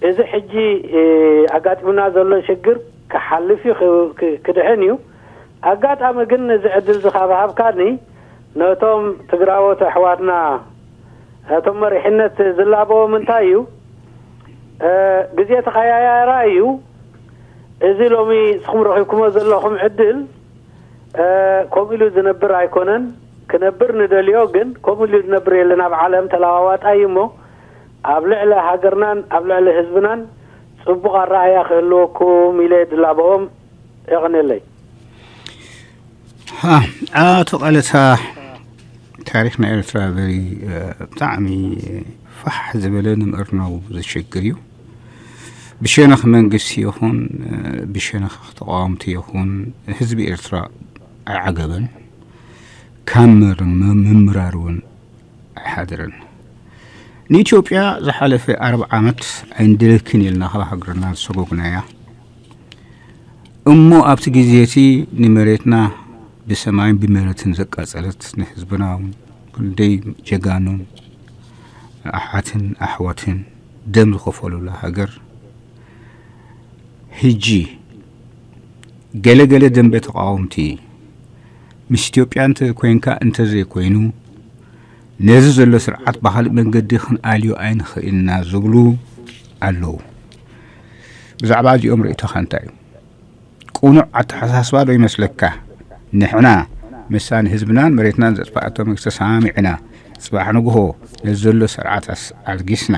እዚ ሕጂ ኣጋጢሙና ዘሎ ሽግር ክሓልፍ እዩ፣ ክድሕን እዩ። ኣጋጣሚ ግን እዚ ዕድል እዚ ካብ ሃብካኒ ነቶም ትግራዎት ኣሕዋትና እቶም መሪሕነት ዝላበዎም እንታይ እዩ? ግዜ ተቐያያራ እዩ። እዚ ሎሚ ንስኹም ረኺብኩሞ ዘለኹም ዕድል ከምኡ ኢሉ ዝነብር ኣይኮነን። ክነብር ንደልዮ ግን ከምኡ ኢሉ ዝነብር የለን። ኣብ ዓለም ተለዋዋጣ እዩ እሞ ኣብ ልዕሊ ሃገርናን ኣብ ልዕሊ ህዝብናን ፅቡቕ ኣረኣያ ክህልወኩም ኢለ ድላበኦም። የቐንየለይ። ኣቶ ቃለታ፣ ታሪኽ ናይ ኤርትራ very ብጣዕሚ ፋሕ ዝበለ ንምእርናው ዘሸግር እዩ። ብሸነኽ መንግስቲ ይኹን ብሸነኽ ተቃወምቲ ይኹን ህዝቢ ኤርትራ ኣይዓገበን። ካብ ምምራር እውን ኣይሓደረን። ንኢትዮጵያ ዝሓለፈ ኣርብዓ ዓመት ኣይንደለክን ኢልና ካብ ሃገርና ዝሰጎግናያ እሞ ኣብቲ ግዜ እቲ ንመሬትና ብሰማይን ብመሬትን ዘቃጸለት ንህዝብና እውን ክንደይ ጀጋኑን ኣሓትን ኣሕዋትን ደም ዝኸፈሉላ ሃገር ሕጂ ገለ ገለ ደንበ ተቃወምቲ ምስ ኢትዮጵያ እንተ ኮይንካ እንተ ዘይኮይኑ ነዚ ዘሎ ስርዓት ብኻልእ መንገዲ ክንኣልዮ ኣይንኽእልና ዝብሉ ኣለዉ። ብዛዕባ እዚኦም ርእይቶኻ እንታይ እዩ? ቅኑዕ ኣተሓሳስባ ዶ ይመስለካ? ንሕና ምሳን ህዝብናን መሬትናን ዘጥፋኣቶ መንግስቲ ሰማሚዕና፣ ጽባሕ ንግሆ ነዚ ዘሎ ስርዓት ኣስ-፣ ኣልጊስና፣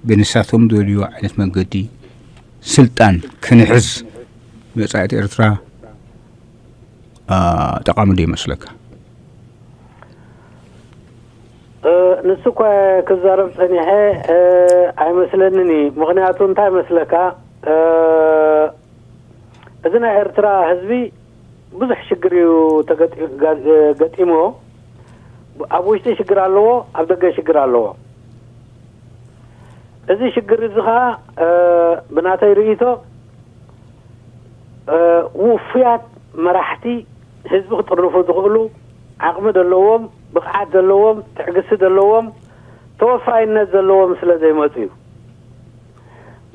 ብንሳቶም ዝደልይዎ ዓይነት መንገዲ ስልጣን ክንሕዝ፣ መጻኢት ኤርትራ፣ አ፣ ጠቓሚ ዶ ይመስለካ? እ፣ ንሱ እኳ ክዛረብ ጸኒሐ፣ እ፣ ኣይመስለንን እዩ። ምኽንያቱ እንታይ ይመስለካ? እ፣ እዚ ናይ ኤርትራ ህዝቢ ብዙሕ ሽግር እዩ ተገጢ-፣ ጋ-፣ ገጢምዎ። ኣብ ውሽጢ ሽግር ኣለዎ፣ ኣብ ደገ ሽግር ኣለዎ። እዚ ሽግር እዚ ኸኣ፣ እ፣ ብናተይ ርእይቶ፣ እ፣ ውፉያት መራሕቲ ህዝቢ ክጥርንፉ ዝኽእሉ ዓቕሚ ዘለዎም፣ ብቕዓት ዘለዎም፣ ትዕግስቲ ዘለዎም፣ ተወፋይነት ዘለዎም ስለ ዘይመጹ እዩ።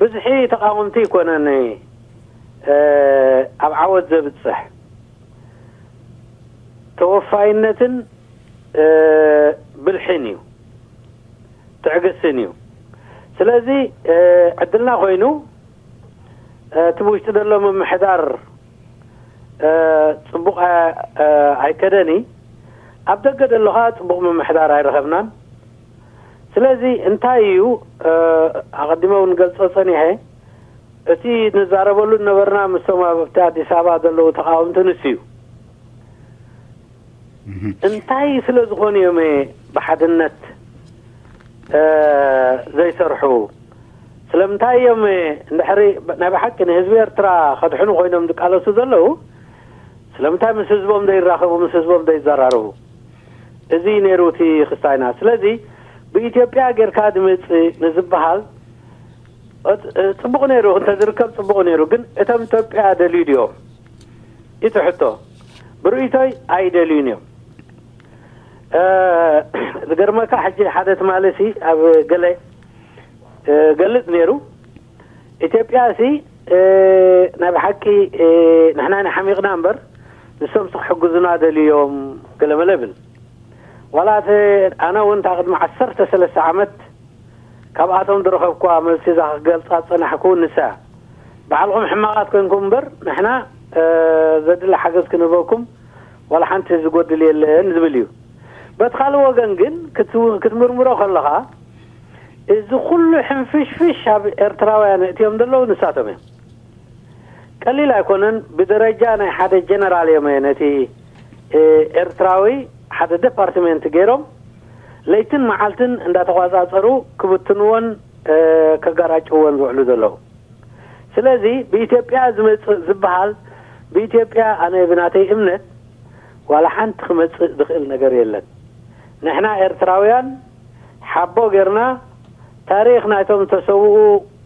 ብዝሒ ተቓወምቲ ኣይኮነን፣ እ፣ ኣብ ዓወት ዘብጽሕ። ተወፋይነትን፣ እ፣ ብልሕን እዩ፣ ትዕግስትን እዩ። ስለዚ፣ እ፣ ዕድልና ኮይኑ፣ እ፣ እቲ ብውሽጢ ዘሎ ምምሕዳር፣ እ፣ ጽቡቕ፣ እ፣ እ፣ ኣይከደን እዩ። ኣብ ደገ ዘሎ ኸኣ ጽቡቕ ምምሕዳር ኣይረኸብናን። ስለዚ እንታይ እዩ፣ እ፣ ኣቐዲመ እውን ገልጾ ጸኒሐ፣ እቲ ንዛረበሉ ዝነበርና ምስቶም ኣብቲ ኣዲስ ኣበባ ዘለዉ ተቓወምቲ ንሱ እዩ። እህ። እንታይ ስለ ዝኾኑ እዮም ብሓድነት፣ እ፣ ዘይሰርሑ? ስለምንታይ እዮም እንድሕሪ ናይ ብሓቂ ንህዝቢ ኤርትራ ከድሕኑ ኮይኖም ዝቃለሱ ዘለዉ? ስለምንታይ ምስ ህዝቦም ዘይራኸቡ፣ ምስ ህዝቦም ዘይዘራረቡ? እዚ ነይሩ እቲ ክስታይና። ስለዚ ብኢትዮጵያ ጌርካ ድምጽእ ንዝበሃል፣ እ፣ ጽቡቕ ነይሩ፣ እንተዝርከብ ጽቡቕ ነይሩ። ግን እቶም ኢትዮጵያ ደልዩ ድዮም? እቲ ሕቶ። ብርእይቶይ ኣይደልዩን እዮም። እ፣ ዝገርመካ፣ ሕጂ ሓደ ትማሊ ሲ ኣብ ገለ፣ እ፣ ገልጽ ነይሩ። ኢትዮጵያ ሲ፣ እ፣ ናይ ብሓቂ፣ እ፣ ንሕና ኢና ሓሚቕና እምበር፣ ንሶም ሲ ክሕግዙና ደልዮም ገለመለ ይብል። ዋላ እቲ ኣነ እውን እታ ቅድሚ ዓሰርተ ሰለስተ ዓመት ካብኣቶም ዝረኸብኩዋ መልሲ እዛ ክገልጻ ዝጸናሕኩ እውን ንሳ እያ። ባዕልኹም ሕማቓት ኮንኩም እምበር፣ ንሕና፣ እ፣ ዘድሊ ሓገዝ ክንህበኩም ዋላ ሓንቲ ዝጎድል የለን ዝብል እዩ። በቲ ካልእ ወገን ግን፣ ክት-፣ ክትምርምሮ ከለኻ፣ እዚ ኩሉ ሕንፍሽፍሽ ኣብ ኤርትራውያን እትዮም ዘለዉ ንሳቶም እዮም። ቀሊል ኣይኮነን። ብደረጃ ናይ ሓደ ጀነራል እዮም ነቲ፣ እ፣ ኤርትራዊ ሓደ ዴፓርትሜንት ገይሮም ለይትን መዓልትን እንዳተቋጻጸሩ ክብትንዎን፣ እ፣ ከጋራጭዎን ዝውዕሉ ዘለዉ። ስለዚ ብኢትዮጵያ ዝመጽእ ዝበሃል፣ ብኢትዮጵያ፣ ኣነ ብናተይ እምነት ዋላ ሓንቲ ክመጽእ ዝኽእል ነገር የለን። ንሕና ኤርትራውያን ሓቦ ጌርና፣ ታሪኽ ናይቶም ዝተሰውኡ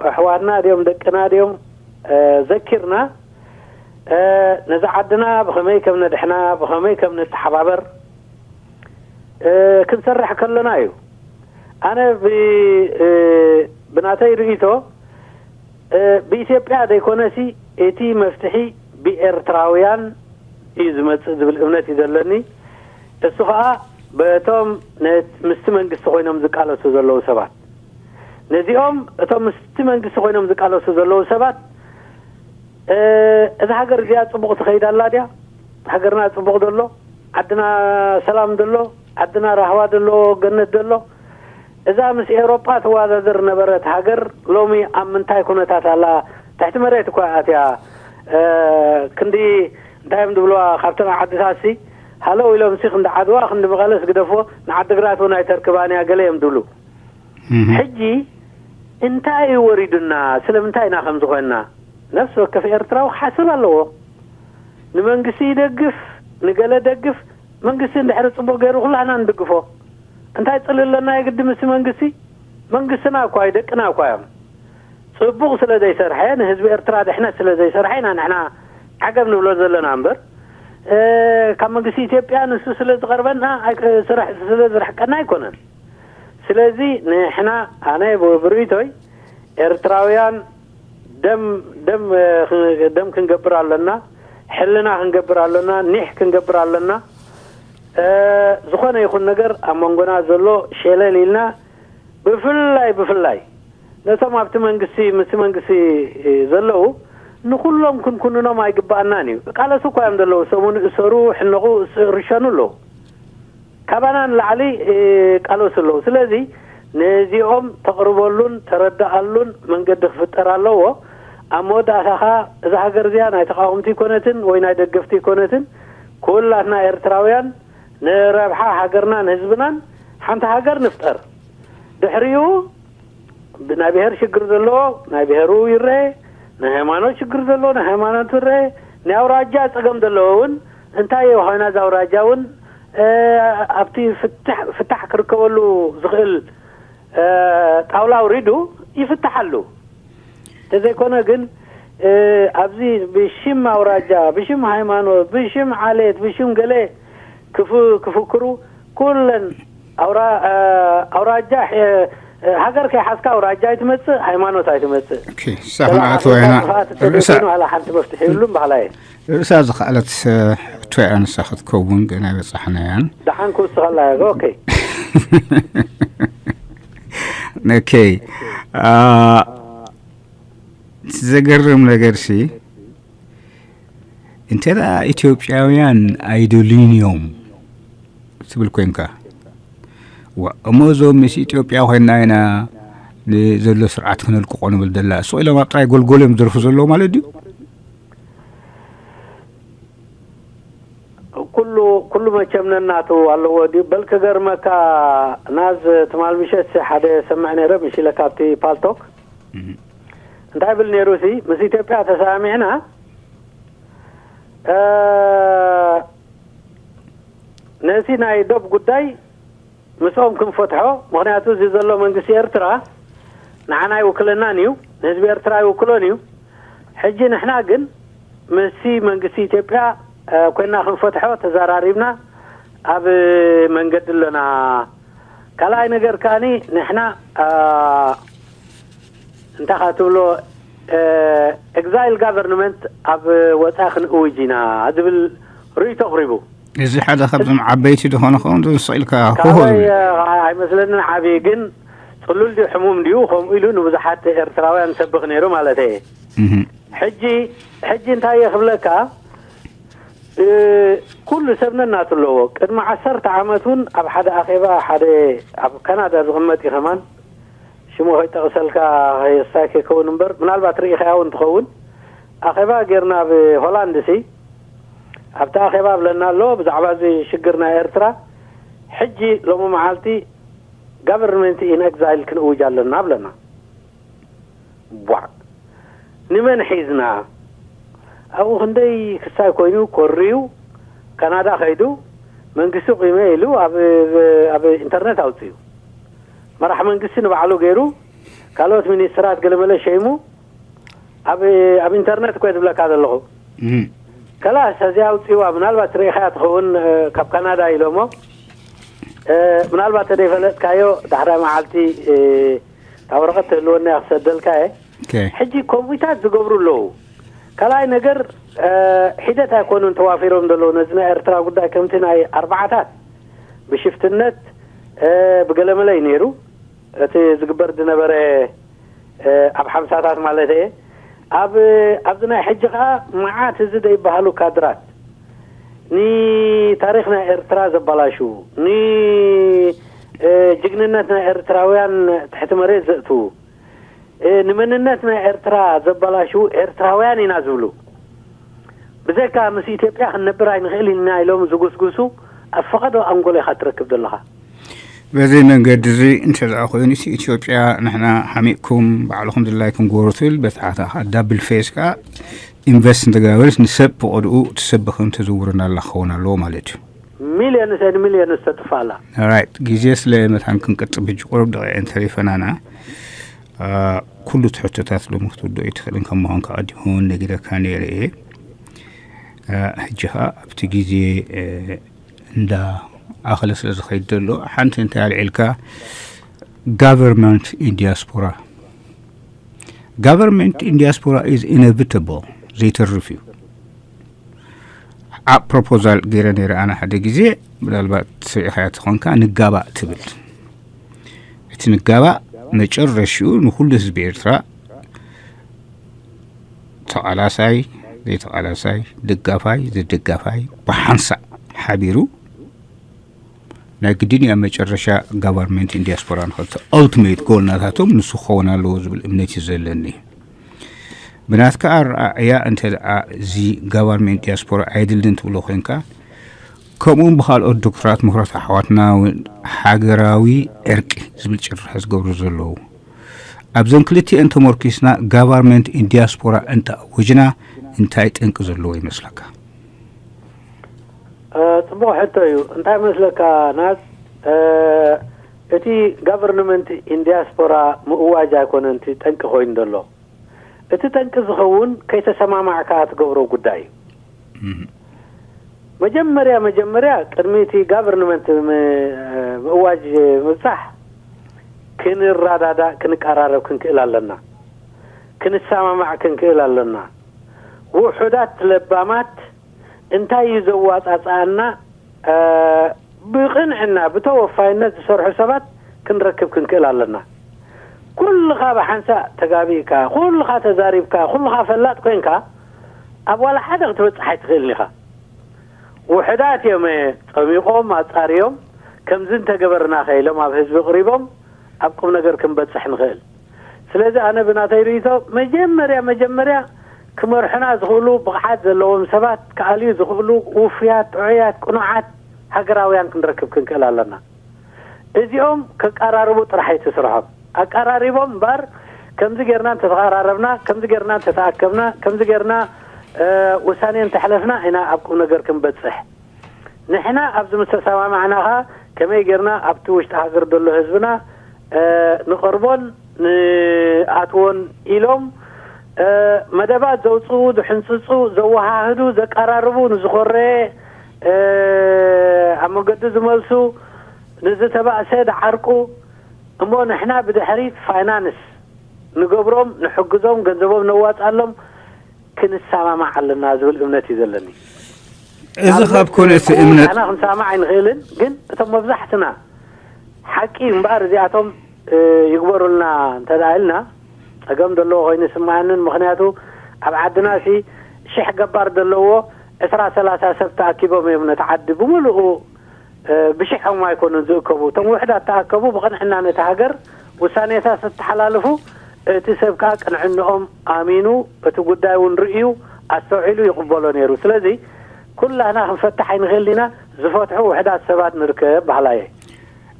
ኣሕዋትና ድዮም ደቅና ድዮም፣ እ፣ ዘኪርና፣ እ፣ ነዛ ዓድና ብኸመይ ከም ነድሕና፣ ብኸመይ ከም ንተሓባበር፣ እ፣ ክንሰርሕ ከለና እዩ። ኣነ ብ-፣ እ፣ ብናተይ ርእይቶ፣ እ፣ ብኢትዮጵያ ዘይኮነሲ እቲ መፍትሒ ብኤርትራውያን እዩ ዝመጽእ ዝብል እምነት እዩ ዘለኒ። እሱ ኸኣ በቶም ነ-፣ ምስቲ መንግስቲ ኮይኖም ዝቃለሱ ዘለዉ ሰባት። ነዚኦም እቶም ምስቲ መንግስቲ ኮይኖም ዝቃለሱ ዘለዉ ሰባት፣ እ፣ እዛ ሃገር እዚኣ ጽቡቕ ትኸይድ ኣላ ድያ? ሃገርና ጽቡቕ ደሎ? ዓድና ሰላም ደሎ? ዓድና ራህዋ ደሎ? ገነት ደሎ? እዛ ምስ ኤውሮጳ ትወዳደር ነበረት ሃገር ሎሚ ኣብ ምንታይ ኩነታት ኣላ? ትሕቲ መሬት እኳ ኣትያ። እ፣ ክንዲ እንታይ እዮም ዝብልዋ ካብተን ዓድታትሲ? ሃለው ኢሎምሲ ክንዲ ዓድዋ፣ ክንዲ መቐለስ ግደፍዎ፣ ንዓዲግራት እውን ኣይተርክባን እያ ገለ እዮም ዝብሉ። እህ። ሕጂ እንታይ እዩ ወሪዱና? ስለምንታይ ኢና ከምዚ ኮይንና? ነፍሲ ወከፍ ኤርትራዊ ክሓስብ ኣለዎ። ንመንግስቲ ይደግፍ፣ ንገለ ደግፍ፣ መንግስቲ እንድሕሪ ጽቡቕ ገይሩ ኩላህና ንድግፎ። እንታይ ጽልኢ ኣለና የግዲ ምስቲ መንግስቲ? መንግስትና እኳ እዩ፣ ደቅና እኳ እዮም። ጽቡቕ ስለ ዘይሰርሐ፣ ንህዝቢ ኤርትራ ድሕነት ስለ ዘይሰርሐ ኢና ንሕና ዓገብ ንብሎ ዘለና እምበር፣ እ፣ ካብ መንግስቲ ኢትዮጵያ ንሱ ስለ ዝቐርበና፣ ኣይ-፣ ስራሕ ስለ ዝርሕቀና ኣይኮነን። ስለዚ ንሕና፣ ኣነ ብ-፣ ብርእይቶይ ኤርትራውያን ደም፣ ደም፣ እ፣ ክ-፣ ደም ክንገብር ኣለና፣ ሕልና ክንገብር ኣለና፣ ኒሕ ክንገብር ኣለና። እ፣ ዝኾነ ይኹን ነገር ኣብ መንጎና ዘሎ ሸለል ኢልና፣ ብፍላይ፣ ብፍላይ ነቶም ኣብቲ መንግስቲ፣ ምስቲ መንግስቲ፣ እ፣ ዘለዉ ንኹሎም ክንኩንኖም ኣይግባኣናን እዩ። ቃለሱ እኳ እዮም ዘለዉ፣ ሰሙን እሰሩ፣ ሕነቑ፣ እስ- ርሸኑ ኣለዉ። ካባና ንላዕሊ እ፣ ቃለሱ ኣለዉ። ስለዚ ነዚኦም ተቕርበሉን ተረዳኣሉን መንገዲ ክፍጠር ኣለዎ። ኣብ መወዳእታ ኸኣ እዛ ሃገር እዚኣ ናይ ተቓወምቲ ኣይኮነትን ወይ ናይ ደገፍቲ ኣይኮነትን፣ ኩላትና ኤርትራውያን ንረብሓ ሃገርናን ህዝብናን ሓንቲ ሃገር ንፍጠር። ድሕሪኡ ናይ ብሔር ሽግር ዘለዎ ናይ ብሔሩ ይረኤ፣ ናይ ሃይማኖት ሽግር ዘለዎ ናይ ሃይማኖት ይረኤ፣ ናይ ኣውራጃ ጸገም ዘለዎ እውን እንታይ እዩ ኮይና እዛ ኣውራጃ እውን እ፣ ኣብቲ ፍታሕ ፍታሕ ክርከበሉ ዝኽእል እ፣ ጣውላ ኣውሪዱ ይፍታሓሉ። እንተዘይኮነ ግን እ፣ ኣብዚ ብሽም ኣውራጃ፣ ብሽም ሃይማኖት፣ ብሽም ዓሌት፣ ብሽም ገለ ክፍ- ክፍክሩ ኩለን ኣውራ- እ፣ ኣውራጃ እ፣ ሃገር ከይሓዝካ ኣውራጃ ኣይትመጽእ፣ ሃይማኖት ኣይትመጽእ። ኦኬ፣ ሳብ ንኣተወ ኢና። ርእሳ ላ ሓንቲ መፍትሒ ይብሉም ባህላ እየ። ርእሳ ዝኸኣለት ሕቶ እያ፣ ንሳ ክትከውን ገና ኣይበጻሕናያን። ደሓን ክውስኸላ እያ። ኦኬ። ኦኬ። አ፣ እቲ ዘገርም ነገር ሲ፣ እንተ ደኣ ኢትዮጵያውያን ኣይደልዩን እዮም ትብል ኮንካ፣ ዋ፣ እሞ እዞም ምስ ኢትዮጵያ ኮይና ኢና ንዘሎ ስርዓት ክነልቅቆ ንብል ደላ፣ ስቕ ኢሎም ኣብ ጥራይ ጎልጎል እዮም ዝደርፉ ዘለዉ ማለት ድዩ? ኩሉ ኩሉ መቸም ነናቱ ኣለዎ ድዩ? በል ክገርመካ፣ ናዝ ትማል ምሸት ሓደ ሰምዕ ነይረ፣ ምሽ ኢለ ካብቲ ፓልቶክ እንታይ ብል ነይሩ ሲ፣ ምስ ኢትዮጵያ ተሰማሚዕና እ፣ ነዚ ናይ ዶብ ጉዳይ ምስኦም ክንፈትሖ፣ ምኽንያቱ እዚ ዘሎ መንግስቲ ኤርትራ ንዓና ኣይውክለናን እዩ፣ ንህዝቢ ኤርትራ ኣይውክሎን እዩ። ሕጂ ንሕና ግን ምስቲ መንግስቲ ኢትዮጵያ እ፣ ኮይና ክንፈትሖ ተዘራሪብና ኣብ መንገዲ ኣለና። ካልኣይ ነገር ከኣኒ ንሕና እ፣ እንታይ ካ ትብሎ እ፣ ኤግዛይል ጋቨርንመንት ኣብ ወፃኢ ክንእውጅ ኢና ዝብል ርእይቶ ኣቕሪቡ። እዚ ሓደ ካብዞም ዓበይቲ ዝኾነ ኸውን ስቕ ኢልካ ሆሆ ካባይ ዝብል። እ፣ ኣይመስለንን ዓብዪ ግን ፅሉል ድዩ ሕሙም ድዩ ከምኡ ኢሉ ንብዙሓት ኤርትራውያን ሰብኽ ነይሩ ማለት እየ። እህ። ሕጂ ሕጂ እንታይ እየ ክብለካ እ፣ ኩሉ ሰብ ነናቱ ኣለዎ። ቅድሚ ዓሰርተ ዓመት እውን ኣብ ሓደ ኣኼባ ሓደ ኣብ ካናዳ ዝቕመጥ እዩ ከማን ሽሙ ከይጠቕሰልካ ከየስታይ ከይከውን እምበር ምናልባት ርኢኻያ እውን ትኸውን ኣኼባ ጌርና ኣብ ሆላንድ ሲ ኣብቲ ኣኼባ ብለና ኣሎ ብዛዕባ እዚ ሽግር ናይ ኤርትራ ሕጂ ሎሚ መዓልቲ ጋቨርንመንት ኢን ኤግዛይል ክንእውጅ ኣለና ብለና። ቧዕ ንመን ሒዝና ኣብኡ ክንደይ ክሳይ ኮይኑ ኮርዩ ካናዳ ከይዱ መንግስቲ ቁመ ኢሉ ኣብ ኣብ ኢንተርነት ኣውፅኡ። መራሕ መንግስቲ ንባዕሉ ገይሩ ካልኦት ሚኒስትራት ገለመለ ሸይሙ ኣብ ኣብ ኢንተርነት እኮ ዝብለካ ዘለኹ። ከላስ እዚ ኣውፅዋ ምናልባት ርኢኻያ ትኸውን። ካብ ካናዳ ኢሎሞ ምናልባት ተደይፈለጥካዮ ዳሕራይ መዓልቲ እታ ወረቐት ትህልወና እያ ክሰደልካ እየ። ሕጂ ከምኡታት ዝገብሩ ኣለዉ። ካልኣይ ነገር ሒደት ኣይኮኑን ተዋፊሮም ዘለዉ ነዚ ናይ ኤርትራ ጉዳይ ከምቲ ናይ ኣርባዓታት ብሽፍትነት ብገለመለ እዩ ነይሩ። እቲ ዝግበር ዝነበረ ኣብ ሓምሳታት ማለት እየ። ኣብ ኣብዚ ናይ ሕጂ ከዓ መዓት እዚ ዘይበሃሉ ካድራት ንታሪኽ ናይ ኤርትራ ዘባላሽዉ ንጅግንነት ናይ ኤርትራውያን ትሕቲ መሬት ዘእትዉ ንመንነት ናይ ኤርትራ ዘባላሽዉ ኤርትራውያን ኢና ዝብሉ ብዘካ ምስ ኢትዮጵያ ክንነብር ኣይንኽእል ኢና ኢሎም ዝጉስጉሱ ኣብ ፈቐዶ ኣንጎሎ ኢኻ ትረክብ ዘለኻ። በዚ መንገዲ እዚ እንተ ደኣ ኮይኑ እቲ ኢትዮጵያ ንሕና ሓሚቕኩም ባዕልኹም ድላይኩም ግበሩ ትብል በቲ ሓታ ከዓ ዳብል ፌስ ከዓ ኢንቨስት እንተገበረት ንሰብ ብቐድኡ እቲ ሰብ ብኸም ተዘውርና ኣላ ክኸውን ኣለዎ ማለት እዩ። ሚልዮንስ ኤን ሚልዮንስ ተጥፋ ኣላ። ራይት ግዜ ስለ መታን ክንቅጥብ ሕጂ ቁሩብ ደቂቕን ተሪፈናና ኩሉ ትሕቶታት ሎሚ ክትውድኦ ይትኽእልን ከም ምዃንካ ቀዲሞን ነጊረካ ነይረ እየ። ሕጂ ኸዓ ኣብቲ ግዜ እንዳ ኣኸለ ስለ ዝኸይድ ዘሎ ሓንቲ እንታይ ኣልዒልካ government in diaspora government in diaspora is inevitable ዘይተርፍ እዩ። ዓብ ፕሮፖዛል ገይረ ነይረ ኣነ ሓደ ግዜ ምናልባት ስሪዕኻያ ተኾንካ ንጋባእ ትብል እቲ ንጋባእ መጨረሽኡ ንኩሉ ህዝቢ ኤርትራ ተቓላሳይ ዘይተቓላሳይ፣ ደጋፋይ ዘይደጋፋይ ብሓንሳእ ሓቢሩ ናይ ግድን እያ መጨረሻ ጋቨርንመንት ኢን ዲያስፖራ ንኸልተ ኦልቲሜት ጎል ናታቶም ንሱ ክኸውን ኣለዎ ዝብል እምነት እዩ ዘለኒ። ብናትካ ኣረኣእያ እንተ ደኣ እዚ ጋቨርንመንት ዲያስፖራ ኣይድልን ትብሎ ኮይንካ፣ ከምኡውን ብኻልኦት ዶክተራት ምሁራት ኣሕዋትና እውን ሃገራዊ ዕርቂ ዝብል ጭርሖ ዝገብሩ ዘለዉ፣ ኣብዘን ክልቲኤን ተመርኪስና ጋቨርንመንት ኢን ዲያስፖራ እንተኣወጅና እንታይ ጠንቂ ዘለዎ ይመስለካ? ጽቡቕ ሕቶ እዩ። እንታይ መስለካ ናት፣ እቲ ጋቨርንመንት ኢን ዲያስፖራ ምእዋጅ ኣይኮነን እቲ ጠንቂ ኮይኑ ዘሎ። እቲ ጠንቂ ዝኸውን ከይተሰማማዕካ ትገብሮ ጉዳይ እዩ። መጀመርያ መጀመርያ ቅድሚ እቲ ጋቨርንመንት ምእዋጅ ምብጻሕ ክንረዳዳእ ክንቀራረብ ክንክእል ኣለና። ክንሰማማዕ ክንክእል ኣለና። ውሑዳት ለባማት እንታይ እዩ ዘዋጻጽኣና ብቕንዕና ብተወፋይነት ዝሰርሑ ሰባት ክንረክብ ክንክእል ኣለና። ኩልኻ ብሓንሳእ ተጋቢእካ፣ ኩልኻ ተዛሪብካ፣ ኩልኻ ፈላጥ ኮይንካ ኣብ ዋላ ሓደ ክትበጽሕ ኣይትኽእልን ኢኻ። ውሕዳት እዮም ጸሚቖም ኣጻርዮም ከምዚ እንተገበርናኸ ኢሎም ኣብ ህዝቢ ኣቕሪቦም ኣብ ቁም ነገር ክንበጽሕ ንኽእል። ስለዚ ኣነ ብናተይ ርእይቶ መጀመርያ መጀመርያ ክመርሑና ዝኽእሉ ብቕዓት ዘለዎም ሰባት ክኣልዩ ዝኽእሉ ውፉያት፣ ጥዑያት፣ ቅኑዓት ሃገራውያን ክንረክብ ክንክእል ኣለና። እዚኦም ከቀራርቡ ጥራሕ እዩ እቲ ስርሖም። ኣቀራሪቦም እምበኣር ከምዚ ጌርና እንተተቐራረብና፣ ከምዚ ጌርና እንተተኣከብና፣ ከምዚ ጌርና ውሳኔ እንተሕለፍና ኢና ኣብ ቁም ነገር ክንበጽሕ። ንሕና ኣብዚ ምስ ተሰማማዕና ኸኣ ከመይ ጌርና ኣብቲ ውሽጢ ሃገር ዘሎ ህዝብና ንቐርቦን ንኣትዎን ኢሎም መደባት ዘውፅኡ፣ ዝሕንፅፁ፣ ዘወሃህዱ፣ ዘቀራርቡ፣ ንዝኾረየ ኣብ መገዱ ዝመልሱ፣ ንዝተባእሰ ዝዓርቁ፣ እሞ ንሕና ብድሕሪት ፋይናንስ ንገብሮም፣ ንሕግዞም፣ ገንዘቦም ነዋፅኣሎም፣ ክንሰማማዕ ኣለና ዝብል እምነት እዩ ዘለኒ። እዚ ካብ ኮነ እቲ እምነት ንሕና ክንሰማማዕ ኣይንኽእልን፣ ግን እቶም መብዛሕትና ሓቂ እምበኣር እዚኣቶም ይግበሩልና እንተ ደኣ ኢልና ጸገም ዘለዎ ኮይኑ ይስምዓንን። ምኽንያቱ ኣብ ዓድና ሲ ሽሕ ገባር ዘለዎ ዕስራ ሰላሳ ሰብ ተኣኪቦም እዮም ነቲ ዓዲ ብምሉኡ ብሽሖም ኣይኮኑን ዝእከቡ። እቶም ውሕዳት ተኣከቡ ብቕንዕና ነቲ ሃገር ውሳኔታት ዝተሓላልፉ፣ እቲ ሰብ ከኣ ቅንዕንኦም ኣሚኑ እቲ ጉዳይ እውን ርእዩ ኣስተውዒሉ ይቕበሎ ነይሩ። ስለዚ ኩላህና ክንፈትሕ ኣይንኽእል ኢና፣ ዝፈትሑ ውሕዳት ሰባት ንርከብ በሃላይ እየ።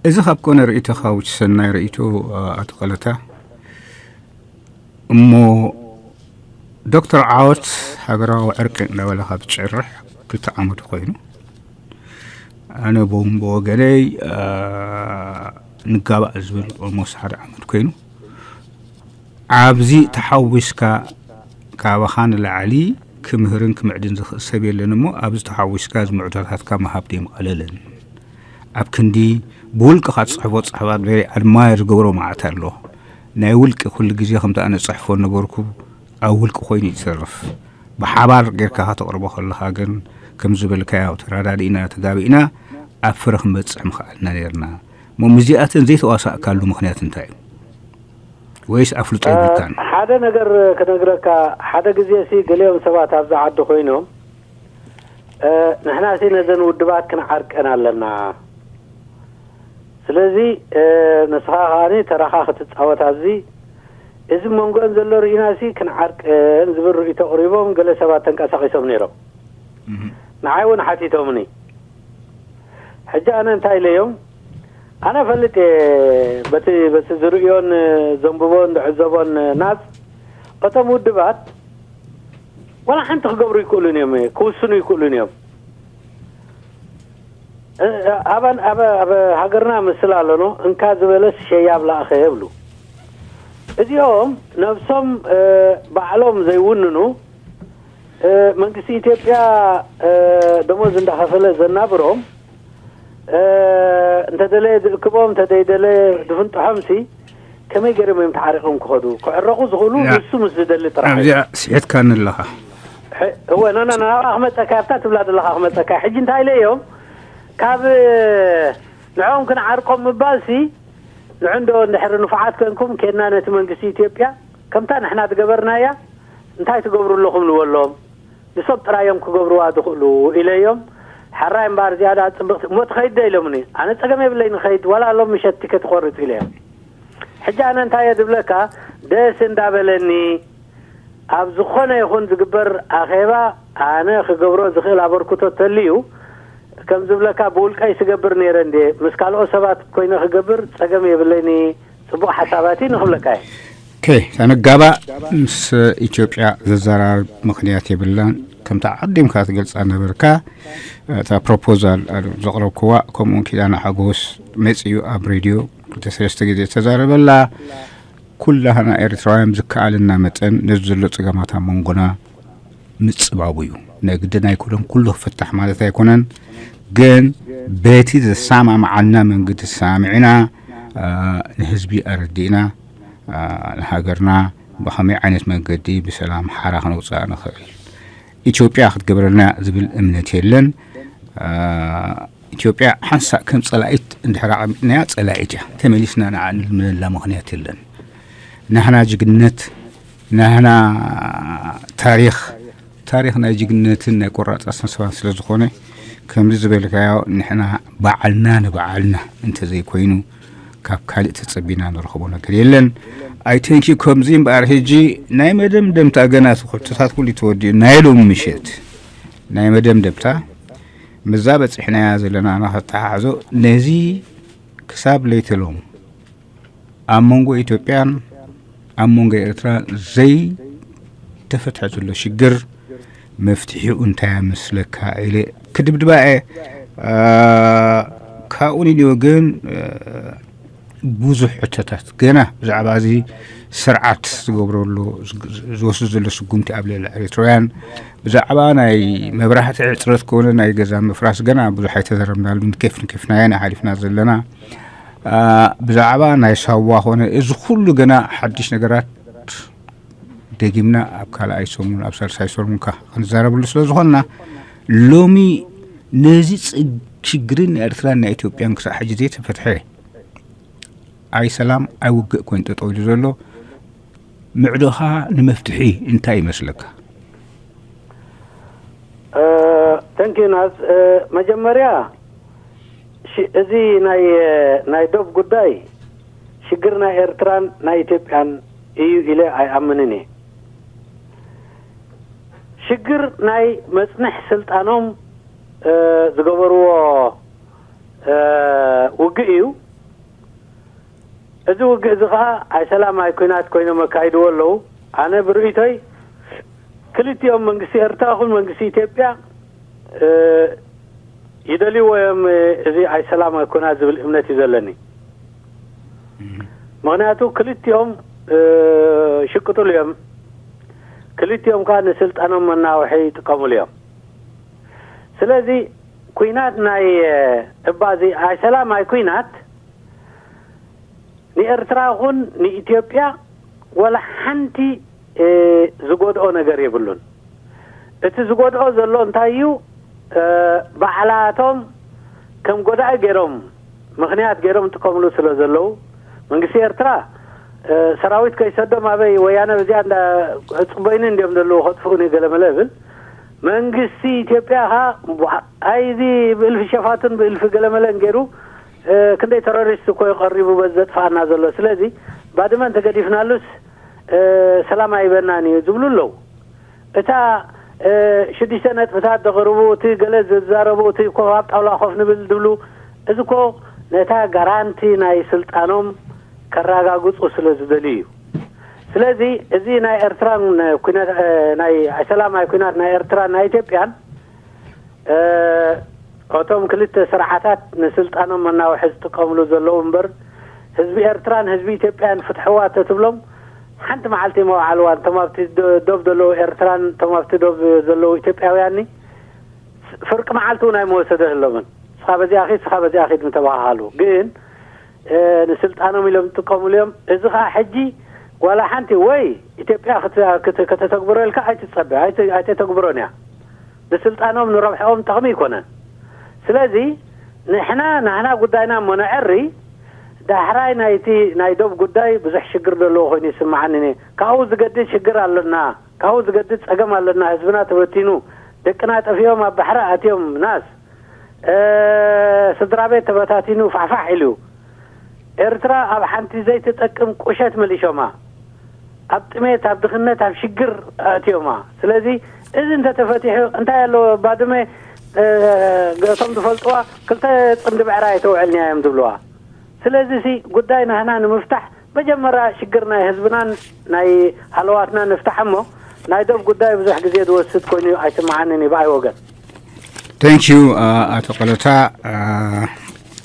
እዚ ካብ ኮነ ርእይቶኻ ውጭ ሰናይ ርእይቶ ኣቶ ቀለታ እሞ ዶክተር ዓወት ሃገራዊ ዕርቂ እንዳበለ ካብ ዝጭርሕ ክልተ ዓመቱ ኮይኑ ኣነ ቦም ብወገነይ ንጋባእ ዝብል ኦልሞስት ሓደ ዓመት ኮይኑ ኣብዚ ተሓዊስካ ካባኻ ንላዕሊ ክምህርን ክምዕድን ዝኽእል ሰብ የለን እሞ ኣብዚ ተሓዊስካ እዚ ምዕዶታትካ ምሃብ ደይምቐለለን ኣብ ክንዲ ብውልቅኻ ትፅሕፎ ፅሕፋት very admire ዝገብሮ መዓት ኣሎ ናይ ውልቂ ኩሉ ግዜ ከምቲ ኣነ ፅሕፎ ነበርኩ ኣብ ውልቂ ኮይኑ ይትሰርፍ ብሓባር ጌርካ ከተቕርቦ ከለኻ ግን ከም ዝበልካዮ ተረዳዲእና ተጋቢእና ኣብ ፍረ ክንበፅሕ ምኽኣልና ነርና እሞ ምስዚኣተን ዘይተዋሳእካሉ ምኽንያት እንታይ እዩ ወይስ ኣፍልጦ የብልካን ሓደ ነገር ክነግረካ ሓደ ግዜ ሲ ገሊኦም ሰባት ኣብዚ ዓዲ ኮይኖም ንሕና ሲ ነዘን ውድባት ክንዓርቀን ኣለና ስለዚ ንስኻ ከኣ ተራኻ ክትጻወት ኣብዚ እዚ መንጎን ዘሎ ርኢናሲ ክንዓርቀን ዝብል ርእይቶ ኣቕሪቦም ገለ ሰባት ተንቀሳቒሶም ነይሮም። ንዓይ እውን ሓቲቶምኒ። ሕጂ ኣነ እንታይ ኢለዮም? ኣነ እፈልጥ እየ በቲ በቲ ዝርእዮን ዘንብቦን ዝዕዘቦን ናስ እቶም ውድባት ዋላ ሓንቲ ክገብሩ ይክእሉን እዮም ክውስኑ ይክእሉን እዮም። ኣባን ኣብ ኣብ ሃገርና ምስል ኣሎኖ እንካ ዝበለስ ሸያብ ላእኸ የብሉ። እዚኦም ነብሶም ባዕሎም ዘይውንኑ መንግስቲ ኢትዮጵያ ደሞዝ እንዳኸፈለ ዘናብሮም እንተደለየ ዝእክቦም እንተደይደለ ዝፍንጥሖም ሲ ከመይ ገይሮም እዮም ተዓሪቆም ክኸዱ ክዕረቁ ዝኽእሉ ንሱ ምስ ዝደሊ ጥራሕ ኣብዚኣ ስሒትካኒ ኣለኻ እወ ኖ ኖ ናብኣ ክመፀካ ኣብታ ትብላ ዘለኻ ክመፀካ ሕጂ እንታይ ኢለ እዮም ካብ ንዕኦም ክንዓርቆም ምባል ሲ ንዑ እንዶ እንድሕሪ ንፉዓት ኮንኩም ኬድና ነቲ መንግስቲ ኢትዮጵያ ከምታ ንሕና ዝገበርናያ እንታይ ትገብሩ ኣለኹም ንበሎም። ንሶም ጥራይ እዮም ክገብርዋ ዝኽእሉ ኢለዮም። ሕራይ እምበኣር እዚኣ ደኣ ጽብቕቲ እሞ ትኸይድ ዶ ኢሎምኒ። ኣነ ጸገም የብለይ ንኸይድ፣ ዋላ ሎም ምሸት ቲኬት እቖርጽ ኢለዮም። ሕጂ ኣነ እንታይ እየ ዝብለካ፣ ደስ እንዳበለኒ ኣብ ዝኾነ ይኹን ዝግበር ኣኼባ ኣነ ክገብሮ ዝኽእል ኣበርክቶ ተልዩ፣ ከም ዝብለካ ብውልቀይ ስገብር ነይረ እንዴ፣ ምስ ካልኦት ሰባት ኮይነ ክገብር ጸገም የብለይን። ጽቡቕ ሓሳባት እዩ ንኽብለካ እየ። ኦኬ፣ ተንጋባ ምስ ኢትዮጵያ ዘዘራርብ ምኽንያት የብላን። ከምታ ዓዲምካ ትገልጻ ነበርካ፣ እታ ፕሮፖዛል ዘቕረብክዋ፣ ከምኡውን ኪዳነ ሓጎስ መጺኡ ኣብ ሬድዮ ክልተ ሰለስተ ግዜ ዝተዛረበላ፣ ኩላህና ኤርትራውያን ብዝከኣለና መጠን ነዚ ዘሎ ጸገማት ኣብ መንጎና ምጽባቡ እዩ። ናይ ግድን ኣይኮነን ኩሉ ክፍታሕ ማለት ኣይኮነን፣ ግን በቲ ዘሰማምዓና መንገዲ ተሰማሚዕና፣ አ፣ ንህዝቢ ኣረዲእና፣ አ፣ ንሃገርና ብኸመይ ዓይነት መንገዲ ብሰላም ሓራ ክነውጽኣ ንኽእል። ኢትዮጵያ ክትገብረልና ዝብል እምነት የለን። አ፣ ኢትዮጵያ ሓንሳእ ከም ጸላኢት እንድሕር ኣቐሚጥናያ ጸላኢት እያ። ተመሊስና ንዓ ንልምነላ ምኽንያት የለን። ናህና ጅግነት፣ ናህና ታሪኽ፣ ታሪኽ ናይ ጅግነትን ናይ ቆራጽ ኣስተሳሰባን ስለ ዝኾነ፣ ከምዚ ዝበልካዮ ንሕና ባዕልና ንባዕልና እንተዘይኮይኑ ካብ ካልእ ተጸቢና ንረኽቦ ነገር የለን። ኣይ ቴንክ ዩ። ከምዚ እምበኣር ሕጂ ናይ መደምደምታ ገና እቲ ሕቶታት ኩሉ ተወዲኡ ናይ ሎሚ ምሸት ናይ መደምደምታ ምዛ በጺሕናያ ዘለና ንኸተሓሕዞ ነዚ ክሳብ ለይተሎም ኣብ መንጎ ኢትዮጵያን ኣብ መንጎ ኤርትራን ዘይተፈትሐ ዘሎ ሽግር መፍትሒኡ እንታይ ይመስለካ ኢለ ክድብድባ እየ። አ፣ ካብኡ ንድዮ ግን፣ አ፣ ብዙሕ ሕቶታት ገና ብዛዕባ እዚ ስርዓት ዝገብረሉ፣ ዝወስዱ ዘሎ ስጉምቲ ኣብ ልዕሊ ኤርትራውያን፣ ብዛዕባ ናይ መብራህቲ ሕጽረት ኮነ ናይ ገዛ ምፍራስ ገና ብዙሕ ኣይተዘረብናሉን። ኬፍ ንኬፍናዮ ኢና ሓሊፍና ዘለና። አ፣ ብዛዕባ ናይ ሳዋ ኮነ እዚ ኩሉ ገና ሓድሽ ነገራት ደጊምና ኣብ ካልኣይ ሰሙን፣ ኣብ ሳልሳይ ሰሙን ከ ክንዛረብሉ ስለ ዝኾንና፣ ሎሚ ነዚ ጽግ-፣ ሽግርን ናይ ኤርትራን ናይ ኢትዮጵያን ክሳዕ ሕጂ ዘይተፈትሐ፣ ኣይ ሰላም ኣይ ውግእ ኮይኑ ጠጠው ኢሉ ዘሎ፣ ምዕዶኻ ንመፍትሒ እንታይ ይመስለካ? እ፣ ተንኪ ናዝ፣ እ፣ መጀመርያ ሽ-፣ እዚ ናይ፣ ናይ ዶብ ጉዳይ ሽግር ናይ ኤርትራን ናይ ኢትዮጵያን እዩ ኢለ ኣይኣምንን እየ። ሽግር ናይ መጽንሕ ስልጣኖም፣ እ፣ ዝገበርዎ፣ እ፣ ውግእ እዩ። እዚ ውግእ እዚ ኸኣ ኣይ ሰላም ኣይ ኲናት ኮይኖም ኣካይድዎ ኣለዉ። ኣነ ብርእይቶይ ክልቲኦም መንግስቲ ኤርትራ ይኹን መንግስቲ ኢትዮጵያ፣ እ፣ ይደልይዎ እዮም፣ እ፣ እዚ ኣይ ሰላም ኣይ ኲናት ዝብል እምነት እዩ ዘለኒ። እም። ምኽንያቱ ክልቲኦም፣ እ፣ ሽቅጥሉ እዮም። ክልቲኦም ከኣ ንስልጣኖም መናውሒ ይጥቀምሉ እዮም። ስለዚ ኲናት ናይ፣ እ፣ እባ እዚ ኣይ ሰላም ኣይ ኲናት ንኤርትራ ይኹን ንኢትዮጵያ ወላ ሓንቲ፣ እ፣ ዝጎድኦ ነገር የብሉን። እቲ ዝጎድኦ ዘሎ እንታይ እዩ? እ፣ ባዕላቶም ከም ጎዳኢ ገይሮም፣ ምኽንያት ገይሮም ይጥቀምሉ ስለ ዘለዉ፣ መንግስቲ ኤርትራ፣ እ፣ ሰራዊት ከይሰዶም ኣበይ ወያነ በዚኣ እንዳ ጽበይኒ እንድዮም ዘለዉ ከጥፍኡኒ ገለመለ እብል። መንግስቲ ኢትዮጵያ ኸኣ ኣይዚ ብእልፊ ሸፋቱን ብእልፊ ገለመለን ገይሩ፣ እ፣ ክንደይ ተሮሪስት እኮ እዩ ቀሪቡ በዚ ዘጥፍኣና ዘሎ። ስለዚ ባድመ እንተገዲፍናሉስ፣ እ፣ ሰላም ኣይበናን እዩ ዝብሉ ኣለዉ። እታ፣ እ፣ ሽዱሽተ ነጥብታት ዘቕርቡ፣ እቲ ገለ ዝዛረቡ፣ እቲ ኮ-፣ ኣብ ጣውላ ኮፍ ንብል ዝብሉ፣ እዚ እኮ ነታ ጋራንቲ ናይ ስልጣኖም ከረጋግጹ ስለ ዝደልዩ እዩ። ስለዚ እዚ ናይ ኤርትራን ኲናት፣ እ፣ ናይ ሰላማዊ ኲናት ናይ ኤርትራን ናይ ኢትዮጵያን፣ እ፣ እቶም ክልተ ስርዓታት ንስልጣኖም መናውሒ ዝጥቀምሉ ዘለዉ እምበር፣ ህዝቢ ኤርትራን ህዝቢ ኢትዮጵያን ፍትሕዋ ተትብሎም፣ ሓንቲ መዓልቲ መውዓልዋን፣ እቶም ኣብቲ ዶ-፣ ዶብ ዘለዉ ኤርትራን እቶም ኣብቲ ዶብ ዘለዉ ኢትዮጵያውያንኒ፣ ፍርቂ መዓልቲ እውን ኣይመወሰደህሎምን። ንስኻ በዚኣ ኺድ፣ ንስኻ በዚኣ ኺድ ምተባሃሃሉ። ግን፣ እ፣ ንስልጣኖም ኢሎም ዝጥቀሙሉ እዮም። እዚ ኸኣ ሕጂ ዋላ ሓንቲ ወይ ኢትዮጵያ ክት-፣ ክት-፣ ከተተግብሮ ኢልካ ኣይትጸበ፣ ኣይተ-፣ ኣይተተግብሮን እያ። ንስልጣኖም ንረብሐኦም ጠቕሚ ኣይኮነን። ስለዚ ንሕና ናህና ጉዳይና እሞ ነዐሪ፣ ዳሕራይ ናይቲ ናይ ዶብ ጉዳይ ብዙሕ ሽግር ዘለዎ ኮይኑ ይስምዓኒ። ካብኡ ዝገድድ ሽግር ኣሎና። ካብኡ ዝገድድ ጸገም ኣለና። ህዝብና ተበቲኑ፣ ደቅና ጠፊኦም ኣብ ባሕሪ ኣትዮም፣ ናስ ስድራ ቤት ተበታቲኑ ፋሕፋሕ ኢሉ። ኤርትራ ኣብ ሓንቲ ዘይትጠቅም ቁሸት መሊሾማ፣ ኣብ ጥሜት፣ ኣብ ድኽነት፣ ኣብ ሽግር ኣእትዮማ። ስለዚ እዚ እንተተፈቲሑ እንታይ ኣለዎ? ባድመ እቶም ዝፈልጥዋ ክልተ ጽምዲ ብዕራይ ኣይተውዕልንያ እዮም ዝብልዋ። ስለዚ ሲ ጉዳይ ናህና ንምፍታሕ መጀመርያ ሽግር ናይ ህዝብናን ናይ ሃለዋትና ንፍታሕ እሞ፣ ናይ ዶብ ጉዳይ ብዙሕ ግዜ ዝወስድ ኮይኑ ኣይስምዓንን እዩ ብኣይ ወገን። Thank you ኣቶ ቀለታ።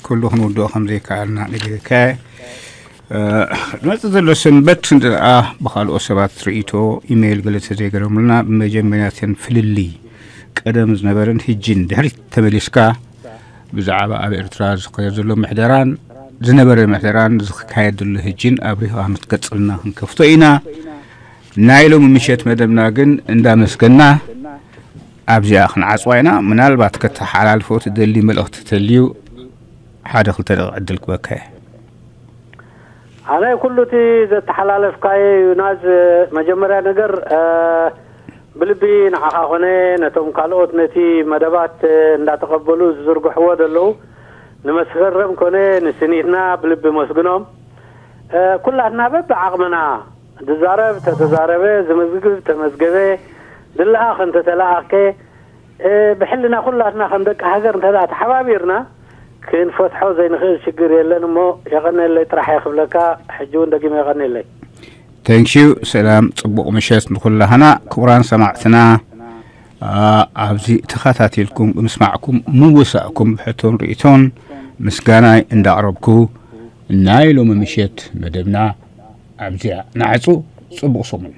ኩሉ ክንውድኦ ከም ዘይከኣልና ነጊርካ። ዝመፅእ ዘሎ ሰንበት እንድኣ ብካልኦት ሰባት ርእይቶ ኢሜይል ገለ ተዘይገረሙልና፣ ብመጀመርያተን ፍልልይ ቀደም ዝነበረን ህጅን ድሕሪት ተመሊስካ ብዛዕባ ኣብ ኤርትራ ዝካየድ ዘሎ ምሕደራን ዝነበረ ምሕደራን ዝካየድ ዘሎ ህጅን ኣብሪኻ ክትገልፅልና ክንከፍቶ ኢና። ናይ ሎሚ ምሸት መደብና ግን እንዳመስገና ኣብዚኣ ክንዓፅዋ ኢና። ምናልባት ከተሓላልፎ ትደሊ መልእኽቲ ተልዩ ሓደ ክልተ ደቂቕ ዕድል ክበካ እየ። ኣነ ኩሉ እቲ ዘተሓላለፍካዮ ዮናስ፣ መጀመርያ ነገር ብልቢ ንዓኻ ኮነ ነቶም ካልኦት ነቲ መደባት እንዳተቐበሉ ዝዝርግሕዎ ዘለዉ ንመስከረም ኮነ ንስኒትና ብልቢ መስግኖም። ኩላትና በብዓቕምና ዝዛረብ ተተዛረበ፣ ዝምዝግብ ተመዝገበ፣ ዝለኣኽ እንተተለኣኸ ብሕልና ኩላትና ከም ደቂ ሃገር እንተ ተሓባቢርና ክንፈትሖ ዘይንኽእል ሽግር የለን እሞ የቐነለይ ጥራሕ እየ ክብለካ። ሕጂ እውን ደጊመ የቐነለይ። Thank you። ሰላም፣ ጽቡቕ ምሸት ንኹላህና ክቡራን ሰማዕትና። ኣብዚ ተኸታቲልኩም ብምስማዕኩም ምውሳእኩም ብሕቶን ርእቶን ምስጋናይ እንዳቕረብኩ ናይ ሎሚ ምሸት መደብና ኣብዚኣ ንዓጹ። ጽቡቕ ሰሙን።